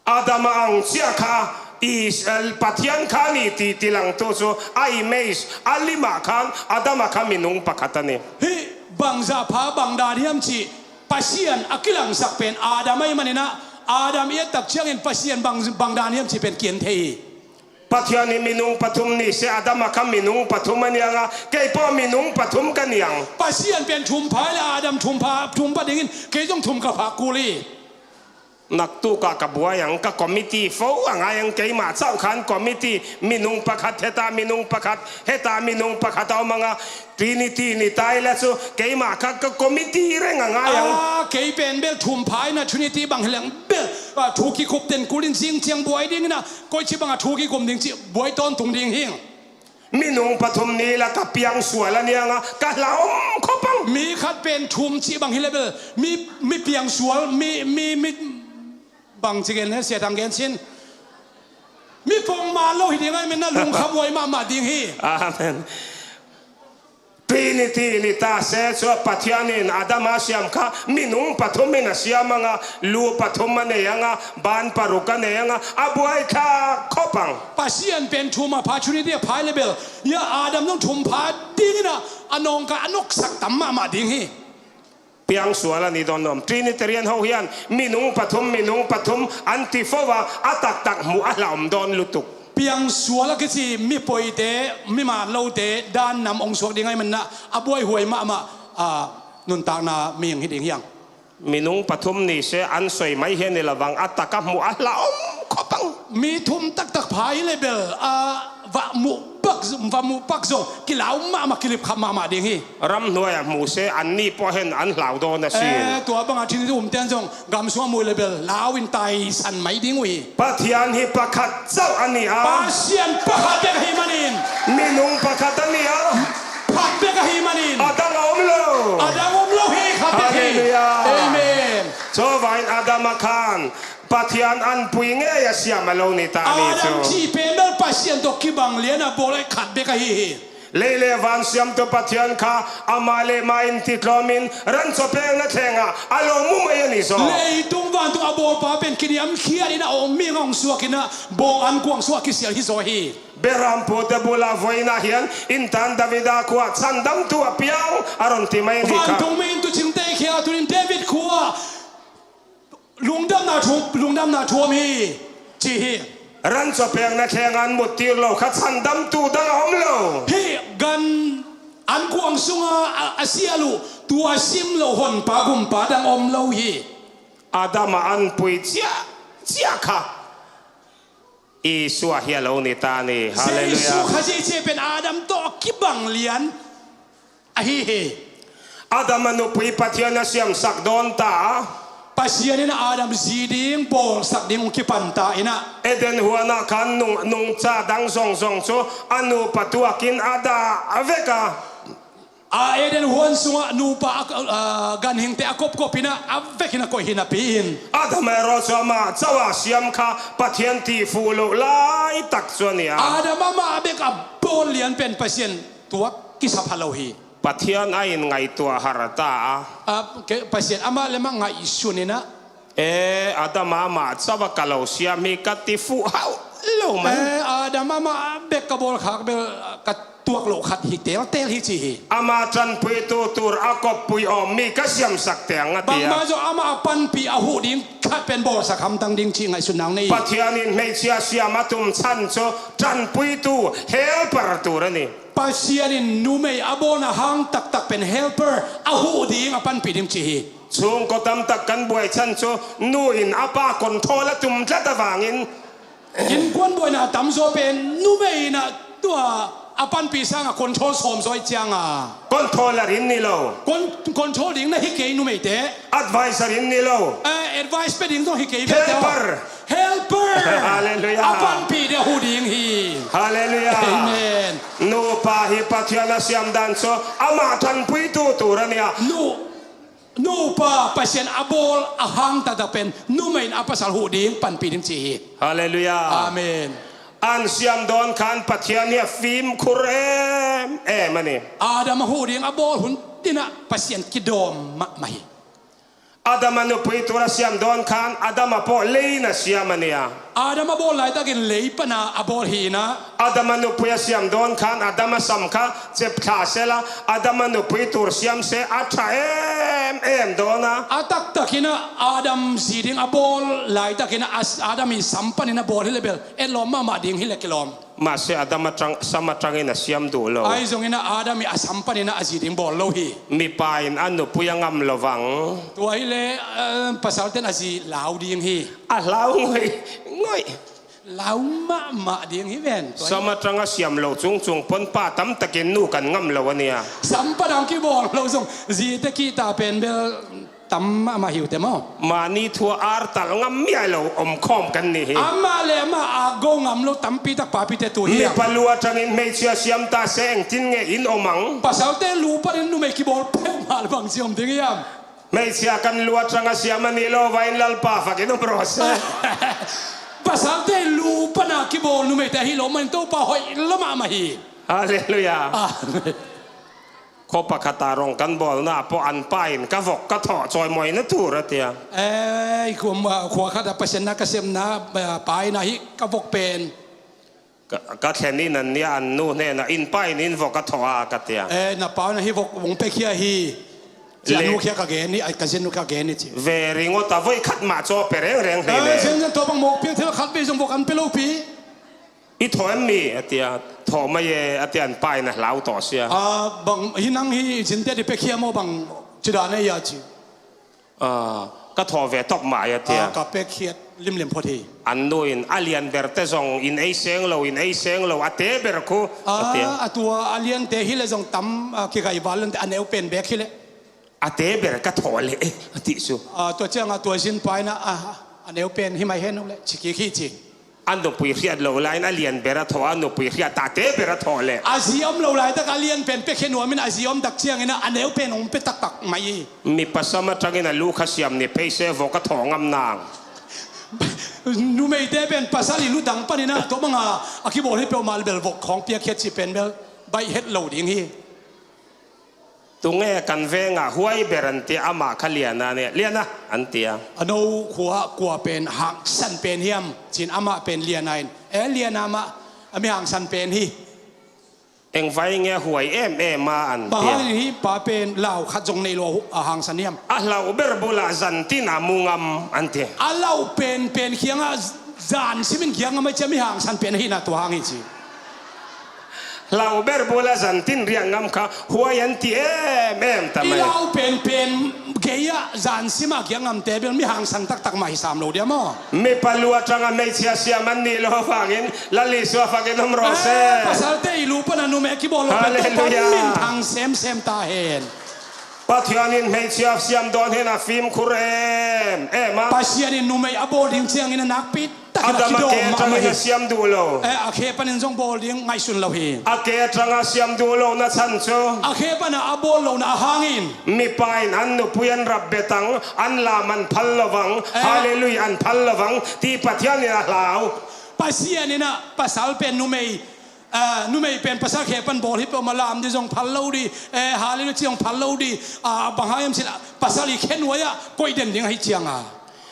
Adam a ang ciah kha i, eh, Pathian kha ni ti tilang tu cu a image a limah khan Adam a kha minung pakhat a ni. Hih bangzah pha bang dan hiam cih Pasian a kilangsak pen Adam ahih maninah Adam i ettak ciangin Pasian bang, bang dan hiam cih pen kian thei hi. Pathian hi minung pathum ni se Adam a kha minung pathum a niang a, kei pawh minung pathum ka niang. Pasian pen thum pha le Adam thum pha, thum pha dingin kei zong thum ka pha kul hi. Naktuk ah ka buai ang, ka committee fo a ngai ang, keimah cauh khan committee minung pakhat, heta minung pakhat, heta minung pakhat a om ang a, Trinity ni tai la cu keimah kha ka committee reng a ngai ang. Ah, kei pen bel thum pha in a Trinity bang hi leng bel, ah, thu kikup ten kulin zing ciang buai dingin a koici bang a thu kikum ding cih buai tawntung ding hing. Minung pathum ni la ka piang sual a niang a ka hlaum khop ang. Mi khat pen thum cih bang hi le bel mi, mi piang sual, mi, mi, mi bang ci gen he, Sia Thang gen cin. Mi pongman lo hi ding ahih manin a lungkham huai mahmah ding hi. Amen. Trinity ni ta se cu Pathian in Adam a siam kha minung pathum in a siam ang a, lu pathum a nei ang a, ban paruk a nei ang a, a buaithlak khop ang. Pasian pen thum a pha, Trinity a pha hi le bel ia Adam zong thum pha dingin a, a nawngka a noksak tam mahmah ding hi. Piang sual a ni dawn nuam. Trinitarian ho hian minung pathum, minung pathum an ti fo a, a taktak hmuh a hlaum dawn lutuk. Piang sual a kici mi poite, mi man lote dan nam hong suak ding ahih manin a buaihuai mahmah, ah, nuntakna mihing hi ding hiang. Minung pathum ni se an soi mai hian i lovang a tak a hmuh a hlaum khop ang. Mi thum taktak pha hi le bel, ah, va muh bak, va muh bak zong kilau mahmah, kilip khap mahmah ding hi. Ram hnuai a hmuh se an ni pawh hen an hlau dawn a si. Eh, tua banga Trinity umte an zong gam sungah muh le bel lau in taisan mai ding uh hi. Pathian hi pakhat cauh a ni a. Pasian pakhat bek ahi manin. Minung pakhat a ni a. Pakhat bek ahi manin. A dang a om lo. A dang om lo hi, khat bek hi. Halleluiah. Amen. Cuvain Adam a khan Pathian anpui ngei a siam a lo ni ta ni cu. Adam cih pen bel Pasian tawh kibang lian a bawl a khat bek ahi hi. Lei le van siamtu Pathian kha amah le mah in titlawmin rancaw pekna thlengah a lo mu mai a ni zaw. Leitung vantung a bawlpa pen kiniamkhiat in a om mi hong suak in a bawng an kuang sungah kisial hi zaw hi. Berampute bula voi in ah hian inntan Davida khua chandamtu a piang a rawn ti mai a ni kha. Vantung mi in tuucingte khia tunin David khua lungdamna thu, lungdamna thu om hi, ci hi. Rancaw pekna thleng an muttir lo kha chandamtu dang a om lo. Hih gan an kuang sunga a, a sial uh tua sim lo honpa gumpa dang om lo hi. Adam a anpui ciah ciah kha Isua hi a lo ni ta ni. Halleluiah. Jesu Khazih cih pen Adam tawh kibang lian ahi hi. Adam a nupui Pathian a siamsak dawn ta. Pasian in Adam zi ding, bawlsak ding hong kipan ta in ah. Eden huanah khan nung, nungcha dang zongzong cu a nupa tuakin a dah vek a. A Eden huan sungah nupa a, a, ganhingte a kopkop in ah, a vekin a koih hi napi in. Adam erawh cu amah cauh a siam kha Pathian ti fuh loh laitak cu a ni a. Adam amah bek a bawl lian pen Pasian tuak kisapha lo hi. Pathian a in ngaihtuah har ta a. A, ke, Pasian amah le mah ngaihsun in ah. E, Adam amah cauh a ka lo siam hi ka ti fuh hauh lo mai. E, Adam amah bek ka bawl khak bel ka tuak loh khat hi teltel hi ci hi. Amah ṭanpuitu tur a koppui awm mi ka siamsak teng a ti a. Bangmah zawh amah a panpih a huh ding khat pen bawlsak hamtang ding cih ngaihsutna nei. Pathian in hmeichhia siam a tum chan cu ṭanpuitu helper tur a ni. Pasian in numei a bawlna hang taktak pen helper a huh ding a panpih ding ci hi. Chhungkaw tamtak kan buai chan cu nu in a pa control a tum tlat avangin innkuan buaina tamzaw pen numei in ah tua A panpih sangah control sawm zaw i cianga. Controller in ni lo. Con-, control ding na hi kei numeite. Advisor in ni lo. Eh, advice pia ding zong hi kei ve teh. Helper. Helper. Hallelujah. A panpih dia huh ding hi. Hallelujah. Amen. Nupa hi Pathian a siam dan cu amah tanpui tutu ra nia. Nu, nupa Pasian a bawl a hang taktak pen numei in a pasal huh ding panpih ding ci hi. Hallelujah. Amen. An siam dawn khan Pathian hi a fimkhur em em a ni. Adam a huh ding a bawl hun dinah Pasian kidawm mahmah hi. Adam a nupui tur a siam dawn khan Adam a pawh lei na siam a nia. Adam a bawl laitakin lei pana a bawl hi inah. Adam a nupui a siam dawn khan Adam a sam kha cep thla sela Adam a nupui tur siam se a ṭha em em dawn a. A taktakinah Adam zi ding a bawl laitakinah a s-, Adam i sam panin a bawl hi le bel etlawm mahmah ding hi le kilawm. Mahse Adam a ṭang, sam a ṭangin a siam duh lo. Ahi zonginah Adam i a sam paninah a zi ding bawl lo hi. Mipa in a nupui a ngam lo vang. Tua hi le, eh, pasalten a zi lau ding hi. A lau ngoi, ngoi. Lau mahmah ding hi ven. Tua hi. Sam a ṭang a siam lo cungcung pon pa tamtakin nu kan ngam lo a nia. Sam pan a kibawl lo zong zite kihta pen bel tam mahmah hi uh teh maw? Mahni thu a artal ngam miah lo om khawm kan ni hi. Amah le amah a go ngam lo tampi tak papite tu hi. Mipa lu a ṭangin hmeichhia siam ta se engtin nge in om ang? Pasalte lu panin numei kibawl peuhmah le bang ci om ding hiam? Hmeichhia kan lu a ṭang a siam a nih lo vain Lalpa fakin om rawh se. Pasalte lu pana kibawl numeite ahi lo manin Topa hoih lo mahmah hi. Halleluiah. Amen. Khuapakhat ah rong kan bawlna ah pawh an pa in ka vok ka thawh cawimawina tur a tia. Eh, khua, khua khat ah Pasian na ka sepna, eh, pa in ah hih ka vok pen. Ka, ka thlen in an nia an nu hnenah in pa in in vok a thawh a ka tia. Eh, na pa in ah hih vok hong pekhia hi. Ci a nu khia ka gen hi, ai, ka zen nu khia ka gen hi ci. Ve ringawt a voi khat mah caw pe rengreng hlei le. Eh, zen zen tua bang mawk piang thil khat vei zong vok an pe lo pi. I thawh em mi a tia, thawh mai e a tia an pa in a hlau tawh sia. Ah, bang, hi nang hi zinte di pekhia maw bang ci dan e ia ci. Ah, ka thawh ve tawk mah e a tia. Ah, ka pekhia limlim phot hi. An nu in a lian berte zong in ei seng lo, in ei seng lo, a te ber khu a tia. Ah, a tua a liante hi le zong tam, ah, kigai val lente a neu pen bek hi le. A te ber ka thawh le, eh, a ti su. Ah, tua ciang a tua zin pa in ah, ah, a neu pen hi mai hen ung le, ci kik hi ci. A nupui hriat lo lai in a lian ber a thawh, a nupui hriat ta te ber a thawh le. A zi om lo laitak a lian pen pekhe nuam in a zi om tak ciangin ah a neu pen hong pe taktak mai hi. Mi pasal a tangin a lu kha siam ni phei se vok a thawh ngam nang. Numeite pen pasal i lu dang panin ah tua banga a kibawl hi peuhmah le bel vok khawng piakkhiat ci pen bel baih het lo ding hi. Tunge kan vengah huai ber an tia, amah kha liana nia, liana an tia. A no khua kua pen hangsan pen hiam cin amah pen liana in, e liana mah a mi hangsan pen hi. Engvai nge huai em em a an tia. Bang hangin hih pa pen lau khat zong nei lo a hangsan hiam? A lau ber bulah zantin a mu ngam an tia. A lau pen pen khiangah zan simin khiang a mai cia mi hangsan pen ahina tua hang hi ci. Lau ber bula zantin riak ngam kha huai an ti em em ta mai. I lau pen pen gei ah zan sima kiak ngamte bel mi hangsan taktak mah hi sam lo dia maw? Mi palu a tanga meichia siam an nih lo vangin Lal Isua fakin om rawh se. Eh, pasalte i lu pana numei a kibawl lo pen Topa min thang semsem ta hen. Pathian in hmeichhia siam dawn hin a fimkhur em em a. Pasian in numei a bawl ding ciangin a nakpi takin a kidawm mahmah hi. Adam a ke atangin a siam duh lo. Eh, a khe panin zong bawl ding ngaihsun lo hi. A ke atanga siam duh lo na chan cu. A khe pana a bawl lo na a hangin. Mipa in an nupui an rap betang, an lam an phal lo vang, eh, halleluiah an phal lo vang, ti Pathian in a hlau. Pasian in a pasal pen numei Ah, numei pen pasal khe pan bawl hi peuhmah lam di zong phal lo di, eh, halleluiah ci zong phal lo di, ah, bang hang hiam cih leh pasal i khe nuai ah koih den ding ahi cianga.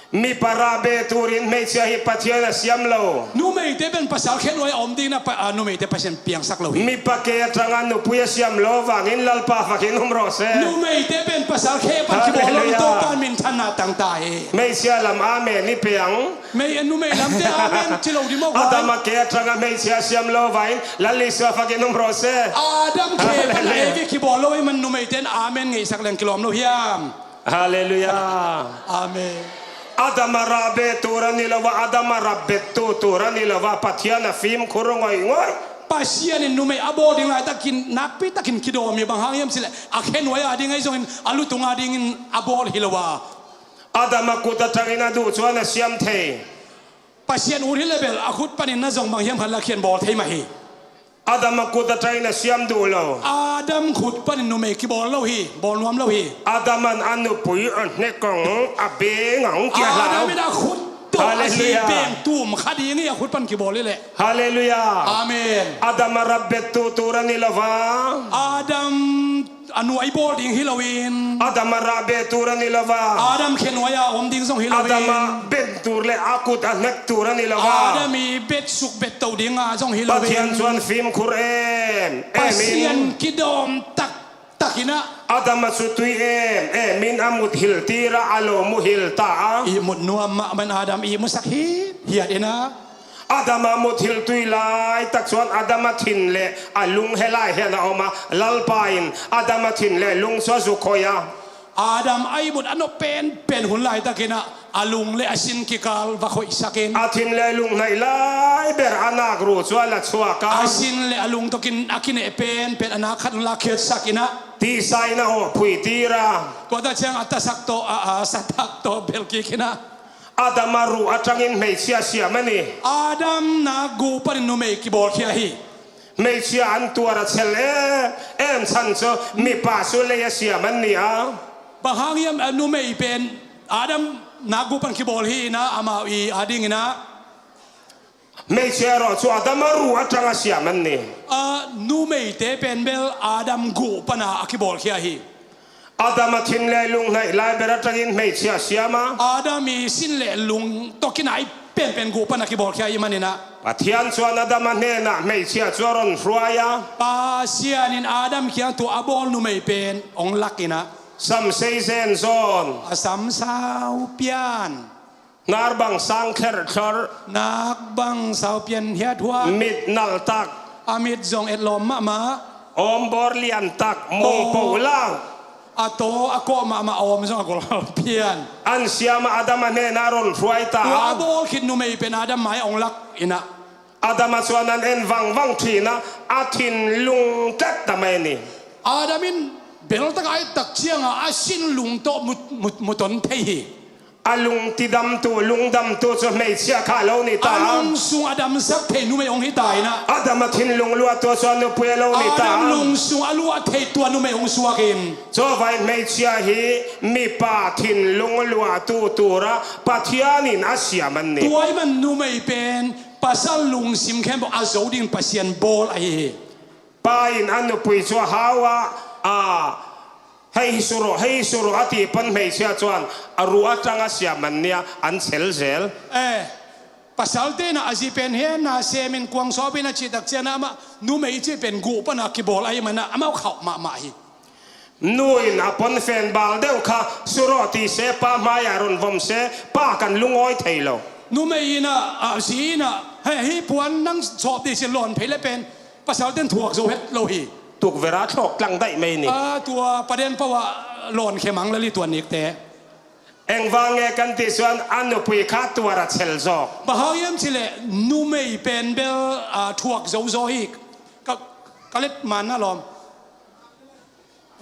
Mipa rah beh turin hmeichhia hi Pathian a siam lo. Numeite pen pasal khe nuai ah om dingin ah pa, ah, numeite Pasian piangsak lo hi. Mipa ke atanga nupui a siam lo vangin Lalpa fakin um rawh se. Numeite pen pasal khe pan kibawl lo, halleluiah, Topa min thanna tang ta hi. Hmeichhia lam amen i piang. Mei, numei lamte amen ci lo di maw guai? Adam a ke atanga hmeichhia siam lo vain Lal Isua fakin um rawh se. Adam khe pan, halleluiah, Evi kibawl lo i man numeite in amen ngeihsak leng kilawm lo hiam? Halleluiah. Amen. Adam a rah beh tur a ni lo a, Adam a rap bet tu tur a ni lo a, Pathian a fimkhur ngawi ngawi. Pasian in numei a bawl ding laitakin nakpi takin kidawm hi. Bang hang hiam cileh a khenuai a ding ahi zongin a lutung a dingin a bawl hi lo a. Adam a kut a tangin a duh cuan a siam thei. Pasian ut hi le bel a khut panin na zong bang hiam khat la khian bawl thei mah hi. Adam a kut a tangin a siam duh lo. Adam khut panin numei kibawl lo hi, bawl nuam lo hi. Adam an a nupui a hnek ang a beng ang kia hlau. Adam in a khut tawh a zi beng tum kha ding hi a khut pan kibawl hi leh. Halleluiah. Amen. Adam a rap bet tu tur a ni lo va. Adam a nuai bawl ding hi loin. Adam a rah beh tur a ni lo va. Adam khenuai a om ding zong hi loin. Adam a ben tur le a kut a hnek tur a ni lo va. Adam i bet suk bet to ding a zong hi loin. Pathian cuan fimkhur em em in. Pasian kidawm taktak in ah. Adam a sutui em em in a mut hiltir a, a lo mu hil ta a. I mut nuam mahmah in Adam i musak hi hiat in ah. Adam a mut hiltui laitak cuan Adam a thin le a lung he lai hen a om a, Lalpa in Adam a thin le lung sua zu khoi a. Adam a i mut a nop penpen hun laitakin ah a lung le a sin kikal va khoihsakin. A thin le lung hnaih lai ber a nak ru cuan a chuak a. A sin le a lung tokin a kineh penpen a nak khat hun la khiatsakin ah. Tihsa in a hawh phuitir a. Tua ta ciang a tasak tawh a, a satak tawh belkikin ah. Adam a ruh a tangin hmeichhia siam a ni. Adam nak guh panin numei kibawlkhia hi. Hmeichhia an tuar a chel em em chan cu mipa cu lei a siam an ni a. Bang hang hiam a numei pen Adam nak guh pan kibawl hi in ah amau i a dingin ah. Hmeichhia rawh cu Adam a ruh a tang a siam an ni. A numeite pen bel Adam guh pana a kibawlkhia hi. Adam a thin le lung hnaih lai ber a tangin hmeichhia siam a. Adam i sin le lung tawh kinai penpen guh pana kibawlkhia i manin ah. Pathian cuan Adam a hnenah hmeichhia cu a ron hruai a. Pasian in Adam kiang tua a bawl numei pen hong lak in ah. Sam sei zen zawn. A sam sau pian. Nar bang sang thlerthlor. Nak bang sau pian hiathuat. Mit naltak. A mit zong etlawm mahmah. Awmbawr liantak mungpoh lang. A taw a kawh mahmah a awm zong a gol pian. An siam a Adam a hnenah ron hruai ta. Tua a bawl khit numei pen Adam mai hong lak in ah. Adam a cuan an en vangvang thin a, a thinlung tlat ta mai ni. Adam in beltak a et tak ciangah a sinlung tawh mu, mu, muton thei hi. A lung tidamtu, lungdamtu cu hmeichhia kha lo ni ta. A lung sung a damsak thei numei hong hi ta in ah. Adam a thinlung luahtu cu a nupui a lo ni ta. Adam lung sung a luah thei tua numei hong suak in. Cuvai hmeichhia hi mipa thinlung luahtu tur a Pathian in a siam an ni. Tua i man numei pen pasal lungsim khempeuh a zo dingin Pasian bawl ahi hi. Pa in a nupui cu a hau a, a, hei hi surawh, hei hi surawh a ti pan hmeichhia cuan a ruh a tang a siam an ni a, an chel zel. Eh, pasal tenah a zi pen he na semin kuang sawpin a cihtak cianah amah numei cih pen guh pana kibawl ahi manah amau khauh mahmah hi. Nu in a ponfen bal deuh kha surawh ti se, pa hmaiah ron vom se, pa kan lungawi thei lo. Numei in ah, a zi in ah, hei, hih puan nang sawp ti si lawn phei le pen pasal ten thuak zo het lo hi. Tukvera thlawk tlang daih mai ni. A tua paden pau ah lawn khemang lali tua nikte. Engvang nge kan ti suan a nupui kha tuar a chel zawk. Bang hang hiam cileh numei pen bel a thuak zo zaw hi. Ka, ka let man na lawm.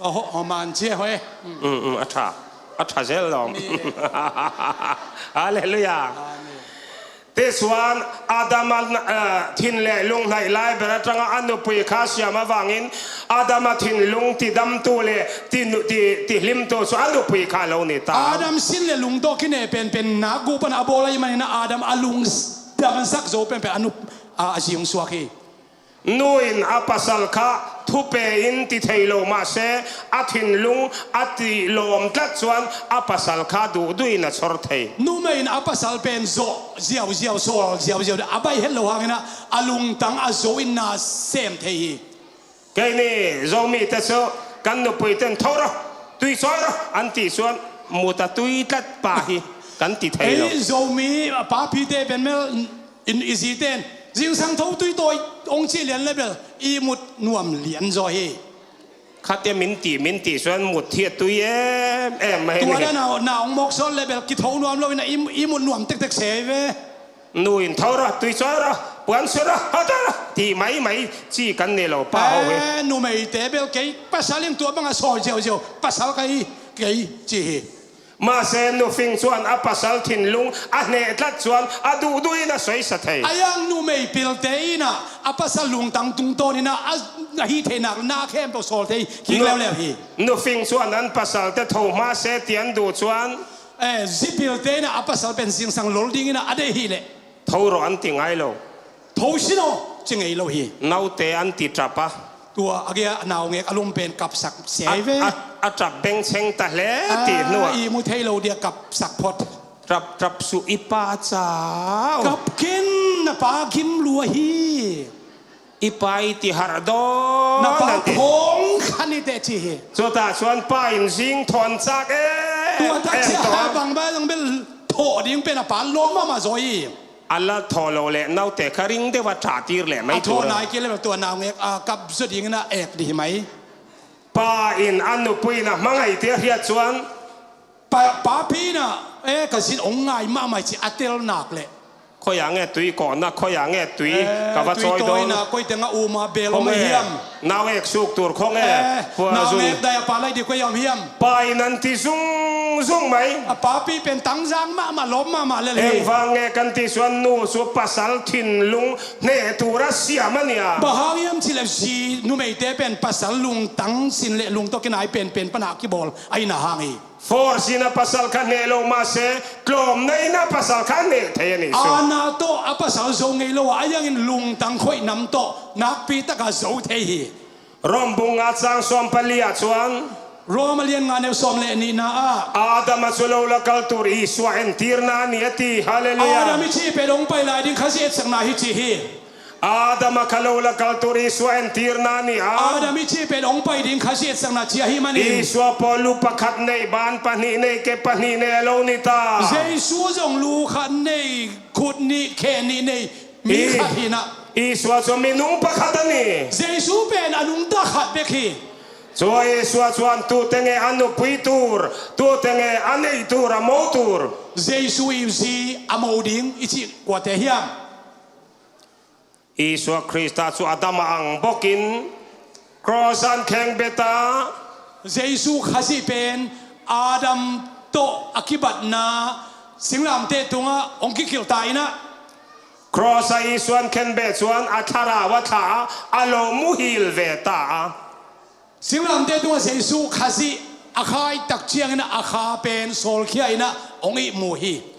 Aho, aho man cia hoi. Mm, mm, a tha. A tha zel lawm. Halleluiah. Amen. Tisuan Adam a, eh, thin le lung hnaih lai ber a tangah a nupui kha siam avangin Adam a thinlung tidamtu le ti, ti, tihlimtu cu a nupui kha lo ni ta. Adam sin le lung tawh kineh penpen nak guh pan a bawl ahi manin Adam a lung damsak zo penpen a nup, a, a zi hong suak hi. Nu in a pasal kha thupe in ti thei lo mah se, a thinlung a ti lawm tlat cuan a pasal kha duhduh in a chor thei. Numei in a pasal pen zawh ziauziau, sawl ziauziau, a baih het lo hangin ah a lungtang a zo in na sem thei hi. Kei ni Zomite cu kan nupui ten tho rawh, tui cawi rawh an ti cuan mut a tui tlat pa hi kan ti thei lo. Ei Zomi a papite pen mel in i zite in zingsang tho tui tawi hong cih lian le bel i mut nuam lian zaw hi. Khatte min ti, min ti suan mut hi a tui em em mai ni. Tua na na hong mawk sawl le bel kitho nuam lo in a i, i mut nuam tektek se hi ve. Nu in tho ra, tui cawi ra. Puan sura hata ti maimai ci kan nei lo pa ho hi. Eh, numeite bel kei pasal in tua banga sawi ziauziau, pasal ka hi, kei ci hi. Mahse, nufing chuan a pasal thinlung a hneh tlat chuan a duhduhin a sawisa thei. A yang numei pilte inah a pasal lungtang tungtawninah a, a hih theihnak na khempeuh sawl thei kik leuleu hi. Nufing chuan an pasalte tho hma se ti an duh chuan, eh, zi pilte inah a pasal pen zingsang lol dinginah a deih hi leh. Tho rawh an ti ngai lo. Tho sin aw, ci ngei lo hi. Naute an ti ṭap a. Tua a gei a naungek a lum pen kapsak siai ve. A, a, a ṭap bengchheng ta hle ti hnuah. Ah, i mu thei lo dia kapsak phot. Ṭap, ṭap suh i pa chau. Kap khin na pa gim lua hi. I pa i ti harh dawn na pa a ti. Khawng khan i teh ci hi. Chutah chuan pa in zing thawn chak em em tawh. Tua tak ciah a bang bai zong bel thawh ding pen a pa lawm mahmah zaw hi. A la thawh loh leh naute kha ring deuh a ṭhahtir leh mai tur a. A thawh nai kei leh tua naungek a kap zaw dingin a ek dih hi mai. Pa in a nupui in a hmangaihte a hriat chuan. Pa, papi in a, eh, ka zin ong ngai mahmah ci a tel nak leh. Khawiah nge tui kawhna, khawiah nge tui ka va chawi dawn. Eh, tui tawina, koi teng a um a, bel awm a hiam? Nau ek suk tur khawng e. Eh, nau mek dai a pa lai di koi awm hiam? Pa in an ti zung zung mai. A papi pen tangzang mahmah, lawm mahmah lel hi. Engvang nge kan ti chuan nu chu pasal thinlung hneh tura siam a nia. Bang hang hiam cih leh zi numeite pen pasal lungtang sin leh lungtawkin ai penpen pana kibawl a ina hang hi. Force in a pasal kha hneh lo mahse, tlawmna in a pasal kha hneh thei a nih chu. Ana tawh a pasal zo ngei lo a, a yangin lungtang khawih nam tawh nakpi taka zo thei hi. Rom bung nga chang sawm pali ah chuan. Rom a lian nga neu sawm leh nihna ah. Adam a chu lo la kal tur Isua entirna a ni a ti. Hallelujah. Adam i chih pen hong pai lai ding Khazih etsakna hi chi hi. Adam a kha lo la kal tur Isua entirna a ni a. Adam i chih pen hong pai ding Khazih etsakna chi ahi manin. Isua pawh lu pakhat nei ban pahnih nei ke pahnih nei a lo ni ta. Jesu zong lu khat nei, khut nih, khe nih nei. Mi khat hi na. Isua chu minung pakhat a ni. Jesu pen a nungta khat bek hi. Chu Isua chuan tute nge a nupui tur, tute nge a nei tur, a mo tur. Jesu i zi a mo ding i chih kuate hiam? Isua Krista chu Adam a ang bawkin Cross an khengbet a. Jesu Khazih pen Adam tawh a kibatna singlamteh tungah hong kikilh ta inah. Cross a Isua an khenbeh chuan a thlarau a thlah a, a lo muhil ve ta a. Singlamteh tungah Jesu Khazih a khai tak ciangin a kha pen sawlkhia inah hong ihmu hi.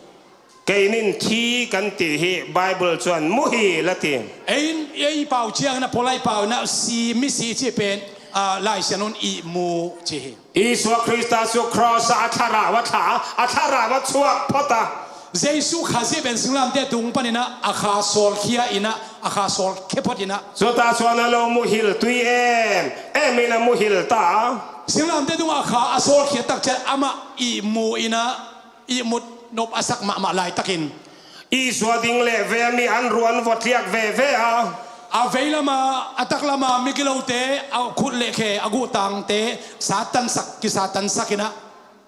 Keinin thi kan tih hi, Bible chuan muhil a ti. Ei, ei pau ciangin a pawlai pau inah si, misi cih pen, ah, Laisiangtho in ihmu cih hi. Isua Krista chu cross a a thlarau a thlah a, a thlarau a chhuak phawt a. Jesu Khazih pen singlamteh tung paninah a kha sawlkhia inah, a kha sawlkhia phawt inah. Chutah chuan a lo muhil tui em em in a muhil ta a. Singlamteh tungah a kha a sawlkhia tak cian amah ihmu inah ihmut nop a sak mahmah laitakin. Isua ding leh ve a mi an ruan vawtliak ve ve a. A veilama, a taklama migilote, a khut leh khe, a guhtangte, satansak, kisatansak inah.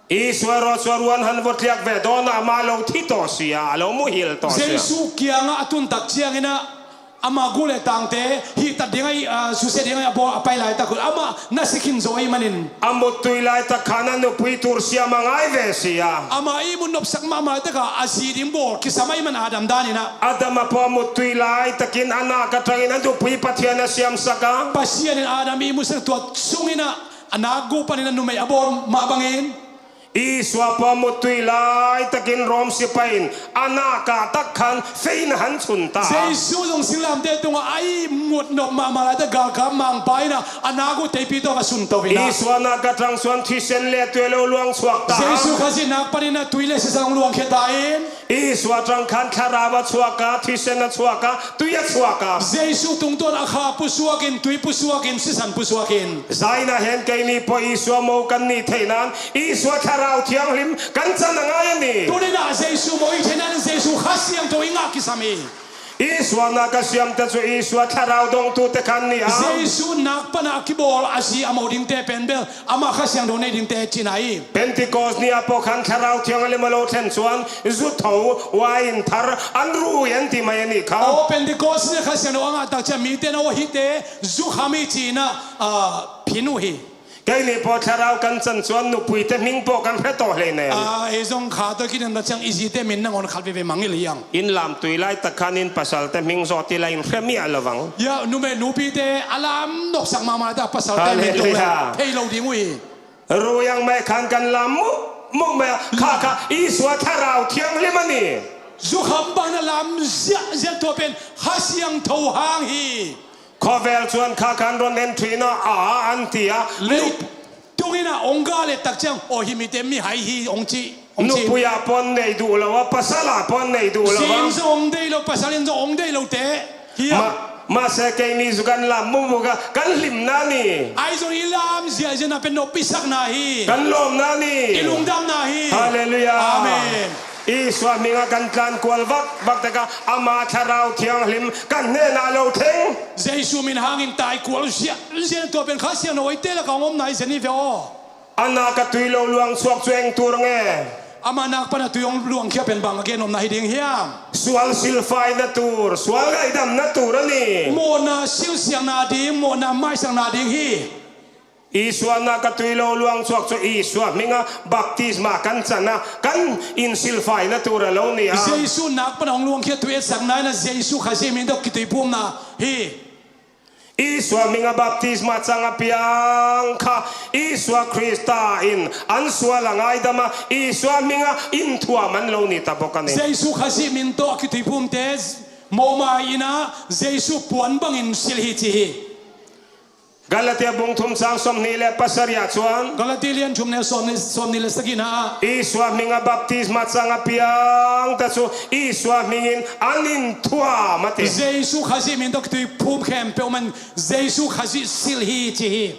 Isua erawh chu a ruan han vawtliak ve dawn a, amah lo thi tawh si a, a lo muhil tawh si a. Jesu kiangah a tun tak cianginah, ama gu leh tangte hihtat ding ahi, ah, susia ding ahi a bawl a pai laitak hun amah na si khin zo ahi manin. A muttui laitak khan a nupui tur siam a ngai ve si a. Ama ihmut nopsak mahmah taka a zi ding bawl kisam ahi man Adam daninah. Adama pawh a muttui laitakin a nak aṭangin a nupui Pathian a siamsak a. Pasian in Adam ihmutsak tua sunginah a nak gu panin a numei a bawl mah bangin. Isua pawh a muttui laitakin Rom sipain a nak ah tak khan fein a han chhun ta. Jesu zong singlamteh tungah a ihmut nop mahmah laitak galkap mangpa inah a nak uh teipi tawk a sun to inah. Isua nak aṭang chuan thisen leh tui a lo luang chhuak ta. Jesu Khazih nak paninah tui leh sisan hong luangkhia ta in. Isua aṭang khan thlarau a chhuak a, thisen a chhuak a, tui a chhuak a. Jesu tungtawn a kha pusuakin, tui pusuakin, sisan pusuakin. Zaina hen keini pawh Isua mo kan nih theih nan Isua thlarau thianghlim kan chan a ngai a ni. Tuninah Jesu mo i theih nan Jesu Kha Siangtho i ngah kisam hi. Isua na ka siamte cu Isua thlarau dongtute khan ni a. Jesu nak pana a kibawl a si a mo dingte pen bel amah Kha Siangtho nei dingte cina hi. Pentecost ni a pawh khan thlarau thiang a lim a lo thlen cuan zu tho, uain thar an ruh an ti mai a nih kha. Aw, Pentecost ni Kha Siangtho a ngah tak ciang mite na aw hite zu kham hi cina a phin uh hi. Kei nih pawh thlarau kan can cuan nupuite hming pawh kan hre tawh hlei ne. A, ei zong kha tawh kidemna ciang i zite min nangawn khat veve mangil hiang. In lamtui laitak khan in pasalte hming zawt ila in hre miah lo vang. Ya, numei nupite a lam nopsak mahmah ta pasalte min tawh le thei lo ding uh hi. Ruyang mai khan kan lam muh muh mai a kha kha Isua thlarau thiang lim a ni. Zukham bang na lam ziahziah tua pen Kha Siangtho hang hi. Khawvel cuan kha khan ron en thuin a, a an ti a. Leitungin a ong ga le tak ciang aw hi mite mihai hi ong ci. Nupui ah pawn nei duh lo a, pasal ah pawn nei duh lo a. Zin zong ong dei lo, pasal in zong ong dei lo te hi a. Mahse kei nih zu kan lam muhmuh a kan hlimna ni. Ai zong i lam ziahziahna pen noppisakna hi. Kan lawmna ni. I lungdamna hi. Halleluiah. Amen. Isua hmingah kan tlan kual vakvak tekah ama thlarau thianghlim kan hnenah lo thleng. Jesu min hangin tai kual ziahziah tua pen Kha Siangtho eite lakah hong omna hi zen hi ve aw. A nak a tui lo luang suak cu eng tur nge? Ama nak pana tui hong luangkhia pen bang a gen omna hi ding hiam? Sual silfaina tur, sual ngaihdamna tur a ni. Mawhna silsiakna ding, mawhna maisakna ding hi. Isua nak a tui lo luang suak cu Isua hmingah baptisma kan can a kan in silfaina tur a lo ni a. Jesu nak pana hong luangkhia tui etsakna in a Jesu Khazih min tawh kituiphumna hi. Isua hmingah baptisma cang a piang kha Isua Krista in an sual a ngaidam a Isua hmingah in thuam an lo ni ta bawk a ni. Jesu Khazih min tawh a kituiphumte mawhmai in a Jesu puan bangin silh hi ci hi. Galatia bung thum cang sawmhnih le pasarih ah cuan. Galati lian thum le sawmhnih, sawmhnih le sagihna ah. Isua hmingah baptisma cang a piangte cu Isua hmingin an in thuam a ti. Jesu Khazih min tawh kituiphum khempeuh man Jesu Khazih silh hi ci hi.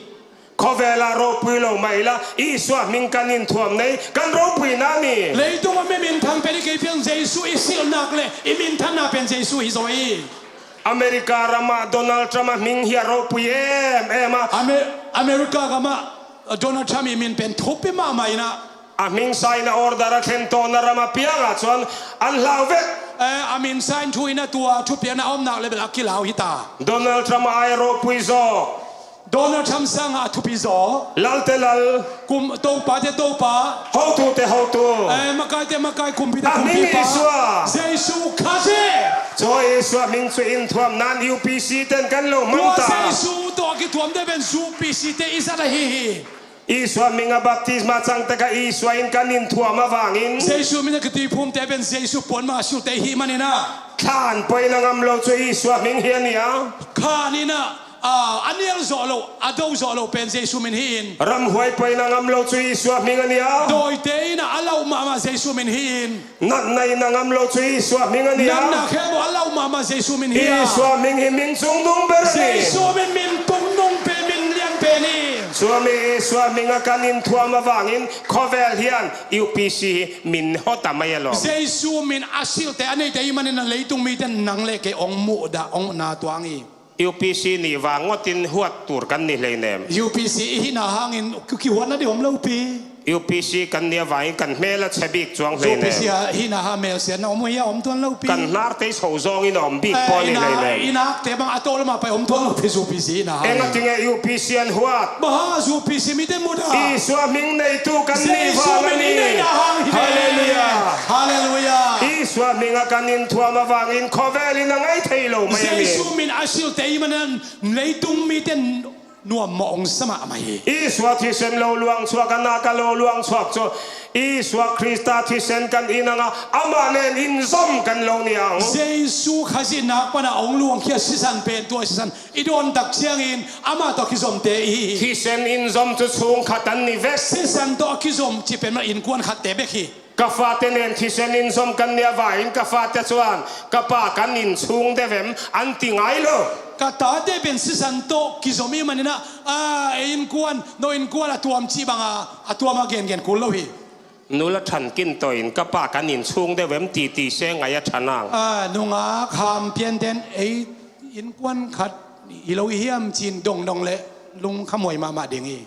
Khawvel ah ropui lo mah ila Isua hming kan in thuam nei kan ropuina ni. Leitung a mi minthang pen i kei piang Jesu i silhnak le i minthanna pen Jesu hi zaw hi. America ramah Donald Trump a hming hi a ropui em em a. Amer-, America gamah Donald Trump i min pen thupi mahmah inah. A hming sign a order a thlen tawhna ram a piang ah cun an hlau vek. Eh, a min sign thu inah tua thupiakna a omnak le bel a kilau hi ta. Donald Trump a ai ropui zawk. Donald Trump sangah a thupi zaw. Lalte lal. Kum, topate topa. Hotute hotu. Eh, makaite makai, kumpite kumpipa. A hming Isua. Jesu Khazih. Cua Isua hming cu in thuam nan U P C ten kan lo hmang ta. Tua Jesu tawh a kithuamte pen U P C te i zat ahi hi. Isua hming a baptisma cang tekah Isua in kan in thuam avangin. Jesu min a kituiphumte pen Jesu puanma a silte i hih maninah. Thlan poi na ngam lo cu Isua hming hi a ni a. Khan inah. A, a nial zawh loh, a do zawh loh pen Jesu min hi-in. Ramhuai poi na ngam lo cu Isua hming a ni a. Dawite in a, a lauh mahmah Jesu min hi-in. Natna in a ngam lo cu Isua hming a ni a. Natna khempeuh a lauh mahmah Jesu min hi a. Isua hming hi hming cungnung ber a ni. Jesu min min tungnung pen min lian pen hi. Cuami Isua hming a kan in thuam avangin khawvel hian U P C hi min hot a mai a lawm. Jesu min a silte a neite i manin a leitung mite nang le kei ong muh dah ong na tuang hi. U P C nih vang ngotin huat tur kan ni hleinem. U P C i hihna hangin ki-, kihuatna dih om lopi. U P C kan ni avangin kan hmel a che bik cuang hleinem. U P C a hihna ha melsiatna om uh hi a om tuan lopi. Kan hnarte i so zawngin a om bik pawl ni hleinem. Eh, i nakte bang a tawh lamah pai om tuan lopi U P C hihna ha. Eng a tinge U P C an huat. Bang ha U P C mite muda. Isua hming neitu kan ni vang a ni. Jesu min i neihna hang hi ve. Halleluiah. Halleluiah. Isua hming a kan in thuam avangin khawvel in a ngai thei lo mai a ni. Jesu min a silte i manin leitung mite nuam mawh ong sa mahmah hi. Isua thisen lo luang chuak a nak a lo luang chuak cu Isua Krista thisen kan in ang a amah nen in zom kan lo ni ang. Jesu Khazih nak pana ong luangkhia sisan pen tua sisan i dawn tak ciangin amah tawh kizomte i hi hi. Thisen in zom cu chung khat an ni vek. Sisan tawh a kizom ci pen mah innkuan khatte bek hi. Ka fate nen thisen in zom kan ni avangin ka fate cuan ka pa kan in chung deuh em an ti ngai lo. Ka tate pen sisan tawh kizom i maninah, a, ei innkuan, no innkuan a tuam cih banga a tuam a gengen kul lo hi. Nu la ṭhan kin tawh in ka pa kan inn chung deuh em titi se ngai a ṭhan ang. A, nungak ham pianten ei innkuan khat hi lo i hiam ci-in dongdong leh lungkhamhuai mahmah ding hi.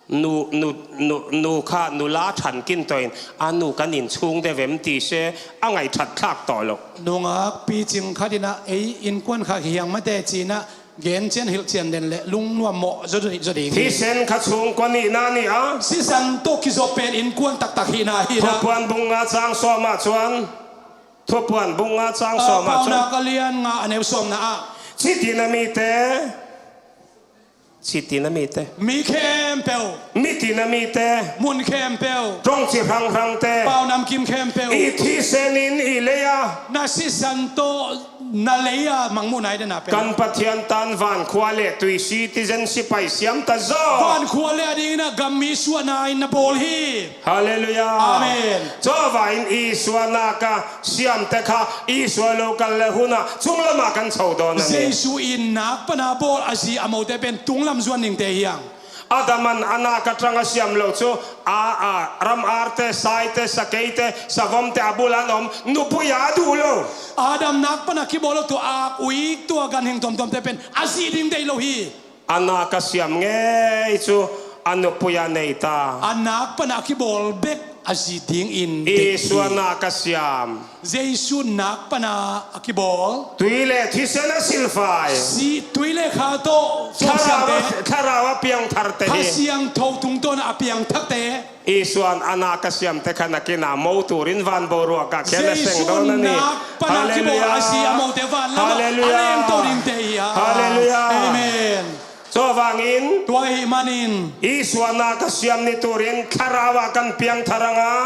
Nu, nu, nu, nu kha nu la ṭhan kin tawh in a nu kan inn chung deuh em ti se a ngai ṭhat thlak tawh lo. Nungak picing khat in ah ei innkuan khat hi hiang mate ci-in ah gen cian hilh cian den leh lungnuam mawh zaw ding, zaw ding hi. Thisen kha chung kua nihna ni a? Sisan tawh kizop pen innkuan taktak hihna hi na. Thupuan bung nga cang sawm ah chuan, Thupuan bung nga cang sawm ah chuan, Paunak a lian nga a neu sawmna ah, citi na mite, citi na mite, mi khempeuh, miti na mite, mun khempeuh, ṭawngci hrang hrangte, pau namkim khempeuh, i thisen in i lei a, na sisan tawh na lei a mangmuhna i dena pen, kan Pathian tan vankhua leh tuisi tizen sipai siam ta zaw. Vankhua leh a dingin ah gam mi suahna in na bawl hi. Halleluiah. Amen. Chawva in Isua nak a siamte kha Isua lo kal leh hunah chung lamah kan chho dawn a ni. Jesu in nak pana bawl a zi a mote pen tunglam zuan ningte hi ang. Adam an a nak aṭanga siam lo chu a, a, ram arte, saite, sakeite, savawmte a bul an awm nupuia a duh lo. Adam nak pana kibawl lo tu a ak uik tu a ganhing tuamtuamte pen a zi ding deih lo hi. A nak a siam ngei chu a nupuia nei ta. A nak pana a kibawl bek a zi dingin deih hi. Isua nak a siam. Jesu nak pana a kibawl. Tui leh thisen a silfai. Si, tui leh kha tawh Thlarau a, Thlarau a piangtharte hi. Kha Siangtho tungtawn a piangthakte. Isuan a nak a siamte kha nakin a mo turin van boruak ah khian a seng dawn a ni. Jesu nak pana a kibawl a zi a mote van lamah a leng to dingte hi a. Halleluiah. Amen. Chuvangin tua ahih manin Isua nak a siam ni turin Thlarau ah kan piangthar ang a.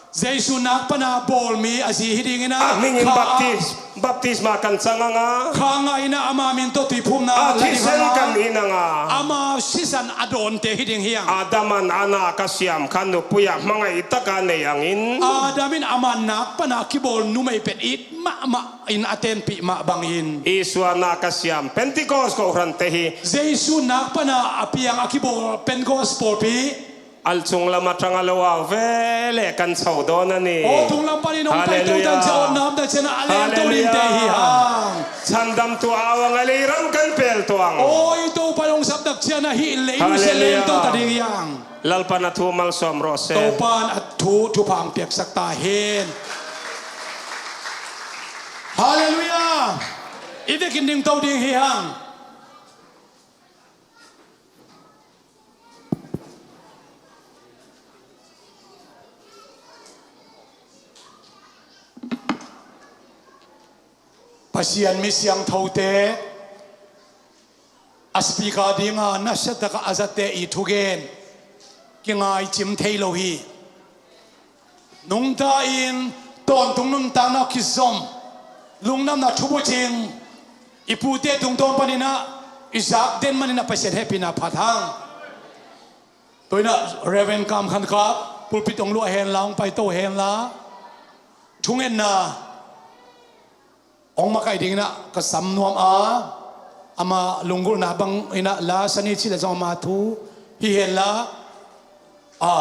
Jesu nak pana bawl mi a zi hi dingin a, a hmingin kha baptis, baptisma kan cang ang a. Kha ngah in a ama min tawh tuiphumna a la ding thisen hang a, kan in ang a. Ama sisan a dawnte hi ding hi ang. Adam an a nak a siam kha nupuia hmangaih taka nei angin. Adam in ama nak pana kibawl numei pen it mahmah in a tenpih mah bangin. Isua nak a siam Pentecost kohrante hi. Jesu nak pana a piang a kibawl Pentecost pawlpi. A chung lam aṭanga lo au ve leh kan chho dawn a ni. Aw, tung lam panin hong pai to dan cia, aw, nam dan cia na a leng to dingte hi hang. Chhandamtu au ang a, lei ram kan pel tawh ang. Aw, i Topa in hong sap tak cia na hih lei nu se leng to ta ding hi hang. Lalpan a thu malsawm rawh se. Topan a thu thupha hong piaksak ta hen. Halleluiah. I vekin ding to ding hi hang. Pasian mi siangthote a speaker dinga nasiataka a zatte i thugen kingaicim thei lo hi. Nungta in tawntung nuntakna kizom, lungdamna thubucing i pute tungtawn paninah i zak den maninah Pasian hehpihna phat hang. Tuinah Reverend Kam Khan Kap pulpit hong luah henla, hong paito henla, thungetna hong makaih dinginah ka sam nuam a, ama lunggulhna banginah la sani cih le zong ama thu hi henla, a,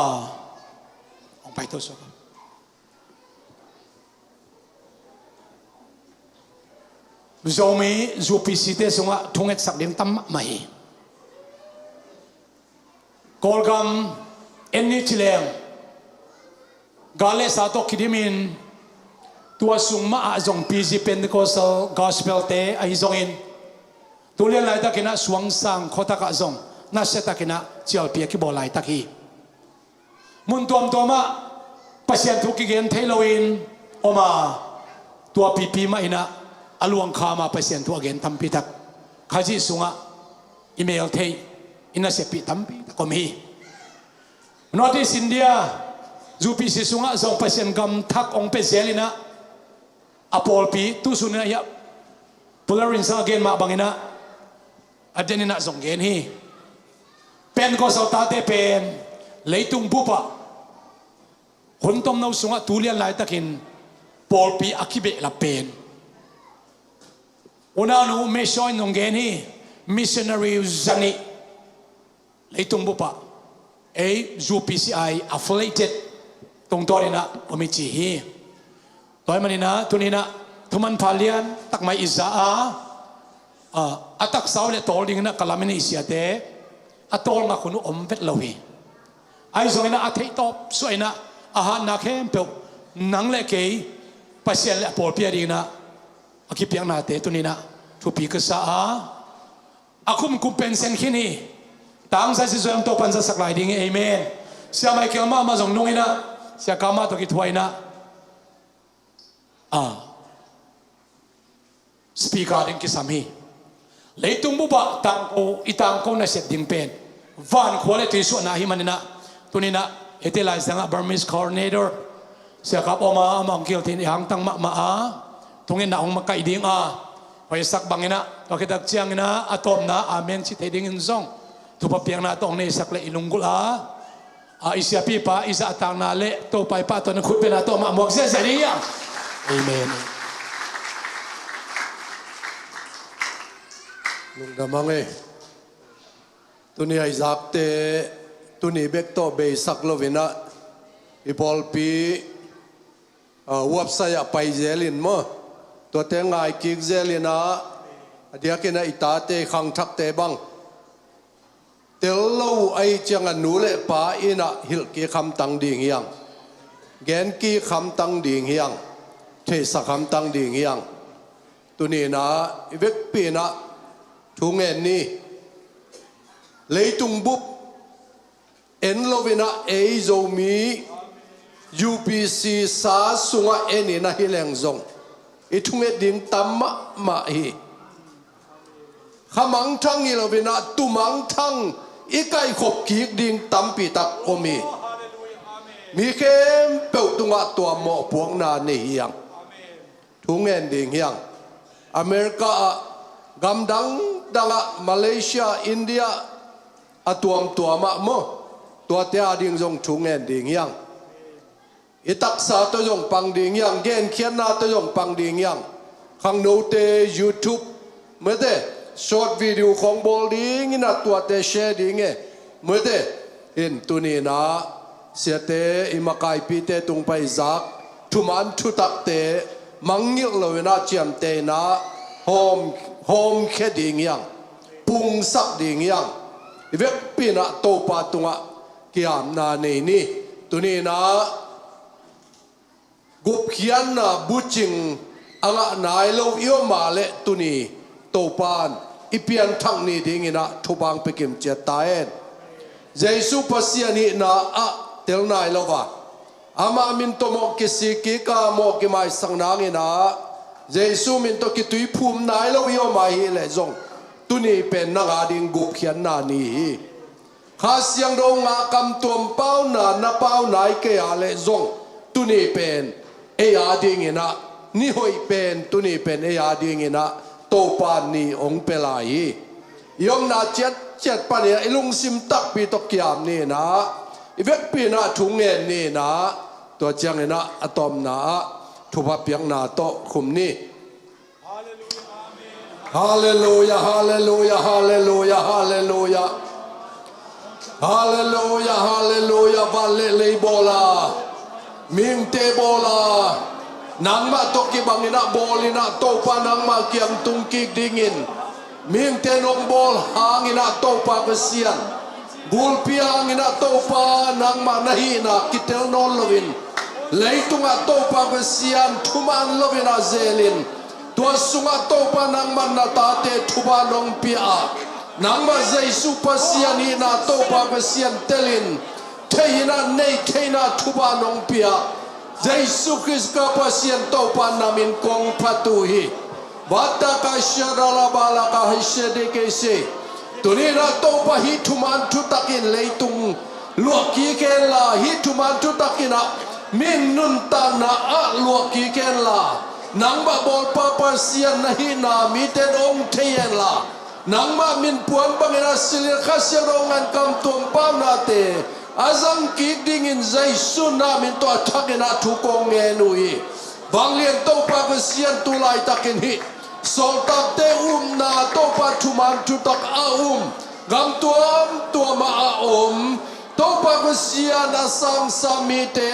hong paito suak a. Zomi U P C te sungah thungetsak ding tam mahmah hi. Kawlgam en ni cileng gal le sa tawh kidimin tua sung mah ah zong P G Pentecostal Gospel te ahi zongin tulian laitakinah suangsang khuatakah zong nasiatakinah cialpi a kibawl laitak hi. Mun tuamtuamah Pasian thu kigen thei loin om a, tua pipi mahinah a luangkhama Pasian thu a gen tampitak Khazih sungah i mel theih i nasiapih tampitak om hi. North East India U P C sungah zong Pasian gam thak hong pia zelinah a pawlpi tusuninah hiah pularin sang a gen mah banginah a deninah zong gen hi. Pentecostal tate pen leitung bupah hun tomno sungah tulian laitakin pawlpi a kibehlap pen unaunu Meshaw in zong gen hi. Missionary zanih leitung bupah ei U P C I affiliated tungtawninah om i ci hi. Tua hi maninah tuninah thumanpha lian takmai i za a, a taksa uh le tawl dinginah ka lamin i siate a tawlngak hun uh om vet lo hi. Ahi zonginah a theihtawp suahinah a hatna khempeuh nang le kei Pasian le a pawlpi a dinginah a kipiaknate tuninah thupi ka sa a, a khumkum pen sen khin hi. Tangzai si zuam to panzasak lai ding hi. Amen. Sia Michael mahmah zong nunginah sia kama tawh kithuainah a speaker ding kisam hi. Leitung bupah tangko i tangko naset ding pen vankhua le tuisuahna hi maninah tuninah hiti lai sangah Burmese coordinator siakap oma ama hong kilthin i hangtang mahmah a thungetna hong makaih ding a hoihsak banginah tua khitak cianginah a tawpna amen ci thei dingin zong thupha piakna tawh hong neisak le i lunggulh a a i siapipa i zahtakna le Topa i pahtawi na khutbena tawh mah muak ziahziah ding hiam? Amen. Lungdam ang e. Tuni a i zakte tuni bek tawh beisak loinah i pawlpi website ah pai zelin maw, tuate ngaikik zelinah a diakinah i tate i khangthakte bang tel lo uh ahi ciangah nu le pa innah hilhkik hamtang ding hiang, genkik hamtang ding hiang, theihsak hamtang ding hiang. Tuninah i vekpinah thu ngen ni. Leitung bup en loinah ei Zomi U P C sa sungah enin ahi leng zong i thunget ding tam mahmah hi. Kha mangthang hi loinah tu mangthang i kaihkhop kik ding tampi tak om hi. Mi khempeuh tungah tua mawhpuakna nei hiang. Thu ngen ding hiang. America ah, gam dangdangah, Malaysia, India a tuamtuamah maw, tuate a ding zong thu ngen ding hiang. I taksa tawh zong pang ding hiang, genkhiatna tawh zong pang ding hiang. Khangnote YouTube mete short video khong bawl dinginah tuate share ding e mete. In tuninah siate i makaipite tungpai zak thuman thutakte mangngilh loinah ciamteinah hawm, hawmkhia ding hiang, pungsak ding hiang. I vekpinah Topa tungah kiamna nei ni. Tuninah gupkhiatna bucing a ngah nai lo i om a leh tuni Topan i pianthak ni dinginah thupha hong pia kimciat ta hen. Jesu Pasian hihna ah tel nai lo a, ama min tawh mawh kisik kik a mawh kimaisak nanginah Jesu min tawh kituiphum nai lo i om a hih leh zong tuni pen nang a ding gupkhiatna ni hi. Kha Siangtho ngah kamtuam pauna na pau nai kei a leh zong tuni pen ei a dinginah, ni hoih pen tuni pen ei a dinginah Topa ni hong pia lai hi. I omna ciatciat paninah i lungsim takpi tawh kiam ninah, i vekpinah thu ngen ninah, tua cianginah a tawpna ah thupha piakna tawh khum ni. Halleluia, halleluia, halleluia, halleluia. Halleluia, halleluia, van le lei bawla, mihingte bawla, nangmah tawh kibanginah bawlinah Topa nangmah kiang tung kik dingin, mihingte nong bawl hanginah Topa Pasian, gulpi hanginah Topa nangmah na hihna kitel nawn loin, leitungah Topa Pasian thuman loinah zelin, tua sungah Topa nangmah na tate thupha nong pia a, nangmah Jesu Pasian hihna Topa Pasian telin, theihinah nei theihna thupha nong pia. Jesu Khrist ka Pasian Topa na min kong phat uh hi. Vata ka shadala bala ka hishede kese. Tuninah Topa hih thuman thutakin leitung luah kik henla, hih thuman thutakinah min nuntakna ah luah kik henla, nangmah bawlpa Pasian na hihna mite dong thei henla, nangmah min puan banginah silin Kha Siangtho ngan kamtuam paunate a zang kik dingin Jesu na min tawh a thakinah thu kong ngen uh hi. Vanglian Topa Pasian tu laitakin hih sawltakte upna Topa thuman thutak a um, gam tuamtuamah a om Topa Pasian a sangsa mite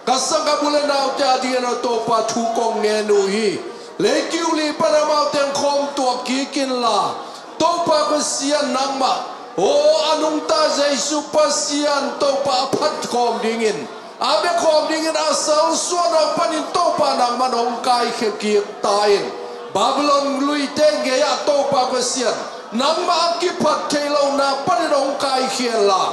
Ka sanggam u le naute a dingin a Topa thu kong ngen uh hi. Leikiu li pan amaute hong khawm tuah kik inla, Topa Pasian nangmah, aw a nungta Jesu Pasian Topa a phat khawm dingin, a bia khawm dingin a salsuahna uh panin Topa nangman hong kaikhia kik ta in. Babylon luite gei-ah Topa Pasian, nangmah a kiphat theih lohna panin hong kaikhia inla,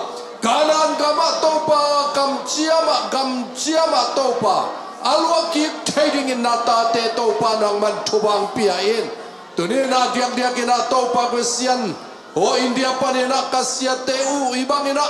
Kanaan gamah Topa, kamciamah, gamciamah Topa a luah kik thei dingin na tate Topa nangman thupha hong pia in. Tuni-in a diakdiakin a Topa Pasian, aw India panin a ka siate uh i bangin a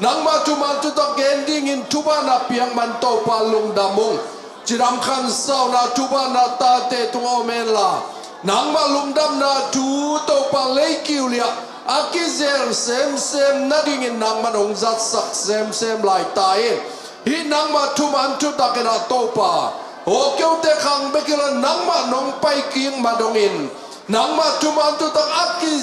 nangmah thuman thutak gen dingin thupha na piak man Topa lungdam ung. Cidam khansauna thupha na tate tungah om henla, nangmah lungdamna thu Topa leikiu li-ah a kizel semsem nadingin nangman hong zatsak semsem lai ta in. Hih nangmah thuman thutakin a Topa, aw keute khang bek hi lo, nangmah nong pai kik ma dongin, nangmah thuman thutak a ki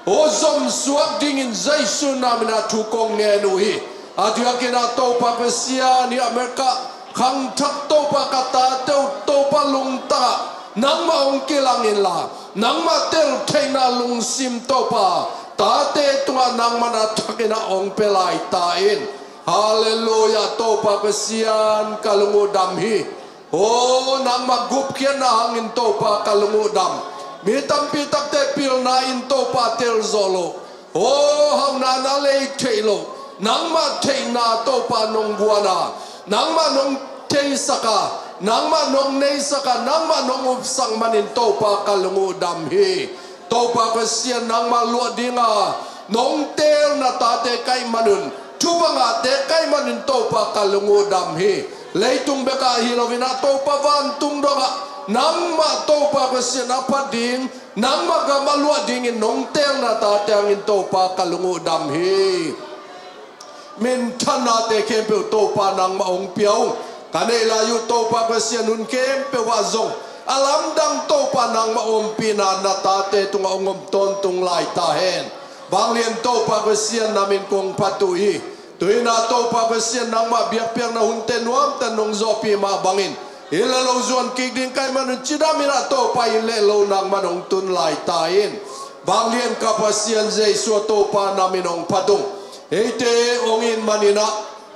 aw zomsuak dingin Jesu na min a thu kong ngen uh hi. A diakin a Topa Pasian, hih America khangthak Topa ka tate uh Topa lungtangah nangmah hong kilang inla, nangmah tel theihna lungsim Topa tate tungah nangman a thakin a hong pia lai ta in. Halleluiah, Topa Pasian ka lung uh dam hi. Aw nangmah gupkhiatna hangin Topa ka lung uh dam. Mi tampi takte pilna in Topa tel zawh loh, aw hauhna na lei theih loh, nangmah theihna Topa nong guana, nangmah nong theisak a, nangmah nong neisak a, nangmah nong upsak manin Topa ka lung uh dam hi. Topa Pasian nangmah luah dinga nong teel na tate ka hih manun, thupha ngahte ka hih manun Topa ka lung uh dam hi. Leitung bekah hi loin a Topa vantung dongah nangmah Topa Pasian a phat ding, nangmah gam a luah dingin nong teel na tate hangin Topa ka lung uh dam hi. Minthannate khempeuh Topa nangmah hong pia ung. Ka neih lai uh Topa Pasian hun khempeuh ah zong a lamdang Topa nangmah ompihna na tate tungah hong om tawntung lai ta hen. Vanglian Topa Pasian na min kong phat uh hi. Tu-in a Topa Pasian nangmah biakpiakna hunte nuamta nong zawhpih mah bangin inn le lo zuan kik ding ka hih manun cidam in a Topa inn le lo nangman hong tun lai ta in. Vanglian ka Pasian Jesu a Topa na min hong phat ung. Eite hong it manin a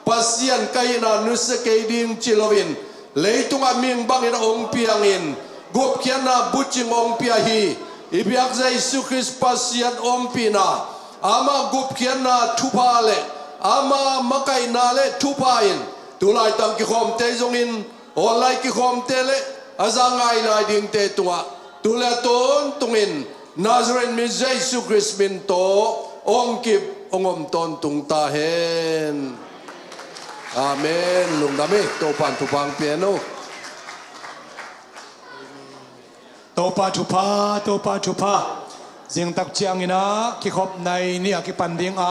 Pasian ka hihna nusia kei ding ci loin leitungah mihing bangin a hong piangin gupkhiatna bucing hong pia hi. I biak Jesu Khrist Pasian ompihna, ama gupkhiatna thupha le ama makaihna le thupha in tu laitang kikhawmte zongin online kikhawmte le a za ngai lai dingte tungah tu le a tawntungin Nazareth mi Jesu Khrist min tawh hong kip hong om tawntung ta hen. Amen. Lungdam hi. Topa in thupha hong pia hen aw. Topa thupha, Topa thupha. Zingtak ciangin a kikhop nai ni a kipan ding a